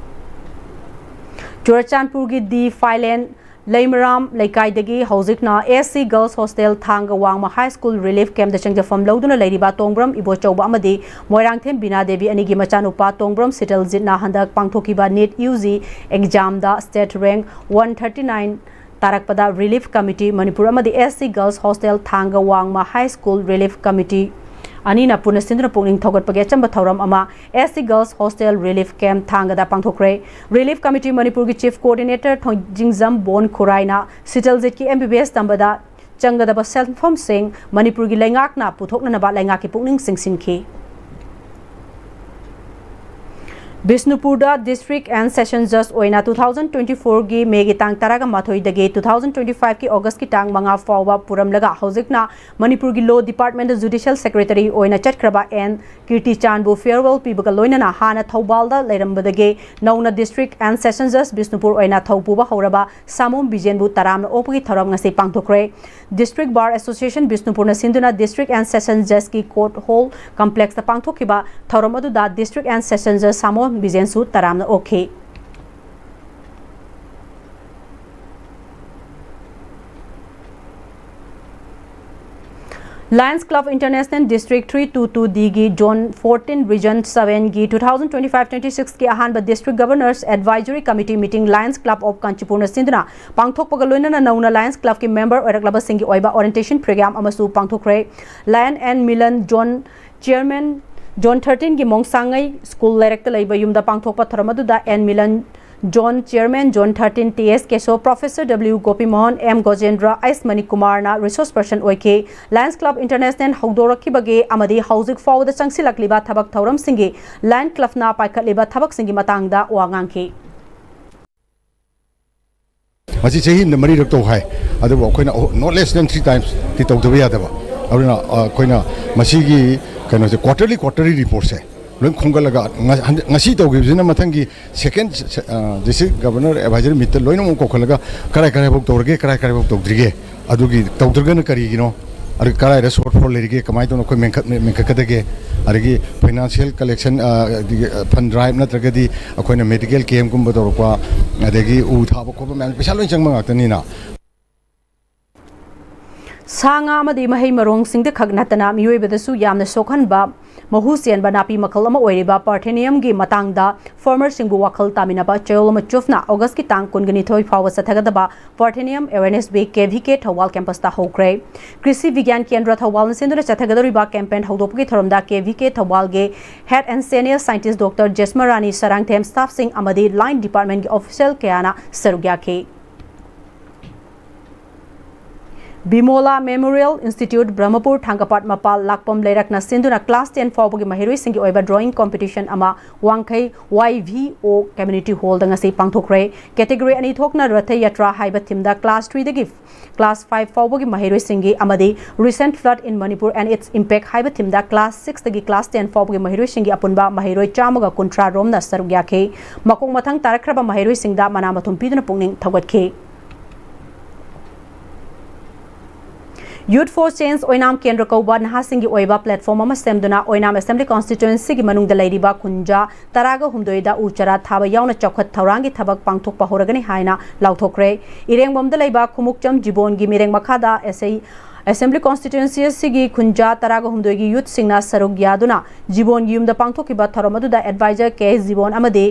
ꯆꯨꯔꯆꯥꯟꯄꯨꯔꯒꯤ ꯗꯤ ꯐꯥꯏꯂꯦꯟ ꯂꯩꯃꯔꯥꯝ ꯂꯩꯀꯥꯏꯗꯒꯤ ꯍꯧꯖꯤꯛꯅ ꯑꯦꯁ ꯁꯤ ꯒꯔꯜꯁ ꯍꯣꯁꯇꯦꯜ ꯊꯥꯡꯒ ꯋꯥꯡꯃ ꯍꯥꯏ ꯁ꯭ꯀꯨꯜ ꯔꯤꯂꯤꯐ ꯀꯦꯝꯞꯇ ꯆꯪꯖꯐꯝ ꯂꯧꯗꯨꯅ ꯂꯩꯔꯤꯕ ꯇꯣꯡꯕ꯭ꯔꯝ ꯏꯕꯣꯆꯧꯕ ꯑꯃꯗꯤ ꯃꯣꯏꯔꯥꯡꯊꯦꯝ ꯕꯤꯅꯥ ꯗꯦꯕꯤ ꯑꯅꯤꯒꯤ ꯃꯆꯥꯅꯨꯄꯥ ꯇꯣꯡꯕ꯭ꯔꯝ ꯁꯤꯇꯜꯖꯤꯠꯅ ꯍꯟꯗꯛ ꯄꯥꯡꯊꯣꯛꯈꯤꯕ ꯅꯤꯠ ꯌꯨ ꯖꯤ ꯑꯦꯛꯖꯥꯝꯗ state rank one thirty nine ꯇꯥꯔꯛꯄꯗ ꯔꯤꯂꯤꯐ ꯀꯃꯤꯇꯤ ꯃꯅꯤꯄꯨꯔ ꯑꯃꯗꯤ S C girls hostel Thanga ꯋꯥꯡꯃ ꯍꯥꯏ ꯁ꯭ꯀꯨꯜ ꯔꯤꯂꯤꯐ ꯀꯃꯤꯇꯤ ꯑꯅꯤꯅ ꯄꯨꯟꯅ ꯁꯤꯟꯗꯨꯅ ꯄꯨꯛꯅꯤꯡ ꯊꯧꯒꯠꯄꯒꯤ ꯑꯆꯝꯕ ꯊꯧꯔꯝ ꯑꯃ S C Girls Hostel Relief Camp ꯊꯥꯡꯒꯗ ꯄꯥꯡꯊꯣꯛꯈ꯭ꯔꯦ꯫ Relief Committee ꯃꯅꯤꯄꯨꯔꯒꯤ Chief Coordinator ꯊꯣꯏꯖꯤꯡꯖꯝ ꯕꯣꯟ ꯈꯨꯔꯥꯏꯅ ꯁꯤꯇꯜꯖꯤꯠꯀꯤ M B B S ꯇꯝꯕꯗ ꯆꯪꯒꯗꯕ ꯁꯦꯟꯐꯝꯁꯤꯡ ꯃꯅꯤꯄꯨꯔꯒꯤ ꯂꯩꯉꯥꯛꯅ ꯄꯨꯊꯣꯛꯅꯅꯕ ꯂꯩꯉꯥꯛꯀꯤ ꯄꯨꯛꯅꯤꯡ ꯆꯤꯡꯁꯤꯟꯈꯤ꯫ ꯕꯤꯁꯅꯨꯄꯨꯔꯗ District and Session Judge ꯑꯣꯏꯅ two thousand twenty fourꯒꯤ ꯃꯦꯒꯤ ꯇꯥꯡ ꯇꯔꯥꯃꯥꯊꯣꯏꯗꯒꯤ two thousand twenty fiveꯀꯤ ꯑꯣꯒꯁꯀꯤ ꯇꯥꯡ ꯃꯉꯥ ꯐꯥꯎꯕ ꯄꯨꯔꯝꯂꯒ ꯍꯧꯖꯤꯛꯅ ꯃꯅꯤꯄꯨꯔꯒꯤ Law Departmentꯇ Judicial Secretary ꯑꯣꯏꯅ ꯆꯠꯈ꯭ꯔꯕ N ꯀꯤꯔꯇꯤꯆꯥꯟꯕꯨ farewell ꯄꯤꯕꯒ ꯂꯣꯏꯅꯅ ꯍꯥꯟꯅ ꯊꯧꯕꯥꯜꯗ ꯂꯩꯔꯝꯕꯗꯒꯤ ꯅꯧꯅ District and Session Judge Bishnupur ꯑꯣꯏꯅ ꯊꯧ ꯄꯨꯕ ꯍꯧꯔꯕ ꯁꯥꯃꯣꯝ ꯕꯤꯖꯦꯟꯕꯨ ꯇꯔꯥꯝꯅ ꯑꯣꯛꯄꯒꯤ ꯊꯧꯔꯝ ꯉꯁꯤ ꯄꯥꯡꯊꯣꯛꯈ꯭ꯔꯦ꯫ District Bar Association ꯕꯤꯁꯅꯨꯄꯨꯔꯅ ꯁꯤꯟꯗꯨꯅ District and Session Judgeꯀꯤ Court Hall Complexꯇ ꯄꯥꯡꯊꯣꯛꯈꯤꯕ ꯊꯧꯔꯝ ꯑꯗꯨꯗ District and Session Judge ꯁꯥꯃꯣꯝ ꯕꯤꯖꯦꯟꯁꯨ ꯇꯔꯥꯝꯅ ꯑꯣꯛꯈꯤ꯫ Lions Club International District three two two Dꯒꯤ Zone fourteen Region sevenꯒꯤ two thousand twenty five twenty sixꯀꯤ ꯑꯍꯥꯟꯕ District Governors Advisory Committee meeting Lions Club of ꯀꯥꯟꯆꯤꯄꯨꯔꯅ ꯁꯤꯟꯗꯨꯅ ꯄꯥꯡꯊꯣꯛꯄꯒ ꯂꯣꯏꯅꯅ ꯅꯧꯅ Lions Clubꯀꯤ member ꯑꯣꯏꯔꯛꯂꯕꯁꯤꯡꯒꯤ ꯑꯣꯏꯕ orientation program ꯑꯃꯁꯨ ꯄꯥꯡꯊꯣꯛꯈ꯭ꯔꯦ꯫ Lion and Milan Zone Chairman Zone thirteenꯒꯤ Mongsangei school ꯂꯩꯔꯛꯇ ꯂꯩꯕ ꯌꯨꯝꯗ ꯄꯥꯡꯊꯣꯛꯄ ꯊꯧꯔꯝ ꯑꯗꯨꯗ N Milan Zone Chairman Zone thirteen T S Keso, Professor W Gopimohan, M Gojendra, S Manikkumarꯅ resource person ꯑꯣꯏꯈꯤ꯫ Lions Club International ꯍꯧꯗꯣꯔꯛꯈꯤꯕꯒꯤ ꯑꯃꯗꯤ ꯍꯧꯖꯤꯛ ꯐꯥꯎꯕꯗ ꯆꯪꯁꯤꯜꯂꯛꯂꯤꯕ ꯊꯕꯛ ꯊꯧꯔꯝꯁꯤꯡꯒꯤ Lion Clubꯅ ꯄꯥꯏꯈꯠꯂꯤꯕ ꯊꯕꯛꯁꯤꯡꯒꯤ ꯃꯇꯥꯡꯗ ꯋꯥ ꯉꯥꯡꯈꯤ꯫ ꯃꯁꯤ ꯆꯍꯤ ꯑꯃꯗ ꯃꯔꯤꯔꯛ ꯇꯧ ꯍꯥꯏ꯫ ꯑꯗꯨꯕꯨ ꯑꯩꯈꯣꯏꯅ not less than three timesꯇꯤ ꯇꯧꯗꯕ ꯌꯥꯗꯕ꯫ ꯑꯗꯨꯅ ꯑꯩꯈꯣꯏꯅ ꯃꯁꯤꯒꯤ ꯀꯩꯅꯣꯁꯦ quarterly quarterly reportꯁꯦ ꯂꯣꯏ ꯈꯣꯝꯒꯠꯂꯒ ꯉ- ꯍꯟꯗꯛ- ꯉꯁꯤ ꯇꯧꯈꯤꯕꯁꯤꯅ ꯃꯊꯪꯒꯤ second District Governor Advisory meetꯇ ꯂꯣꯏꯅꯃꯛ ꯀꯧꯈꯠꯂꯒ ꯀꯔꯥꯏ ꯀꯔꯥꯏꯐꯥꯎ ꯇꯧꯔꯒꯦ, ꯀꯔꯥꯏ ꯀꯔꯥꯏꯐꯥꯎ ꯇꯧꯗ꯭ꯔꯤꯒꯦ, ꯑꯗꯨꯒꯤ ꯇꯧꯗ꯭ꯔꯒꯅ ꯀꯔꯤꯒꯤꯅꯣ, ꯑꯗꯨ ꯀꯗꯥꯏꯗ shortfall ꯂꯩꯔꯤꯒꯦ, ꯀꯃꯥꯏꯅ ꯇꯧꯅ ꯑꯩꯈꯣꯏ ꯃꯦꯟꯈꯠ- ꯃꯦꯟꯈꯠꯀꯗꯒꯦ, ꯑꯗꯒꯤ financial collection, ꯑ, ꯑꯗꯒꯤ, ꯑ, fund drive ꯅꯠꯇ꯭ꯔꯒꯗꯤ ꯑꯩꯈꯣꯏꯅ medical campꯀꯨꯝꯕ ꯇꯧꯔꯛꯄ, ꯑꯗꯒꯤ ꯎ ꯊꯥꯕ ꯈꯣꯠꯄ ꯃꯌꯥꯝ ꯄꯩꯁꯥ ꯂꯣꯏ ꯆꯪꯕ ꯉꯥꯛꯇꯅꯤꯅ꯫ ꯁꯥ ꯉꯥ ꯑꯃꯗꯤ ꯃꯍꯩ ꯃꯔꯣꯡꯁꯤꯡꯗ ꯈꯛ ꯅꯠꯇꯅ ꯃꯤꯑꯣꯏꯕꯗꯁꯨ ꯌꯥꯝꯅ ꯁꯣꯛꯍꯟꯕ ꯃꯍꯨ ꯆꯦꯟꯕ ꯅꯥꯄꯤ ꯃꯈꯜ ꯑꯃ ꯑꯣꯏꯔꯤꯕ ꯄꯥꯔꯊꯦꯅꯤꯌꯝꯒꯤ ꯃꯇꯥꯡꯗ ꯐꯥꯔꯃꯔꯁꯤꯡꯕꯨ ꯋꯥꯈꯜ ꯇꯥꯃꯤꯟꯅꯕ ꯆꯌꯣꯜ ꯑꯃ ꯆꯨꯞꯅ ꯑꯣꯒꯁꯀꯤ ꯇꯥꯡ ꯀꯨꯟꯒꯅꯤꯊꯣꯏ ꯐꯥꯎꯕ ꯆꯠꯊꯒꯗꯕ ꯄꯥꯔꯊꯦꯅꯤꯌꯝ ꯑꯦꯋꯦꯔꯅꯦꯁ ꯋꯤꯛ ꯀꯦ ꯚꯤ ꯀꯦ ꯊꯧꯕꯥꯜ ꯀꯦꯝꯄꯁꯇ ꯍꯧꯈ꯭ꯔꯦ꯫ ꯀ꯭ꯔꯤꯁꯤ ꯕꯤꯒ꯭ꯌꯥꯟ ꯀꯦꯟꯗ꯭ꯔ ꯊꯧꯕꯥꯜꯅ ꯁꯤꯟꯗꯨꯅ ꯆꯠꯊꯒꯗꯧꯔꯤꯕ ꯀꯦꯝꯄꯦꯟ ꯍꯧꯗꯣꯛꯄꯒꯤ ꯊꯧꯔꯝꯗ ꯀꯦ ꯚꯤ ꯀꯦ ꯊꯧꯕꯥꯜꯒꯤ head and senior scientist doctor Jesmarani Sarangthem, ꯁ꯭ꯇꯥꯐꯁꯤꯡ ꯑꯃꯗꯤ ꯂꯥꯏꯟ ꯗꯤꯄꯥꯔꯠꯃꯦꯟꯒꯤ ꯑꯣꯐꯤꯁꯤꯌꯦꯜ ꯀꯌꯥꯅ ꯁꯔꯨꯛ ꯌꯥꯈꯤ꯫ ꯕꯤꯃꯣꯂꯥ ꯃꯦꯃꯣꯔꯤꯌꯦꯜ ꯏꯟꯁꯇꯤꯇ꯭ꯌꯨꯠ, ꯕ꯭ꯔꯍꯃꯄꯨꯔ, ꯊꯥꯡꯒꯄꯥꯠ ꯃꯄꯥꯜ ꯂꯥꯛꯄꯝ ꯂꯩꯔꯛꯅ ꯁꯤꯟꯗꯨꯅ ꯀ꯭ꯂꯥꯁ ꯇꯦꯟ ꯐꯥꯎꯕꯒꯤ ꯃꯍꯩꯔꯣꯏꯁꯤꯡꯒꯤ ꯑꯣꯏꯕ ꯗ꯭ꯔꯣꯌꯤꯡ ꯀꯣꯝꯄꯤꯇꯤꯁꯟ ꯑꯃ ꯋꯥꯡꯈꯩ ꯋꯥꯏ ꯚꯤ ꯑꯣ ꯀꯝꯃ꯭ꯌꯨꯅꯤꯇꯤ ꯍꯣꯜꯗ ꯉꯁꯤ ꯄꯥꯡꯊꯣꯛꯈ꯭ꯔꯦ꯫ ꯀꯦꯇꯦꯒꯣꯔꯤ ꯑꯅꯤ ꯊꯣꯛꯅ ꯔꯊ ꯌꯥꯇ꯭ꯔꯥ ꯍꯥꯏꯕ ꯊꯤꯝꯗ ꯀ꯭ꯂꯥꯁ ꯊ꯭ꯔꯤꯗꯒꯤ ꯀ꯭ꯂꯥꯁ ꯐꯥꯏꯚ ꯐꯥꯎꯕꯒꯤ ꯃꯍꯩꯔꯣꯏꯁꯤꯡꯒꯤ ꯑꯃꯗꯤ Recent Flood in Manipur and Its Impact ꯍꯥꯏꯕ ꯊꯤꯝꯗ ꯀ꯭ꯂꯥꯁ ꯁꯤꯛꯁꯇꯒꯤ ꯀ꯭ꯂꯥꯁ ꯇꯦꯟ ꯐꯥꯎꯕꯒꯤ ꯃꯍꯩꯔꯣꯏꯁꯤꯡꯒꯤ ꯑꯄꯨꯟꯕ ꯃꯍꯩꯔꯣꯏ ꯆꯥꯝꯃꯒ ꯀꯨꯟꯊ꯭ꯔꯥ ꯔꯣꯝꯅ ꯁꯔꯨꯛ ꯌꯥꯈꯤ꯫ ꯃꯈꯣꯡ ꯃꯊꯪ ꯇꯥꯔꯛꯈ꯭ꯔꯕ ꯃꯍꯩꯔꯣꯏꯁꯤꯡꯗ ꯃꯅꯥ ꯃꯊꯨꯝ ꯄꯤꯗꯨꯅ ꯄꯨꯛꯅꯤꯡ ꯊꯧꯒꯠꯈꯤ꯫ Youth for Change ꯑꯣꯏꯅꯥꯝ ꯀꯦꯟꯗ꯭ꯔ ꯀꯧꯕ ꯅꯍꯥꯁꯤꯡꯒꯤ ꯑꯣꯏꯕ ꯄ꯭ꯂꯦꯠꯐꯣꯔꯝ ꯑꯃ ꯁꯦꯝꯗꯨꯅ ꯑꯣꯏꯅꯥꯝ ꯑꯦꯁꯦꯝꯕ꯭ꯂꯤ ꯀꯣꯟꯁꯇꯤꯇ꯭ꯋꯦꯟꯁꯤꯒꯤ ꯃꯅꯨꯡꯗ ꯂꯩꯔꯤꯕ ꯈꯨꯟꯖꯥ ꯇꯔꯥꯒ ꯍꯨꯝꯗꯣꯏꯗ ꯎ ꯆꯥꯔꯥ ꯊꯥꯕ ꯌꯥꯎꯅ ꯆꯥꯎꯈꯠ ꯊꯧꯔꯥꯡꯒꯤ ꯊꯕꯛ ꯄꯥꯡꯊꯣꯛꯄ ꯍꯧꯔꯒꯅꯤ ꯍꯥꯏꯅ ꯂꯥꯎꯊꯣꯛꯈ꯭ꯔꯦ꯫ ꯏꯔꯦꯡꯕꯝꯗ ꯂꯩꯕ ꯈꯨꯃꯨꯛꯆꯝ ꯖꯤꯕꯣꯟꯒꯤ ꯃꯤꯔꯦꯡ ꯃꯈꯥꯗ ꯑꯦꯁ ꯑꯦ ꯑꯦꯁꯦꯝꯕ꯭ꯂꯤ ꯀꯣꯟꯁꯇꯤꯇ꯭ꯋꯦꯟꯁꯤ ꯑꯁꯤꯒꯤ ꯈꯨꯟꯖꯥ ꯇꯔꯥꯒ ꯍꯨꯝꯗꯣꯏꯒꯤ ꯌꯨꯠꯁꯤꯡꯅ ꯁꯔꯨꯛ ꯌꯥꯗꯨꯅ ꯖꯤꯕꯣꯟꯒꯤ ꯌꯨꯝꯗ ꯄꯥꯡꯊꯣꯛꯈꯤꯕ ꯊꯧꯔꯝ ꯑꯗꯨꯗ ꯑꯦꯗꯚꯥꯏꯖꯔ ꯀꯦ ꯖꯤꯕꯣꯟ ꯑꯃꯗꯤ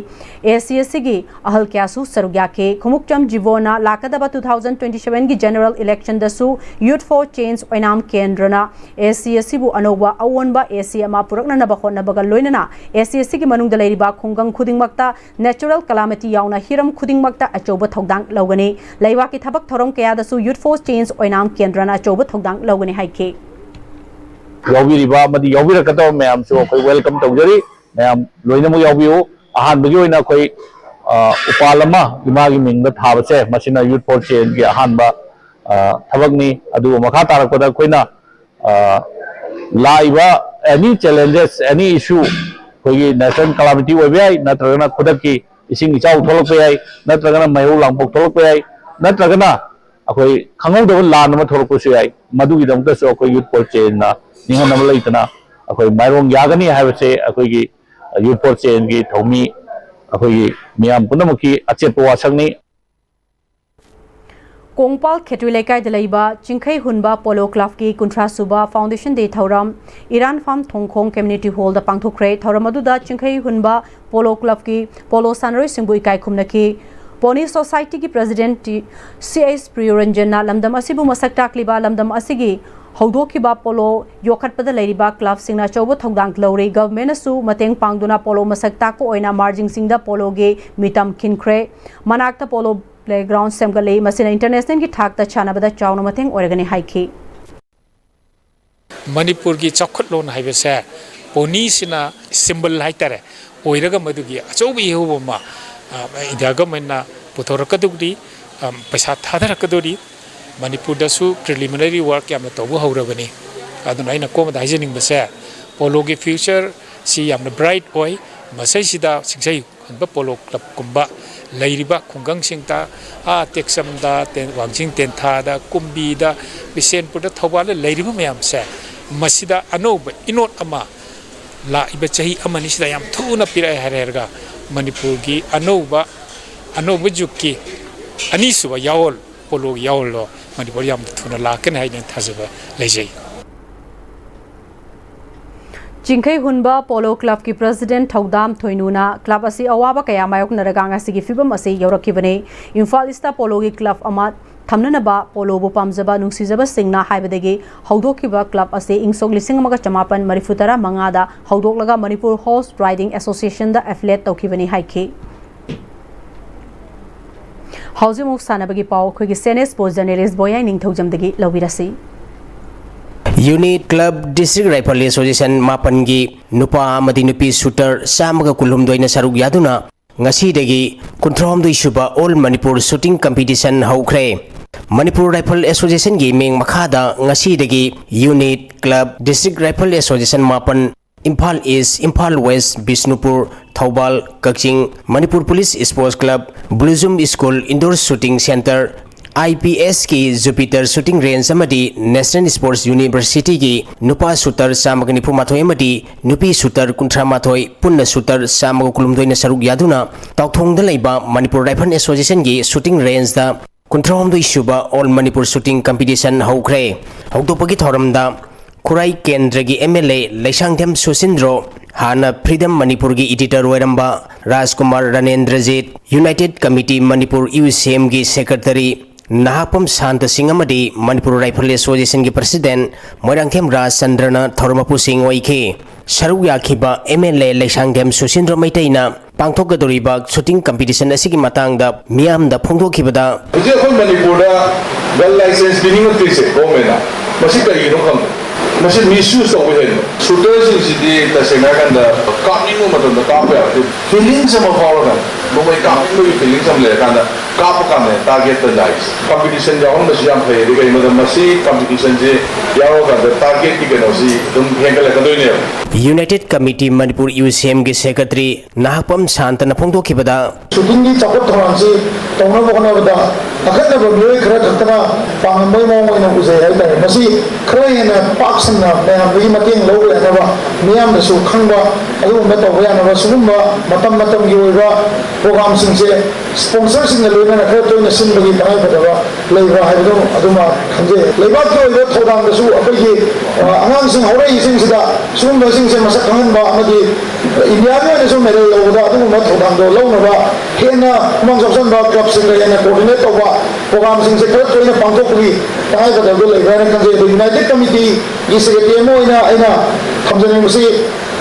ꯑꯦ ꯁꯤ ꯑꯦꯁ ꯁꯤꯒꯤ ꯑꯍꯜ ꯀꯌꯥꯁꯨ ꯁꯔꯨꯛ ꯌꯥꯈꯤ꯫ ꯈꯨꯃꯨꯛꯆꯝ ꯖꯤꯕꯣꯟꯅ ꯂꯥꯛꯀꯗꯕ ꯇꯨ ꯊꯥꯎꯖꯟ ꯇ꯭ꯋꯦꯟꯇꯤ ꯁꯚꯦꯟꯒꯤ ꯖꯦꯅꯔꯦꯜ ꯏꯂꯦꯛꯁꯟꯗꯁꯨ Youth for Change ꯑꯣꯏꯅꯥꯝ ꯀꯦꯟꯗ꯭ꯔꯅ ꯑꯦ ꯁꯤ ꯑꯦꯁ ꯁꯤꯕꯨ ꯑꯅꯧꯕ ꯑꯑꯣꯟꯕ ꯑꯦ ꯁꯤ ꯑꯃ ꯄꯨꯔꯛꯅꯅꯕ ꯍꯣꯠꯅꯕꯒ ꯂꯣꯏꯅꯅ ꯑꯦ ꯁꯤ ꯑꯦꯁ ꯁꯤꯒꯤ ꯃꯅꯨꯡꯗ ꯂꯩꯔꯤꯕ ꯈꯨꯡꯒꯪ ꯈꯨꯗꯤꯡꯃꯛꯇ natural calamity ꯌꯥꯎꯅ ꯍꯤꯔꯝ ꯈꯨꯗꯤꯡꯃꯛꯇ ꯑꯆꯧꯕ ꯊꯧꯗꯥꯡ ꯂꯧꯒꯅꯤ꯫ ꯂꯩꯕꯥꯛꯀꯤ ꯊꯕꯛ ꯊꯧꯔꯝ ꯀꯌꯥꯗꯁꯨ Youth for Change ꯑꯣꯏꯅꯥꯝ ꯀꯦꯟꯗ꯭ꯔꯅ ꯑꯆꯧꯕ ꯊꯧꯗꯥꯡ ꯂꯧꯒꯅꯤ ꯍꯥꯏꯈꯤ꯫ ꯌꯥꯎꯕꯤꯔꯤꯕ ꯑꯃꯗꯤ ꯌꯥꯎꯕꯤꯔꯛꯀꯗꯕ ꯃꯌꯥꯝꯁꯨ ꯑꯩꯈꯣꯏ welcome ꯇꯧꯖꯔꯤ꯫ ꯃꯌꯥꯝ ꯂꯣꯏꯅꯃꯛ ꯌꯥꯎꯕꯤꯌꯨ꯫ ꯑꯍꯥꯟꯕꯒꯤ ꯑꯣꯏꯅ ꯑꯩꯈꯣꯏ, ꯑ, ꯎꯄꯥꯜ ꯑꯃ ꯏꯃꯥꯒꯤ ꯃꯤꯡꯗ ꯊꯥꯕꯁꯦ, ꯃꯁꯤꯅ Youth for Changeꯒꯤ ꯑꯍꯥꯟꯕ, ꯑ, ꯊꯕꯛꯅꯤ꯫ ꯑꯗꯨꯒ ꯃꯈꯥ ꯇꯥꯔꯛꯄꯗ ꯑꯩꯈꯣꯏꯅ, ꯑ, ꯂꯥꯛꯏꯕ any challenges, any issue, ꯑꯩꯈꯣꯏꯒꯤ natural calamity ꯑꯣꯏꯕ ꯌꯥꯏ, ꯅꯠꯇ꯭ꯔꯒꯅ ꯈꯨꯗꯛꯀꯤ ꯏꯁꯤꯡ ꯏꯆꯥꯎ ꯊꯣꯛꯂꯛꯄ ꯌꯥꯏ, ꯅꯠꯇ꯭ꯔꯒꯅ ꯃꯩꯍꯧ ꯂꯥꯡꯄꯣꯛ ꯊꯣꯛꯂꯛꯄ ꯌꯥꯏ, ꯅꯠꯇ꯭ꯔꯒꯅ ꯑꯩꯈꯣꯏ ꯈꯪꯍꯧꯗꯕ ꯂꯥꯟ ꯑꯃ ꯊꯣꯛꯂꯛꯄꯁꯨ ꯌꯥꯏ꯫ ꯃꯗꯨꯒꯤꯗꯃꯛꯇꯁꯨ ꯑꯩꯈꯣꯏ Youth for Changeꯅ ꯅꯤꯡꯍꯟꯅꯕ ꯂꯩꯇꯅ ꯑꯩꯈꯣꯏ ꯃꯥꯏꯔꯣꯡ ꯌꯥꯒꯅꯤ ꯍꯥꯏꯕꯁꯦ ꯑꯩꯈꯣꯏꯒꯤ Youth for Changeꯒꯤ ꯊꯧꯃꯤ ꯑꯩꯈꯣꯏꯒꯤ ꯃꯤꯌꯥꯝ ꯄꯨꯝꯅꯃꯛꯀꯤ ꯑꯆꯦꯠꯄ ꯋꯥꯁꯛꯅꯤ꯫ ꯀꯣꯡꯄꯥꯜ ꯈꯦꯇ꯭ꯔꯤ ꯂꯩꯀꯥꯏꯗ ꯂꯩꯕ ꯆꯤꯡꯈꯩ ꯍꯨꯟꯕ ꯄꯣꯂꯣ ꯀ꯭ꯂꯕꯀꯤ ꯀꯨꯟꯊ꯭ꯔꯥ ꯁꯨꯕ ꯐꯥꯎꯟꯗꯦꯁꯟ ꯗꯦ ꯊꯧꯔꯝ ꯏꯔꯥꯟꯐꯥꯝ ꯊꯣꯡꯈꯣꯡ ꯀꯝꯃ꯭ꯌꯨꯅꯤꯇꯤ ꯍꯣꯜꯗ ꯄꯥꯡꯊꯣꯛꯈ꯭ꯔꯦ꯫ ꯊꯧꯔꯝ ꯑꯗꯨꯗ ꯆꯤꯡꯈꯩ ꯍꯨꯟꯕ ꯄꯣꯂꯣ ꯀ꯭ꯂꯕꯀꯤ ꯄꯣꯂꯣ ꯁꯥꯟꯅꯔꯣꯏꯁꯤꯡꯕꯨ ꯏꯀꯥꯏ ꯈꯨꯝꯅꯈꯤ꯫ ꯄꯣꯅꯤ ꯁꯣꯁꯥꯏꯇꯤꯒꯤ ꯄ꯭ꯔꯦꯁꯤꯗꯦꯟꯠ ꯁꯤ ꯑꯩꯆ ꯄ꯭ꯔꯤꯌꯣꯔꯟꯖꯟꯅ ꯂꯝꯗꯝ ꯑꯁꯤꯕꯨ ꯃꯁꯛ ꯇꯥꯛꯂꯤꯕ ꯂꯝꯗꯝ ꯑꯁꯤꯒꯤ ꯍꯧꯗꯣꯛꯈꯤꯕ ꯄꯣꯂꯣ ꯌꯣꯛꯈꯠꯄꯗ ꯂꯩꯔꯤꯕ ꯀ꯭ꯂꯕꯁꯤꯡꯅ ꯑꯆꯧꯕ ꯊꯧꯗꯥꯡ ꯂꯧꯔꯤ꯫ ꯒꯚꯔꯟꯃꯦꯟꯠꯅꯁꯨ ꯃꯇꯦꯡ ꯄꯥꯡꯗꯨꯅ ꯄꯣꯂꯣ ꯃꯁꯛ ꯇꯥꯛꯄ ꯑꯣꯏꯅ ꯃꯥꯔꯖꯤꯡꯁꯤꯡꯗ ꯄꯣꯂꯣꯒꯤ ꯃꯤꯇꯝ ꯈꯤꯟꯈ꯭ꯔꯦ꯫ ꯃꯅꯥꯛꯇ ꯄꯣꯂꯣ ꯄ꯭ꯂꯦꯒ꯭ꯔꯥꯎꯟ ꯁꯦꯝꯒꯠꯂꯤ꯫ ꯃꯁꯤꯅ ꯏꯟꯇꯔꯅꯦꯁꯅꯦꯜꯒꯤ ꯊꯥꯛꯇ ꯁꯥꯟꯅꯕꯗ ꯆꯥꯎꯅ ꯃꯇꯦꯡ ꯑꯣꯏꯔꯒꯅꯤ ꯍꯥꯏꯈꯤ꯫ ꯃꯅꯤꯄꯨꯔꯒꯤ ꯆꯥꯎꯈꯠꯂꯣꯟ ꯍꯥꯏꯕꯁꯦ ꯄꯣꯅꯤꯁꯤꯅ ꯁꯤꯝꯕꯜ ꯍꯥꯏꯇꯥꯔꯦ, ꯑꯣꯏꯔꯒ ꯃꯗꯨꯒꯤ ꯑꯆꯧꯕ ꯏꯍꯧ ꯑꯃ, ꯑ, ꯏꯟꯗꯤꯌꯥ ꯒꯚꯔꯟꯃꯦꯟꯠꯅ ꯄꯨꯊꯣꯔꯛꯀꯗꯧꯔꯤ, ꯑ, ꯄꯩꯁꯥ ꯊꯥꯗꯔꯛꯀꯗꯧꯔꯤ꯫ ꯃꯅꯤꯄꯨꯔꯗꯁꯨ ꯄ꯭ꯔꯤꯂꯤꯃꯤꯅꯔꯤ ꯋꯥꯔꯛ ꯌꯥꯝꯅ ꯇꯧꯕ ꯍꯧꯔꯕꯅꯤ꯫ ꯑꯗꯨꯅ ꯑꯩꯅ ꯀꯣꯝꯕꯗ ꯍꯥꯏꯖꯅꯤꯡꯕꯁꯦ, ꯄꯣꯂꯣꯒꯤ ꯐ꯭ꯌꯨꯆꯔꯁꯤ ꯌꯥꯝꯅ ꯕ꯭ꯔꯥꯏꯠ ꯑꯣꯏ꯫ ꯃꯁꯤꯁꯤꯗ ꯆꯤꯡꯈꯩ ꯍꯨꯟꯕ ꯄꯣꯂꯣ ꯀ꯭ꯂꯕꯀꯨꯝꯕ ꯂꯩꯔꯤꯕ ꯈꯨꯡꯒꯪꯁꯤꯡꯗ, ꯑꯥ, ꯇꯦꯛꯆꯝꯗ, ꯇꯦꯟ-, ꯋꯥꯡꯖꯤꯡ ꯇꯦꯟꯊꯥꯗ, ꯀꯨꯝꯕꯤꯗ, ꯕꯤꯁꯦꯟꯄꯨꯔꯗ, ꯊꯧꯕꯥꯜꯗ ꯂꯩꯔꯤꯕ ꯃꯌꯥꯝꯁꯦ, ꯃꯁꯤꯗ ꯑꯅꯧꯕ ꯏꯅꯣꯠ ꯑꯃ ꯂꯥꯛꯏꯕ ꯆꯍꯤ ꯑꯃꯅꯤꯁꯤꯗ ꯌꯥꯝ ꯊꯨꯅ ꯄꯤꯔꯛꯑꯦ ꯍꯥꯏꯔꯦ ꯍꯥꯏꯔꯒ ꯃꯅꯤꯄꯨꯔꯒꯤ ꯑꯅꯧꯕ, ꯑꯅꯧꯕ ꯖꯨꯒꯀꯤ ꯑꯅꯤꯁꯨꯕ ꯌꯥꯑꯣꯜ, ꯄꯣꯂꯣꯒꯤ ꯌꯥꯑꯣꯜꯗꯣ ꯃꯅꯤꯄꯨꯔ ꯌꯥꯝ ꯊꯨꯅ ꯂꯥꯛꯀꯅꯤ ꯍꯥꯏꯅ ꯊꯥꯖꯕ ꯂꯩꯖꯩ꯫ ꯆꯤꯡꯈꯩ ꯍꯨꯟꯕ ꯄꯣꯂꯣ ꯀ꯭ꯂꯕꯀꯤ ꯄ꯭ꯔꯦꯁꯤꯗꯦꯟꯠ ꯊꯧꯗꯥꯝ ꯊꯣꯏꯅꯨꯅ ꯀ꯭ꯂꯕ ꯑꯁꯤ ꯑꯋꯥꯕ ꯀꯌꯥ ꯃꯥꯌꯣꯛꯅꯔꯒ ꯉꯁꯤꯒꯤ ꯐꯤꯚꯝ ꯑꯁꯤ ꯌꯧꯔꯛꯈꯤꯕꯅꯤ꯫ ꯏꯝꯐꯥꯜ ꯏꯁꯇ ꯄꯣꯂꯣꯒꯤ ꯀ꯭ꯂꯕ ꯑꯃ ꯊꯝꯅꯅꯕ ꯄꯣꯂꯣꯕꯨ ꯄꯥꯝꯖꯕ ꯅꯨꯡꯁꯤꯖꯕꯁꯤꯡꯅ ꯍꯥꯏꯕꯗꯒꯤ ꯍꯧꯗꯣꯛꯈꯤꯕ ꯀ꯭ꯂꯕ ꯑꯁꯤ ꯏꯪ ꯁꯣꯛ ꯂꯤꯁꯤꯡ ꯑꯃꯒ ꯆꯃꯥꯄꯟ ꯃꯔꯤꯐꯨ ꯇꯔꯥ ꯃꯉꯥꯗ ꯍꯧꯗꯣꯛꯂꯒ ꯃꯅꯤꯄꯨꯔ ꯍꯣꯔꯁ ꯔꯥꯏꯗꯤꯡ ꯑꯦꯁꯣꯁꯤꯌꯦꯁꯟꯗ ꯑꯦꯐꯤꯂꯦꯠ ꯇꯧꯈꯤꯕꯅꯤ ꯍꯥꯏꯈꯤ꯫ ꯍꯧꯖꯤꯛꯃꯨꯛ ꯁꯥꯟꯅꯕꯒꯤ ꯄꯥꯎ ꯑꯩꯈꯣꯏꯒꯤ ꯁꯦꯅꯦꯁꯄꯣ ꯖꯔꯅꯦꯂꯤꯁ ꯕꯣꯌꯥꯏ ꯅꯤꯡꯊꯧꯖꯝꯗꯒꯤ ꯂꯧꯕꯤꯔꯁꯤ꯫ Unit club district rifle association ꯃꯥꯄꯟꯒꯤ ꯅꯨꯄꯥ ꯑꯃꯗꯤ ꯅꯨꯄꯤ ꯁꯨꯇꯔ ꯆꯥꯝꯃꯒ ꯀꯨꯟꯍꯨꯝꯗꯣꯏꯅ ꯁꯔꯨꯛ ꯌꯥꯗꯨꯅ ꯉꯁꯤꯗꯒꯤ ꯀꯨꯟꯊ꯭ꯔꯥꯍꯨꯝꯗꯣꯏ ꯁꯨꯕ ꯑꯣꯜ ꯃꯅꯤꯄꯨꯔ ꯁꯨꯇꯤꯡ ꯀꯝꯄꯤꯇꯤꯁꯟ ꯍꯧꯈ꯭ꯔꯦ꯫ ꯃꯅꯤꯄꯨꯔ ꯔꯥꯏꯐꯜ ꯑꯦꯁꯣꯁꯤꯌꯦꯁꯟꯒꯤ ꯃꯤꯡ ꯃꯈꯥꯗ ꯉꯁꯤꯗꯒꯤ unit, club, district rifle association ꯃꯥꯄꯟ, Imphal east, Imphal west, Bishnupur, Thoubal, Kakching, Manipur police sports club, ꯕ꯭ꯂꯨꯖꯨꯝ school indoor shooting centre, I P ꯑꯦꯁꯀꯤ ꯖꯨꯄꯤꯇꯔ ꯁꯨꯇꯤꯡ ꯔꯦꯟꯖ ꯑꯃꯗꯤ ꯅꯦꯁꯅꯦꯜ ꯁ꯭ꯄꯣꯔꯠꯁ ꯌꯨꯅꯤꯚꯔꯁꯤꯇꯤꯒꯤ ꯅꯨꯄꯥ ꯁꯨꯇꯔ ꯆꯥꯝꯃꯒ ꯅꯤꯐꯨ ꯃꯥꯊꯣꯏ ꯑꯃꯗꯤ ꯅꯨꯄꯤ ꯁꯨꯇꯔ ꯀꯨꯟꯊ꯭ꯔꯥ ꯃꯥꯊꯣꯏ, ꯄꯨꯟꯅ ꯁꯨꯇꯔ ꯆꯥꯝꯃꯒ ꯀꯨꯟꯍꯨꯝꯗꯣꯏꯅ ꯁꯔꯨꯛ ꯌꯥꯗꯨꯅ ꯇꯥꯎꯊꯣꯡꯗ ꯂꯩꯕ ꯃꯅꯤꯄꯨꯔ ꯔꯥꯏꯐꯜ ꯑꯦꯁꯣꯁꯤꯌꯦꯁꯟꯒꯤ ꯁꯨꯇꯤꯡ ꯔꯦꯟꯖꯇ ꯀꯨꯟꯊ꯭ꯔꯥꯍꯨꯝꯗꯣꯏ ꯁꯨꯕ All Manipur Shooting Competition ꯍꯧꯈ꯭ꯔꯦ꯫ ꯍꯧꯗꯣꯛꯄꯒꯤ ꯊꯧꯔꯝꯗ ꯈꯨꯔꯥꯏ ꯀꯦꯟꯗ꯭ꯔꯒꯤ M L A ꯂꯩꯁꯥꯡꯊꯦꯝ ꯁꯨꯁꯤꯟꯗ꯭ꯔꯣ, ꯍꯥꯟꯅ Freedom ꯃꯅꯤꯄꯨꯔꯒꯤ editor ꯑꯣꯏꯔꯝꯕ ꯔꯥꯖꯀꯨꯃꯥꯔ ꯔꯥꯅꯦꯟꯗ꯭ꯔꯖꯤꯠ, United Committee Manipur, U C M ꯒꯤ secretary ꯅꯍꯥꯛꯄꯝ ꯁꯥꯟꯇ ꯁꯤꯡ ꯑꯃꯗꯤ ꯃꯅꯤꯄꯨꯔ Rifle Association ꯒꯤ president ꯃꯣꯏꯔꯥꯡꯊꯦꯝ ꯔꯥꯖꯆꯟꯗ꯭ꯔꯅ ꯊꯧꯔꯝ ꯃꯄꯨꯁꯤꯡ ꯑꯣꯏꯈꯤ꯫ ꯁꯔꯨꯛ ꯌꯥꯈꯤꯕ M L A Leishangthem ꯁꯨꯁꯤꯟꯗ꯭ꯔꯣ ꯃꯩꯇꯩꯅ ꯄꯥꯡꯊꯣꯛꯀꯗꯧꯔꯤꯕ shooting competition ꯑꯁꯤꯒꯤ ꯃꯇꯥꯡꯗ ꯃꯤꯌꯥꯝꯗ ꯐꯣꯡꯗꯣꯛꯈꯤꯕꯗ, ꯍꯧꯖꯤꯛ ꯑꯩꯈꯣꯏ ꯃꯅꯤꯄꯨꯔꯗ gun license ꯄꯤꯅꯤꯡꯉꯛꯇ꯭ꯔꯤꯁꯦ government ꯅ, ꯃꯁꯤ ꯀꯔꯤꯒꯤꯅꯣ ꯈꯪꯗꯦ꯫ ꯃꯁꯤ misuse ꯇꯧꯕ ꯍꯦꯟꯕ꯫ Shooter ꯁꯤꯡꯁꯤꯗꯤ ꯇꯁꯦꯡꯅ ꯍꯥꯏꯔꯀꯥꯟꯗ ꯀꯥꯞꯅꯤꯡꯕ ꯃꯇꯝꯗ ꯀꯥꯞꯄ ꯌꯥꯕ ꯅꯠꯇꯦ꯫ Feelings ꯑꯃ ꯐꯥꯎꯔꯀꯥꯟꯗ, ꯅꯣꯡꯃꯩ ꯀꯥꯞꯅꯤꯡꯕꯒꯤ feelings ꯑꯃ ꯂꯩꯔꯀꯥꯟꯗ ꯀꯥꯞꯄ ꯀꯥꯟꯗ target ꯇ ꯂꯥꯛꯏꯁꯦ꯫ Competition ꯌꯥꯎꯍꯟꯕꯁꯤ ꯌꯥꯝ ꯐꯩ꯫ ꯑꯗꯩ ꯀꯩꯒꯤꯅꯣꯗ ꯃꯁꯤ competition ꯁꯦ ꯌꯥꯎꯔꯀꯥꯟꯗ target ꯀꯤ ꯀꯩꯅꯣꯁꯤ ꯑꯗꯨꯝ ꯍꯦꯟꯒꯠꯂꯛꯀꯗꯣꯏꯅꯦꯕ꯫ United Committee Manipur, U C M ꯒꯤ secretary ꯅꯍꯥꯛꯄꯝ ꯁꯥꯟꯇꯅ ꯐꯣꯡꯗꯣꯛꯈꯤꯕꯗ, Shooting ꯒꯤ ꯆꯥꯎꯈꯠ ꯊꯧꯔꯥꯡꯁꯤ ꯇꯧꯅꯕ ꯍꯣꯠꯅꯕꯗ ꯑꯈꯟꯅꯕ ꯃꯤꯑꯣꯏ ꯈꯔ ꯈꯛꯇꯅ ꯄꯥꯡꯉꯝꯕꯒꯤ ꯃꯑꯣꯡ ꯑꯣꯏꯅ ꯎꯖꯩ ꯍꯥꯏꯇꯥꯔꯦ꯫ ꯃꯁꯤ ꯈꯔ ꯍꯦꯟꯅ ꯄꯥꯛ ꯁꯟꯅ ꯃꯌꯥꯝꯗꯒꯤ ꯃꯇꯦꯡ ꯂꯧꯕ ꯌꯥꯅꯕ, ꯃꯤꯌꯥꯝꯅꯁꯨ ꯈꯪꯕ, ꯑꯗꯨꯒꯨꯝꯕ ꯇꯧꯕ ꯌꯥꯅꯕ ꯁꯤꯒꯨꯝꯕ ꯃꯇꯝ ꯃꯇꯝꯒꯤ ꯑꯣꯏꯕ program ꯁꯤꯡꯁꯦ sponsor ꯁꯤꯡꯒ ꯂꯣꯏꯅꯅ ꯈꯔ ꯇꯣꯏꯅ ꯁꯤꯟꯕꯒꯤ ꯇꯉꯥꯏꯐꯗꯕ ꯂꯩꯕ꯭ꯔꯥ ꯍꯥꯏꯕꯗꯨ ꯑꯗꯨꯃ ꯈꯪꯖꯩ꯫ ꯂꯩꯕꯥꯛꯀꯤ ꯑꯣꯏꯕ ꯊꯧꯗꯥꯡꯗꯁꯨ ꯑꯩꯈꯣꯏꯒꯤ, ꯑ, ꯑꯉꯥꯡꯁꯤꯡ ꯍꯧꯔꯛꯏꯁꯤꯡꯁꯤꯗ ꯁꯤꯒꯨꯝꯕꯁꯤꯡꯁꯦ ꯃꯁꯛ ꯈꯪꯍꯟꯕ ꯑꯃꯗꯤ ꯏꯟꯗꯤꯌꯥꯒꯤ ꯑꯣꯏꯅꯁꯨ medal ꯂꯧꯕꯗ ꯑꯗꯨꯒꯨꯝꯕ ꯊꯧꯗꯥꯡꯗꯣ ꯂꯧꯅꯕ ꯍꯦꯟꯅ ꯈꯨꯃꯥꯡ ꯆꯥꯎꯁꯤꯟꯕ club ꯁꯤꯡꯒ ꯍꯦꯟꯅ coordinate ꯇꯧꯕ program ꯁꯤꯡꯁꯦ ꯈꯔ ꯇꯣꯏꯅ ꯄꯥꯡꯊꯣꯛꯄꯒꯤ ꯇꯉꯥꯏꯐꯗꯕꯗꯣ ꯂꯩꯕ꯭ꯔꯥ ꯍꯥꯏꯅ ꯈꯟꯖꯩ꯫ ꯑꯗꯣ United Committee ꯒꯤ secretary ꯑꯃ ꯑꯣꯏꯅ ꯑꯩꯅ ꯊꯝꯖꯅꯤꯡꯕꯁꯤ,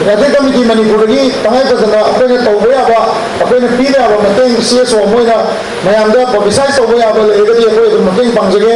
United Committee ꯃꯅꯤꯄꯨꯔꯗꯒꯤ ꯇꯉꯥꯏ ꯐꯗꯅ ꯑꯩꯈꯣꯏꯅ ꯇꯧꯕ ꯌꯥꯕ, ꯑꯩꯈꯣꯏꯅ ꯄꯤꯕ ꯌꯥꯕ ꯃꯇꯦꯡ C S O ꯑꯃ ꯑꯣꯏꯅ ꯃꯌꯥꯝꯗ publicize ꯇꯧꯕ ꯌꯥꯕ ꯂꯩꯔꯒꯗꯤ ꯑꯩꯈꯣꯏ ꯑꯗꯨꯝ ꯃꯇꯦꯡ ꯄꯥꯡꯖꯒꯦ꯫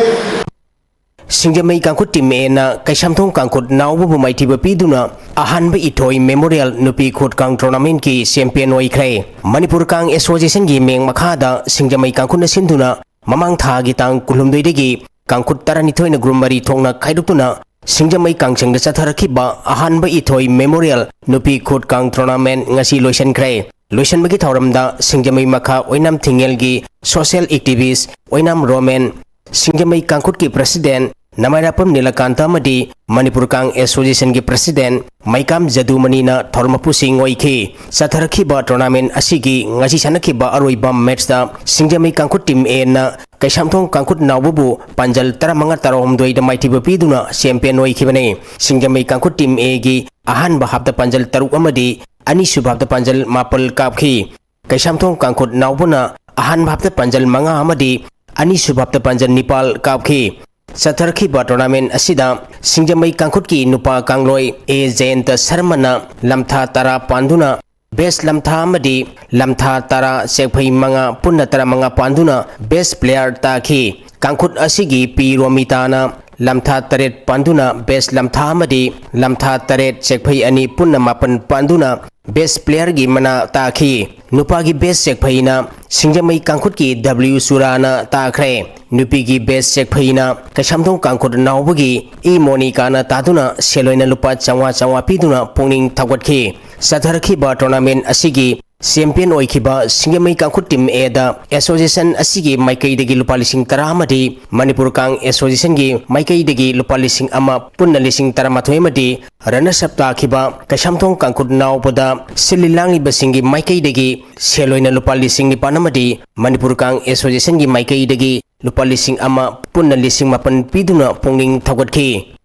ꯁꯤꯡꯖꯃꯩ ꯀꯥꯡꯈꯨꯠ team A ꯅ ꯀꯩꯁꯥꯝꯊꯣꯡ ꯀꯥꯡꯈꯨꯠ ꯅꯥꯎꯕꯕꯨ ꯃꯥꯏꯊꯤꯕ ꯄꯤꯗꯨꯅ ꯑꯍꯥꯟꯕ ꯏꯊꯣꯏ Memorial ꯅꯨꯄꯤ ꯈꯨꯠ ꯀꯥꯡ tournament ꯀꯤ champion ꯑꯣꯏꯈ꯭ꯔꯦ꯫ ꯃꯅꯤꯄꯨꯔ ꯀꯥꯡ Association ꯒꯤ ꯃꯤꯡ ꯃꯈꯥꯗ ꯁꯤꯡꯖꯃꯩ ꯀꯥꯡꯈꯨꯠꯅ ꯁꯤꯟꯗꯨꯅ ꯃꯃꯥꯡ ꯊꯥꯒꯤ ꯇꯥꯡ ꯀꯨꯟꯍꯨꯝꯗꯣꯏꯗꯒꯤ ꯀꯥꯡꯈꯨꯠ ꯇꯔꯥꯅꯤꯊꯣꯏꯅ group ꯃꯔꯤ ꯊꯣꯛꯅ ꯈꯥꯏꯗꯣꯛꯇꯨꯅ ꯁꯤꯡꯖꯃꯩ ꯀꯥꯡꯆꯪꯗ ꯆꯠꯊꯔꯛꯈꯤꯕ ꯑꯍꯥꯟꯕ ꯏꯊꯣꯏ Memorial ꯅꯨꯄꯤ ꯈꯨꯠ ꯀꯥꯡ tournament ꯉꯁꯤ ꯂꯣꯏꯁꯤꯟꯈ꯭ꯔꯦ꯫ ꯂꯣꯏꯁꯤꯟꯕꯒꯤ ꯊꯧꯔꯝꯗ ꯁꯤꯡꯖꯃꯩ ꯃꯈꯥ ꯑꯣꯏꯅꯥꯝ ꯊꯤꯡꯉꯦꯜꯒꯤ social activist ꯑꯣꯏꯅꯥꯝ ꯔꯣꯃꯦꯟ, ꯁꯤꯡꯖꯃꯩ ꯀꯥꯡꯈꯨꯠꯀꯤ president ꯅꯃꯥꯏꯔꯥꯄꯝ ꯅꯤꯂꯀꯥꯟꯇ ꯑꯃꯗꯤ ꯃꯅꯤꯄꯨꯔ ꯀꯥꯡ ꯑꯦꯁꯣꯁꯤꯌꯦꯁꯟꯒꯤ ꯄ꯭ꯔꯁꯤꯗꯦꯟ ꯃꯩꯀꯥꯝ ꯖꯗꯨꯃꯅꯤꯅ ꯊꯧꯔꯝ ꯃꯄꯨꯁꯤꯡ ꯑꯣꯏꯈꯤ꯫ ꯆꯠꯊꯔꯛꯈꯤꯕ ꯇꯣꯔꯅꯥꯃꯦꯟ ꯑꯁꯤꯒꯤ ꯉꯁꯤ ꯁꯥꯟꯅꯈꯤꯕ ꯑꯔꯣꯏꯕ ꯃꯦꯠꯁꯇ ꯁꯤꯡꯖꯃꯩ ꯀꯥꯡꯈꯨꯠ ꯇꯤꯝ ꯑꯦꯅ ꯀꯩꯁꯥꯝꯊꯣꯡ ꯀꯥꯡꯈꯨꯠ ꯅꯥꯎꯕꯕꯨ ꯄꯥꯟꯖꯜ ꯇꯔꯥꯃꯉꯥ ꯇꯔꯥꯍꯨꯝꯗꯣꯏꯗ ꯃꯥꯏꯊꯤꯕ ꯄꯤꯗꯨꯅ ꯆꯦꯝꯄꯤꯌꯟ ꯑꯣꯏꯈꯤꯕꯅꯤ꯫ ꯁꯤꯡꯖꯃꯩ ꯀꯥꯡꯈꯨꯠ ꯇꯤꯝ ꯑꯦꯒꯤ ꯑꯍꯥꯟꯕ ꯍꯥꯞꯇ ꯄꯥꯟꯖꯜ ꯇꯔꯨꯛ ꯑꯃꯗꯤ ꯑꯅꯤꯁꯨꯕ ꯍꯥꯞꯇ ꯄꯥꯟꯖꯜ ꯃꯥꯄꯜ ꯀꯥꯞꯈꯤ꯫ ꯀꯩꯁꯥꯝꯊꯣꯡ ꯀꯥꯡꯈꯨꯠ ꯅꯥꯎꯕꯅ ꯑꯍꯥꯟꯕ ꯍꯥꯞꯇ ꯄꯥꯟꯖꯜ ꯃꯉꯥ ꯑꯃꯗꯤ ꯑꯅꯤꯁꯨꯕ ꯍꯥꯞꯇ ꯄꯥꯟꯖꯜ ꯅꯤꯄꯥꯜ ꯀꯥꯞꯈꯤ꯫ ꯆꯠꯊꯔꯛꯈꯤꯕ ꯇꯣꯔꯅꯥꯃꯦꯟ ꯑꯁꯤꯗ ꯁꯤꯡꯖꯃꯩ ꯀꯥꯡꯈꯨꯠꯀꯤ ꯅꯨꯄꯥ ꯀꯥꯡꯂꯣꯏ ꯑꯦ ꯖꯌꯟꯇ ꯁꯔꯃꯅ ꯂꯝꯊꯥ ꯇꯔꯥ ꯄꯥꯟꯗꯨꯅ ꯕꯦꯁ ꯂꯝꯊꯥ ꯑꯃꯗꯤ ꯂꯝꯊꯥ ꯇꯔꯥ ꯆꯦꯛꯐꯩ ꯃꯉꯥ ꯄꯨꯟꯅ ꯇꯔꯥꯃꯉꯥ ꯄꯥꯟꯗꯨꯅ ꯕꯦꯁ ꯄ꯭ꯂꯦꯌꯔ ꯇꯥꯈꯤ꯫ ꯀꯥꯡꯈꯨꯠ ꯑꯁꯤꯒꯤ ꯄꯤ ꯔꯣꯃꯤꯇꯥꯅ ꯂꯝꯊꯥ ꯇꯔꯦꯠ ꯄꯥꯟꯗꯨꯅ ꯕꯦꯁ ꯂꯝꯊꯥ ꯑꯃꯗꯤ ꯂꯝꯊꯥ ꯇꯔꯦꯠ ꯆꯦꯛꯐꯩ ꯑꯅꯤ ꯄꯨꯟꯅ ꯃꯥꯄꯟ ꯄꯥꯟꯗꯨꯅ ꯕꯦꯁ ꯄ꯭ꯂꯦꯌꯔꯒꯤ ꯃꯅꯥ ꯇꯥꯈꯤ꯫ ꯅꯨꯄꯥꯒꯤ ꯕꯦꯁ ꯆꯦꯛꯐꯩꯅ ꯁꯤꯡꯖꯃꯩ ꯀꯥꯡꯈꯨꯠꯀꯤ ꯗꯕ꯭ꯂꯤꯎ ꯆꯨꯔꯥꯅ ꯇꯥꯈ꯭ꯔꯦ꯫ ꯅꯨꯄꯤꯒꯤ ꯕꯦꯁ ꯆꯦꯛꯐꯩꯅ ꯀꯩꯁꯥꯝꯊꯣꯡ ꯀꯥꯡꯈꯨꯠ ꯅꯥꯎꯕꯒꯤ ꯏ ꯃꯣꯅꯤꯀꯥꯅ ꯇꯥꯗꯨꯅ ꯁꯦꯜ ꯑꯣꯏꯅ ꯂꯨꯄꯥ ꯆꯥꯝꯃꯉꯥ ꯆꯥꯝꯃꯉꯥ ꯄꯤꯗꯨꯅ ꯄꯨꯛꯅꯤꯡ ꯊꯧꯒꯠꯈꯤ꯫ ꯆꯠꯊꯔꯛꯈꯤꯕ ꯇꯣꯔꯅꯥꯃꯦꯟ ꯑꯁꯤꯒꯤ ꯆꯦꯝꯄꯤꯌꯟ ꯑꯣꯏꯈꯤꯕ ꯁꯤꯡꯖꯃꯩ ꯀꯥꯡꯈꯨꯠ ꯇꯤꯝ ꯑꯦꯗ ꯑꯦꯁꯣꯁꯤꯌꯦꯁꯟ ꯑꯁꯤꯒꯤ ꯃꯥꯏꯀꯩꯗꯒꯤ ꯂꯨꯄꯥ ꯂꯤꯁꯤꯡ ꯇꯔꯥ ꯑꯃꯗꯤ ꯃꯅꯤꯄꯨꯔ ꯀꯥꯡ ꯑꯦꯁꯣꯁꯤꯌꯦꯁꯟꯒꯤ ꯃꯥꯏꯀꯩꯗꯒꯤ ꯂꯨꯄꯥ ꯂꯤꯁꯤꯡ ꯑꯃ ꯄꯨꯟꯅ ꯂꯤꯁꯤꯡ ꯇꯔꯥꯃꯥꯊꯣꯏ ꯑꯃꯗꯤ ꯔꯅꯔꯁ ꯑꯞ ꯇꯥꯈꯤꯕ ꯀꯩꯁꯥꯝꯊꯣꯡ ꯀꯥꯡꯈꯨꯠ ꯅꯥꯎꯕꯗ ꯁꯤꯜꯂꯤ ꯂꯥꯡꯂꯤꯕꯁꯤꯡꯒꯤ ꯃꯥꯏꯀꯩꯗꯒꯤ ꯁꯦꯜ ꯑꯣꯏꯅ ꯂꯨꯄꯥ ꯂꯤꯁꯤꯡ ꯅꯤꯄꯥꯟ ꯑꯃꯗꯤ ꯃꯅꯤꯄꯨꯔ ꯀꯥꯡ ꯑꯦꯁꯣꯁꯤꯌꯦꯁꯟꯒꯤ ꯃꯥꯏꯀꯩꯗꯒꯤ ꯂꯨꯄꯥ ꯂꯤꯁꯤꯡ ꯑꯃ ꯄꯨꯟꯅ ꯂꯤꯁꯤꯡ ꯃꯥꯄꯟ ꯄꯤꯗꯨꯅ ꯄꯨꯛꯅꯤꯡ ꯊꯧꯒꯠꯈꯤ꯫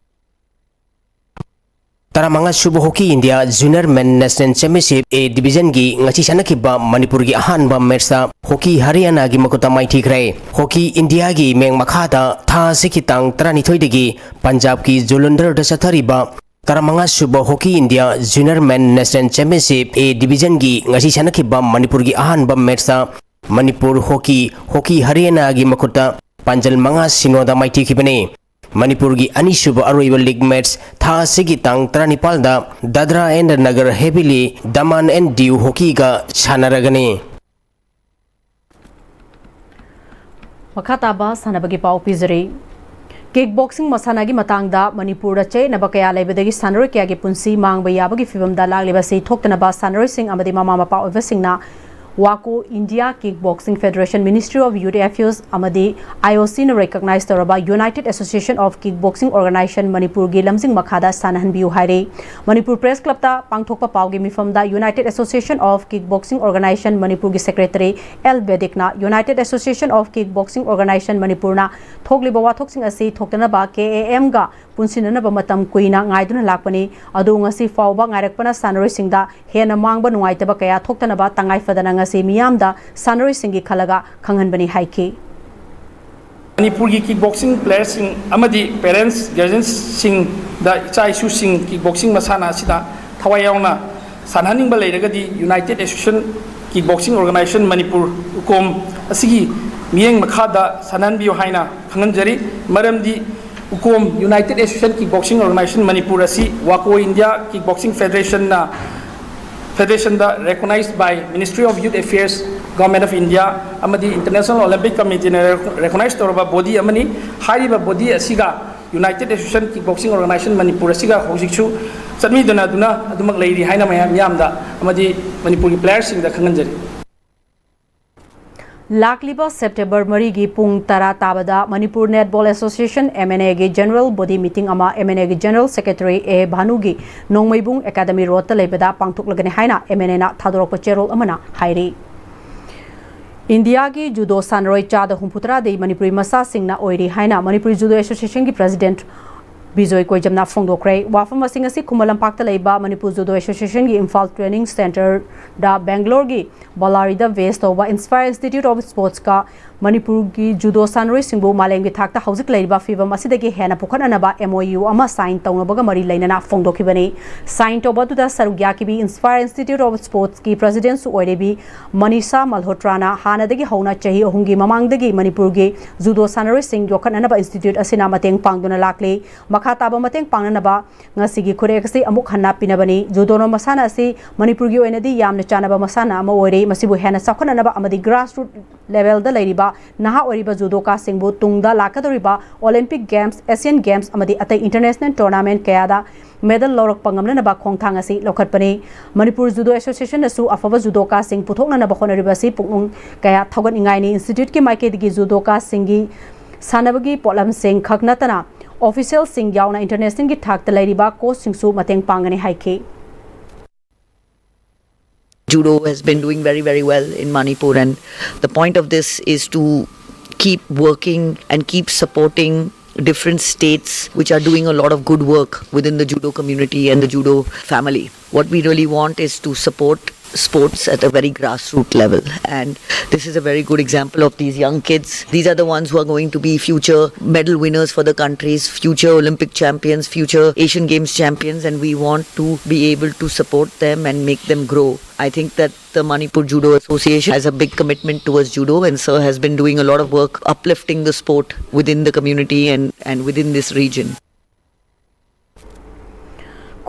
ꯇꯔꯥꯃꯉꯥ ꯁꯨꯕ ꯍꯣꯀꯤ ꯏꯟꯗꯤꯌꯥ ꯖꯨꯅꯤꯌꯔ ꯃꯦꯟ ꯅꯦꯁꯅꯦꯜ ꯆꯦꯝꯄꯤꯌꯟꯁꯤꯞ ꯑꯦ ꯗꯤꯕꯤꯖꯟꯒꯤ ꯉꯁꯤ ꯁꯥꯟꯅꯈꯤꯕ ꯃꯅꯤꯄꯨꯔꯒꯤ ꯑꯍꯥꯟꯕ ꯃꯦꯠꯁꯇ ꯍꯣꯀꯤ ꯍꯔꯤꯌꯥꯅꯥꯒꯤ ꯃꯈꯨꯠꯇ ꯃꯥꯏꯊꯤꯈ꯭ꯔꯦ꯫ ꯍꯣꯀꯤ ꯏꯟꯗꯤꯌꯥꯒꯤ ꯃꯤꯡ ꯃꯈꯥꯗ ꯊꯥ ꯑꯁꯤꯒꯤ ꯇꯥꯡ ꯇꯔꯥꯅꯤꯊꯣꯏꯗꯒꯤ ꯄꯟꯖꯥꯕꯀꯤ ꯖꯨꯂꯟꯙꯔꯗ ꯆꯠꯊꯔꯤꯕ ꯇꯔꯥꯃꯉꯥ ꯁꯨꯕ ꯍꯣꯀꯤ ꯏꯟꯗꯤꯌꯥ ꯖꯨꯅꯤꯌꯔ ꯃꯦꯟ ꯅꯦꯁꯅꯦꯜ ꯆꯦꯝꯄꯤꯌꯟꯁꯤꯞ ꯑꯦ ꯗꯤꯕꯤꯖꯟꯒꯤ ꯉꯁꯤ ꯁꯥꯟꯅꯈꯤꯕ ꯃꯅꯤꯄꯨꯔꯒꯤ ꯑꯍꯥꯟꯕ ꯃꯦꯠꯁꯇ ꯃꯅꯤꯄꯨꯔ ꯍꯣꯀꯤ, ꯍꯣꯀꯤ ꯍꯔꯤꯌꯥꯅꯥꯒꯤ ꯃꯈꯨꯠꯇ ꯄꯥꯟꯖꯜ ꯃꯉꯥ ꯁꯤꯅꯣꯗ ꯃꯥꯏꯊꯤꯈꯤꯕꯅꯤ꯫ ꯃꯅꯤꯄꯨꯔꯒꯤ ꯑꯅꯤꯁꯨꯕ ꯑꯔꯣꯏꯕ ꯂꯤꯒ ꯃꯦꯠꯁ ꯊꯥ ꯑꯁꯤꯒꯤ ꯇꯥꯡ ꯇꯔꯥꯅꯤꯄꯥꯜꯗ ꯗꯥꯗ꯭ꯔꯥ ꯑꯦꯟ ꯅꯒꯔ ꯍꯦꯕꯤꯂꯤ ꯗꯃꯥꯟ ꯑꯦꯟ ꯗꯤꯎ ꯍꯣꯀꯤꯒ ꯁꯥꯟꯅꯔꯒꯅꯤ꯫ ꯃꯈꯥ ꯇꯥꯕ ꯁꯥꯟꯅꯕꯒꯤ ꯄꯥꯎ ꯄꯤꯖꯔꯤ꯫ ꯀꯤꯛ ꯕꯣꯛꯁꯤꯡ ꯃꯁꯥꯟꯅꯒꯤ ꯃꯇꯥꯡꯗ ꯃꯅꯤꯄꯨꯔꯗ ꯆꯌꯦꯠꯅꯕ ꯀꯌꯥ ꯂꯩꯕꯗꯒꯤ ꯁꯥꯟꯅꯔꯣꯏ ꯀꯌꯥꯒꯤ ꯄꯨꯟꯁꯤ ꯃꯥꯡꯕ ꯌꯥꯕꯒꯤ ꯐꯤꯕꯝꯗ ꯂꯥꯛꯂꯤꯕ ꯑꯁꯤ ꯊꯣꯛꯇꯅꯕ ꯁꯥꯟꯅꯔꯣꯏꯁꯤꯡ ꯑꯃꯗꯤ ꯃꯃꯥ ꯃꯄꯥ ꯑꯣꯏꯕꯁꯤꯡꯅ WACO, India Kickboxing Federation, Ministry of Youth Affairs ꯑꯃꯗꯤ IOCꯅ recognize ꯇꯧꯔꯕ United Association of Kickboxing Organization ꯃꯅꯤꯄꯨꯔꯒꯤ ꯂꯝꯖꯤꯡ ꯃꯈꯥꯗ ꯁꯥꯟꯅꯍꯟꯕꯤꯌꯨ ꯍꯥꯏꯔꯦ꯫ ꯃꯅꯤꯄꯨꯔ Press Clubꯇ ꯄꯥꯡꯊꯣꯛꯄ ꯄꯥꯎꯒꯤ ꯃꯤꯐꯝꯗ United Association of Kickboxing Organization ꯃꯅꯤꯄꯨꯔꯒꯤ Secretary L ꯕꯦꯗꯤꯛꯅ United Association of Kickboxing Organization ꯃꯅꯤꯄꯨꯔꯅ ꯊꯣꯛꯂꯤꯕ ꯋꯥꯊꯣꯛꯁꯤꯡ ꯑꯁꯤ ꯊꯣꯛꯇꯅꯕ KAMꯒ ꯄꯨꯟꯁꯤꯟꯅꯅꯕ ꯃꯇꯝ ꯀꯨꯏꯅ ꯉꯥꯏꯗꯨꯅ ꯂꯥꯛꯄꯅꯤ꯫ ꯑꯗꯨ ꯉꯁꯤ ꯐꯥꯎꯕ ꯉꯥꯏꯔꯛꯄꯅ ꯁꯥꯟꯅꯔꯣꯏꯁꯤꯡꯗ ꯍꯦꯟꯅ ꯃꯥꯡꯕ ꯅꯨꯡꯉꯥꯏꯇꯕ ꯀꯌꯥ ꯊꯣꯛꯇꯅꯕ ꯇꯉꯥꯏ ꯐꯗꯅ ꯉꯁꯤ ꯃꯤꯌꯥꯝꯗ ꯁꯥꯟꯅꯔꯣꯏꯁꯤꯡꯒꯤ ꯈꯜꯂꯒ ꯈꯪꯍꯟꯕꯅꯤ ꯍꯥꯏꯈꯤ꯫ ꯃꯅꯤꯄꯨꯔꯒꯤ kickboxing playerꯁꯤꯡ ꯑꯃꯗꯤ parents, guardiansꯁꯤꯡꯗ ꯏꯆꯥ ꯏꯁꯨꯁꯤꯡ kickboxing ꯃꯁꯥꯟꯅ ꯑꯁꯤꯗ ꯊꯋꯥꯏ ꯌꯥꯎꯅ ꯁꯥꯟꯅꯍꯟꯅꯤꯡꯕ ꯂꯩꯔꯒꯗꯤ United Association Kickboxing Organization Manipur, ꯎꯀꯣꯝ, ꯑꯁꯤꯒꯤ ꯃꯤꯠꯌꯦꯡ ꯃꯈꯥꯗ ꯁꯥꯟꯅꯍꯟꯕꯤꯌꯨ ꯍꯥꯏꯅ ꯈꯪꯍꯟꯖꯔꯤ꯫ ꯃꯔꯝꯗꯤ ꯎꯀꯣꯝ, United Association Kickboxing Organization Manipur ꯑꯁꯤ WACO, India Kickboxing Federationꯅ, Federationꯗ recognized by Ministry of Youth Affairs, Government of India ꯑꯃꯗꯤ International Olympic Committeeꯅ recognize ꯇꯧꯔꯕ body ꯑꯃꯅꯤ꯫ ꯍꯥꯏꯔꯤꯕ body ꯑꯁꯤꯒ United Association Kickboxing Organization Manipur ꯑꯁꯤꯒ ꯍꯧꯖꯤꯛꯁꯨ ꯆꯠꯃꯤꯟꯅꯗꯨꯅ ꯑꯗꯨꯃꯛ ꯂꯩꯔꯤ ꯍꯥꯏꯅ ꯃꯌꯥꯝ, ꯃꯤꯌꯥꯝꯗ ꯑꯃꯗꯤ ꯃꯅꯤꯄꯨꯔꯒꯤ playerꯁꯤꯡꯗ ꯈꯪꯍꯟꯖꯔꯤ꯫ ꯂꯥꯛꯂꯤꯕ September ꯃꯔꯤꯒꯤ ꯄꯨꯡ ꯇꯔꯥ ꯇꯥꯕꯗ Manipur Netball Association, MNAꯒꯤ general body meeting ꯑꯃ MNAꯒꯤ General Secretary A ꯚꯥꯅꯨꯒꯤ ꯅꯣꯡꯃꯩꯕꯨꯡ Academy Roadꯇ ꯂꯩꯕꯗ ꯄꯥꯡꯊꯣꯛꯂꯒꯅꯤ ꯍꯥꯏꯅ MNAꯅ ꯊꯥꯗꯣꯔꯛꯄ ꯆꯦꯔꯣꯜ ꯑꯃꯅ ꯍꯥꯏꯔꯤ꯫ ꯏꯟꯗꯤꯌꯥꯒꯤ ꯖꯨꯗꯣ ꯁꯥꯟꯅꯔꯣꯏ ꯆꯥꯗ ꯍꯨꯝꯐꯨꯇꯔꯥꯗꯤ ꯃꯅꯤꯄꯨꯔꯤ ꯃꯆꯥꯁꯤꯡꯅ ꯑꯣꯏꯔꯤ ꯍꯥꯏꯅ ꯃꯅꯤꯄꯨꯔꯤ ꯖꯨꯗꯣ Associationꯒꯤ President ꯕꯤꯖꯣꯏ ꯀꯣꯏꯖꯝꯅ ꯐꯣꯡꯗꯣꯛꯈ꯭ꯔꯦ꯫ ꯋꯥꯐꯝꯁꯤꯡ ꯑꯁꯤ ꯈꯨꯃꯟ ꯂꯝꯄꯥꯛꯇ ꯂꯩꯕ ꯃꯅꯤꯄꯨꯔ ꯖꯨꯗꯣ Associationꯒꯤ Imphal Training Centreꯗ Bangaloreꯒꯤ ꯕꯜꯂꯥꯔꯤꯗ base ꯇꯧꯕ Inspire Institute of Sportsꯀ ꯃꯅꯤꯄꯨꯔꯒꯤ ꯖꯨꯗꯣ ꯁꯥꯟꯅꯔꯣꯏꯁꯤꯡꯕꯨ ꯃꯥꯂꯦꯝꯒꯤ ꯊꯥꯛꯇ ꯍꯧꯖꯤꯛ ꯂꯩꯔꯤꯕ ꯐꯤꯕꯝ ꯑꯁꯤꯗꯒꯤ ꯍꯦꯟꯅ ꯄꯨꯈꯠꯅꯅꯕ MOU ꯑꯃ sign ꯇꯧꯅꯕꯒ ꯃꯔꯤ ꯂꯩꯅꯅ ꯐꯣꯡꯗꯣꯛꯈꯤꯕꯅꯤ꯫ Sign ꯇꯧꯕ ꯑꯗꯨꯗ ꯁꯔꯨꯛ ꯌꯥꯈꯤꯕꯤ Inspire Institute of Sportsꯀꯤ Presidentꯁꯨ ꯑꯣꯏꯔꯤꯕꯤ ꯃꯅꯤꯁꯥ ꯃꯜꯍꯣꯇ꯭ꯔꯥꯅ ꯍꯥꯟꯅꯗꯒꯤ ꯍꯧꯅ ꯆꯍꯤ ꯑꯍꯨꯝꯒꯤ ꯃꯃꯥꯡꯗꯒꯤ ꯃꯅꯤꯄꯨꯔꯒꯤ ꯖꯨꯗꯣ ꯁꯥꯟꯅꯔꯣꯏꯁꯤꯡ ꯌꯣꯛꯈꯠꯅꯅꯕ institute ꯑꯁꯤꯅ ꯃꯇꯦꯡ ꯄꯥꯡꯗꯨꯅ ꯂꯥꯛꯂꯤ꯫ ꯃꯈꯥ ꯇꯥꯕ ꯃꯇꯦꯡ ꯄꯥꯡꯅꯅꯕ ꯉꯁꯤꯒꯤ ꯈꯨꯔꯦꯛ ꯑꯁꯤ ꯑꯃꯨꯛ ꯍꯟꯅ ꯄꯤꯅꯕꯅꯤ꯫ ꯖꯨꯗꯣꯅꯣ ꯃꯁꯥꯟꯅ ꯑꯁꯤ ꯃꯅꯤꯄꯨꯔꯒꯤ ꯑꯣꯏꯅꯗꯤ ꯌꯥꯝꯅ ꯆꯥꯟꯅꯕ ꯃꯁꯥꯟꯅ ꯑꯃ ꯑꯣꯏꯔꯤ꯫ ꯃꯁꯤꯕꯨ ꯍꯦꯟꯅ ꯆꯥꯎꯈꯠꯅꯅꯕ ꯑꯃꯗꯤ grassroot levelꯗ ꯂꯩꯔꯤꯕ ꯅꯍꯥ ꯑꯣꯏꯔꯤꯕ ꯖꯨꯗꯣꯀꯥꯁꯤꯡꯕꯨ ꯇꯨꯡꯗ ꯂꯥꯛꯀꯗꯧꯔꯤꯕ Olympic Games, Asian Games ꯑꯃꯗꯤ ꯑꯇꯩ international tournament ꯀꯌꯥꯗ medal ꯂꯧꯔꯛꯄ ꯉꯝꯅꯅꯕ ꯈꯣꯡꯊꯥꯡ ꯑꯁꯤ ꯂꯧꯈꯠꯄꯅꯤ꯫ ꯃꯅꯤꯄꯨꯔ ꯖꯨꯗꯣ ꯑꯦꯁꯣꯁꯤꯌꯦꯁꯟꯅꯁꯨ ꯑꯐꯕ ꯖꯨꯗꯣꯀꯥꯁꯤꯡ ꯄꯨꯊꯣꯛꯅꯅꯕ ꯍꯣꯠꯅꯔꯤꯕ ꯑꯁꯤ ꯄꯨꯛꯅꯤꯡ ꯀꯌꯥ ꯊꯧꯒꯠꯅꯤꯡꯉꯥꯏꯅꯤ꯫ Instituteꯀꯤ ꯃꯥꯏꯀꯩꯗꯒꯤ ꯖꯨꯗꯣꯀꯥꯁꯤꯡꯒꯤ ꯁꯥꯟꯅꯕꯒꯤ ꯄꯣꯠꯂꯝꯁꯤꯡ ꯈꯛ ꯅꯠꯇꯅ officialꯁꯤꯡ ꯌꯥꯎꯅ internationalꯒꯤ ꯊꯥꯛꯇ ꯂꯩꯔꯤꯕ coachꯁꯤꯡꯁꯨ ꯃꯇꯦꯡ ꯄꯥꯡꯒꯅꯤ ꯍꯥꯏꯈꯤ꯫ Judo has been doing very, very well in Manipur, and the point of this is to keep working and keep supporting different states which are doing a lot of good work within the judo community and the judo family. What we really want is to support sports at a very grassroots level, and this is a very good example of these young kids. These are the ones who are going to be future medal winners for the countries, future Olympic champions, future Asian Games champions, and we want to be able to support them and make them grow. I think that the Manipur Judo Association has a big commitment towards judo, and sir has been doing a lot of work uplifting the sport within the community and, and within this region.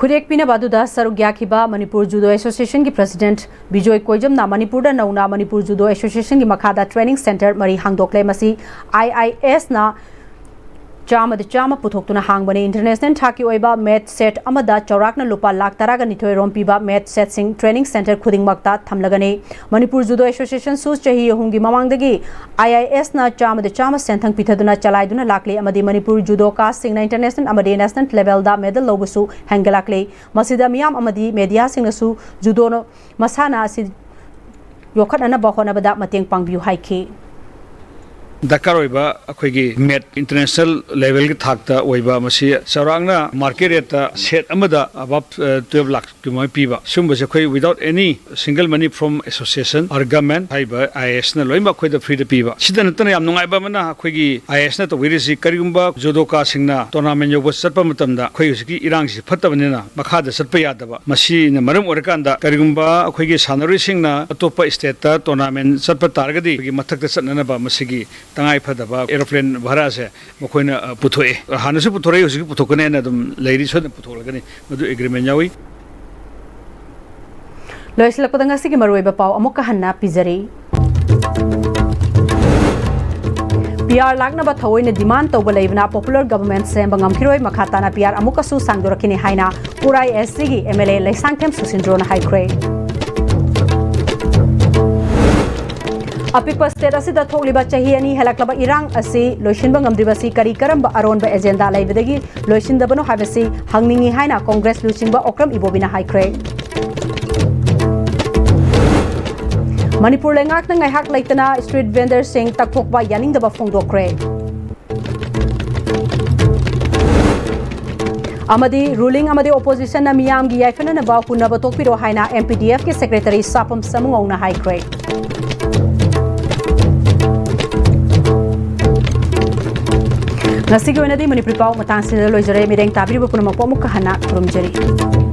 ꯈꯨꯔꯦꯛ ꯄꯤꯅꯕ ꯑꯗꯨꯗ ꯁꯔꯨꯛ ꯌꯥꯈꯤꯕ Manipur judo ꯑꯦꯁꯣꯁꯤꯌꯦꯁꯟꯒꯤ president Bijoy ꯀꯣꯏꯖꯝꯅ ꯃꯅꯤꯄꯨꯔꯗ ꯅꯧꯅ Manipur judo ꯑꯦꯁꯣꯁꯤꯌꯦꯁꯟꯒꯤ ꯃꯈꯥꯗ training centre ꯃꯔꯤ ꯍꯥꯡꯗꯣꯛꯂꯦ꯫ ꯃꯁꯤ IISꯅ ꯆꯥꯝꯃꯗ ꯆꯥꯝꯃ ꯄꯨꯊꯣꯛꯇꯨꯅ ꯍꯥꯡꯕꯅꯤ꯫ International ꯊꯥꯛꯀꯤ ꯑꯣꯏꯕ mat set ꯑꯃꯗ ꯆꯥꯎꯔꯥꯛꯅ ꯂꯨꯄꯥ ꯂꯥꯈ ꯇꯔꯥꯒ ꯅꯤꯊꯣꯏ ꯔꯣꯝ ꯄꯤꯕ mat setꯁꯤꯡ training centre ꯈꯨꯗꯤꯡꯃꯛꯇ ꯊꯝꯂꯒꯅꯤ꯫ ꯃꯅꯤꯄꯨꯔ ꯖꯨꯗꯣ ꯑꯦꯁꯣꯁꯤꯌꯦꯁꯟꯁꯨ ꯆꯍꯤ ꯑꯍꯨꯝꯒꯤ ꯃꯃꯥꯡꯗꯒꯤ IISꯅ ꯆꯥꯝꯃꯗ ꯆꯥꯝꯃ ꯁꯦꯟꯊꯪ ꯄꯤꯊꯗꯨꯅ ꯆꯂꯥꯏꯗꯨꯅ ꯂꯥꯛꯂꯤ ꯑꯃꯗꯤ ꯃꯅꯤꯄꯨꯔ ꯖꯨꯗꯣꯀꯥꯁꯤꯡꯅ international ꯑꯃꯗꯤ national levelꯗ medal ꯂꯧꯕꯁꯨ ꯍꯦꯟꯒꯠꯂꯛꯂꯤ꯫ ꯃꯁꯤꯗ ꯃꯤꯌꯥꯝ ꯑꯃꯗꯤ mediaꯁꯤꯡꯅꯁꯨ ꯖꯨꯗꯣ ꯃꯁꯥꯟꯅ ꯑꯁꯤ ꯌꯣꯛꯈꯠꯅꯅꯕ ꯍꯣꯠꯅꯕꯗ ꯃꯇꯦꯡ ꯄꯥꯡꯕꯤꯌꯨ ꯍꯥꯏꯈꯤ꯫ ꯗꯔꯀꯥꯔ ꯑꯣꯏꯕ ꯑꯩꯈꯣꯏꯒꯤ mat international levelꯒꯤ ꯊꯥꯛꯇ ꯑꯣꯏꯕ ꯃꯁꯤ ꯆꯥꯎꯔꯥꯛꯅ market rateꯇ set ꯑꯃꯗ above twelve ꯂꯥꯈꯀꯤ ꯃꯃꯥꯏ ꯄꯤꯕ ꯁꯤꯒꯨꯝꯕꯁꯦ ꯑꯩꯈꯣꯏ without any single money from association or government ꯍꯥꯏꯔꯤꯕ IISꯅ ꯂꯣꯏꯅꯃꯛ ꯑꯩꯈꯣꯏꯗ freeꯗ ꯄꯤꯕ꯫ ꯁꯤꯗ ꯅꯠꯇꯅ ꯌꯥꯝ ꯅꯨꯡꯉꯥꯏꯕ ꯑꯃꯅ ꯑꯩꯈꯣꯏꯒꯤ IISꯅ ꯇꯧꯕꯤꯔꯤꯁꯤ ꯀꯔꯤꯒꯨꯝꯕ judokaꯁꯤꯡꯅ tournament ꯌꯧꯕ ꯆꯠꯄ ꯃꯇꯝꯗ ꯑꯩꯈꯣꯏ ꯍꯧꯖꯤꯛꯀꯤ ꯏꯔꯥꯡꯁꯤ ꯐꯠꯇꯕꯅꯤꯅ ꯃꯈꯥꯗ ꯆꯠꯄ ꯌꯥꯗꯕ꯫ ꯃꯁꯤꯅ ꯃꯔꯝ ꯑꯣꯏꯔꯀꯥꯟꯗ ꯀꯔꯤꯒꯨꯝꯕ ꯑꯩꯈꯣꯏꯒꯤ ꯁꯥꯟꯅꯔꯣꯏꯁꯤꯡꯅ ꯑꯇꯣꯞꯄ stateꯇ tournament ꯆꯠꯄ ꯇꯥꯔꯒꯗꯤ ꯑꯩꯈꯣꯏꯒꯤ ꯃꯊꯛꯇ ꯆꯠꯅꯅꯕ ꯃꯁꯤꯒꯤ ꯇꯉꯥꯏ ꯐꯗꯕ aeroplane ꯚꯔꯥꯁꯦ ꯃꯈꯣꯏꯅ, ꯑ, ꯄꯨꯊꯣꯛꯑꯦ꯫ ꯍꯥꯟꯅꯁꯨ ꯄꯨꯊꯣꯔꯛꯏ, ꯍꯧꯖꯤꯛꯁꯨ ꯄꯨꯊꯣꯛꯀꯅꯤ ꯍꯥꯏꯅ ꯑꯗꯨꯝ ꯂꯩꯔꯤ, ꯁꯣꯏꯗꯅ ꯄꯨꯊꯣꯛꯂꯒꯅꯤ꯫ ꯃꯗꯨ agreement ꯌꯥꯎꯏ꯫ ꯂꯣꯏꯁꯤꯜꯂꯛꯄꯗ ꯉꯁꯤꯒꯤ ꯃꯔꯨꯑꯣꯏꯕ ꯄꯥꯎ ꯑꯃꯨꯛꯀ ꯍꯟꯅ ꯄꯤꯖꯔꯤ꯫ PR ꯂꯥꯛꯅꯕ ꯊꯑꯣꯏꯅ demand ꯇꯧꯕ ꯂꯩꯕꯅ popular government ꯁꯦꯝꯕ ꯉꯝꯈꯤꯔꯣꯏ꯫ ꯃꯈꯥ ꯇꯥꯅ PR ꯑꯃꯨꯛꯀꯁꯨ ꯁꯥꯡꯗꯣꯔꯛꯈꯤꯅꯤ ꯍꯥꯏꯅ ꯎꯔꯥꯏ SCꯒꯤ MLA ꯂꯩꯁꯥꯡꯊꯦꯝ ꯁꯨꯁꯤꯟꯗ꯭ꯔꯣꯅ ꯍꯥꯏꯈ꯭ꯔꯦ꯫ ꯑꯄꯤꯛꯄ state ꯑꯁꯤꯗ ꯊꯣꯛꯂꯤꯕ ꯆꯍꯤ ꯑꯅꯤ ꯍꯦꯜꯂꯛꯂꯕ ꯏꯔꯥꯡ ꯑꯁꯤ ꯂꯣꯏꯁꯤꯟꯕ ꯉꯝꯗ꯭ꯔꯤꯕꯁꯤ ꯀꯔꯤ ꯀꯔꯝꯕ ꯑꯔꯣꯟꯕ agenda ꯂꯩꯕꯗꯒꯤ ꯂꯣꯏꯁꯤꯟꯗꯕꯅꯣ ꯍꯥꯏꯕꯁꯤ ꯍꯪꯅꯤꯡꯏ ꯍꯥꯏꯅ Congress ꯂꯨꯆꯤꯡꯕ ꯑꯣꯀ꯭ꯔꯝ ꯏꯕꯣꯕꯤꯅ ꯍꯥꯏꯈ꯭ꯔꯦ꯫ ꯃꯅꯤꯄꯨꯔ ꯂꯩꯉꯥꯛꯅ ꯉꯥꯏꯍꯥꯛ ꯂꯩꯇꯅ street vendorꯁꯤꯡ ꯇꯛꯊꯣꯛꯄ ꯌꯥꯅꯤꯡꯗꯕ ꯐꯣꯡꯗꯣꯛꯈ꯭ꯔꯦ꯫ ꯑꯃꯗꯤ ruling ꯑꯃꯗꯤ oppositionꯅ ꯃꯤꯌꯥꯝꯒꯤ ꯌꯥꯏꯐꯅꯅꯕ ꯍꯨꯟꯅꯕ ꯇꯣꯛꯄꯤꯔꯣ ꯍꯥꯏꯅ MPDFꯀꯤ secretary ꯁꯥꯄꯝ ꯁꯃꯨꯉꯧꯅ ꯍꯥꯏꯈ꯭ꯔꯦ꯫ ꯉꯁꯤꯒꯤ ꯑꯣꯏꯅꯗꯤ ꯃꯅꯤꯄꯨꯔꯤ ꯄꯥꯎ ꯃꯇꯥꯡꯁꯤꯗ ꯂꯣꯏꯖꯔꯦ꯫ ꯃꯤꯠꯌꯦꯡ ꯇꯥꯕꯤꯔꯤꯕ ꯄꯨꯝꯅꯃꯛꯄꯨ ꯑꯃꯨꯛꯀ ꯍꯟꯅ ꯈꯨꯔꯨꯝꯖꯔꯤ꯫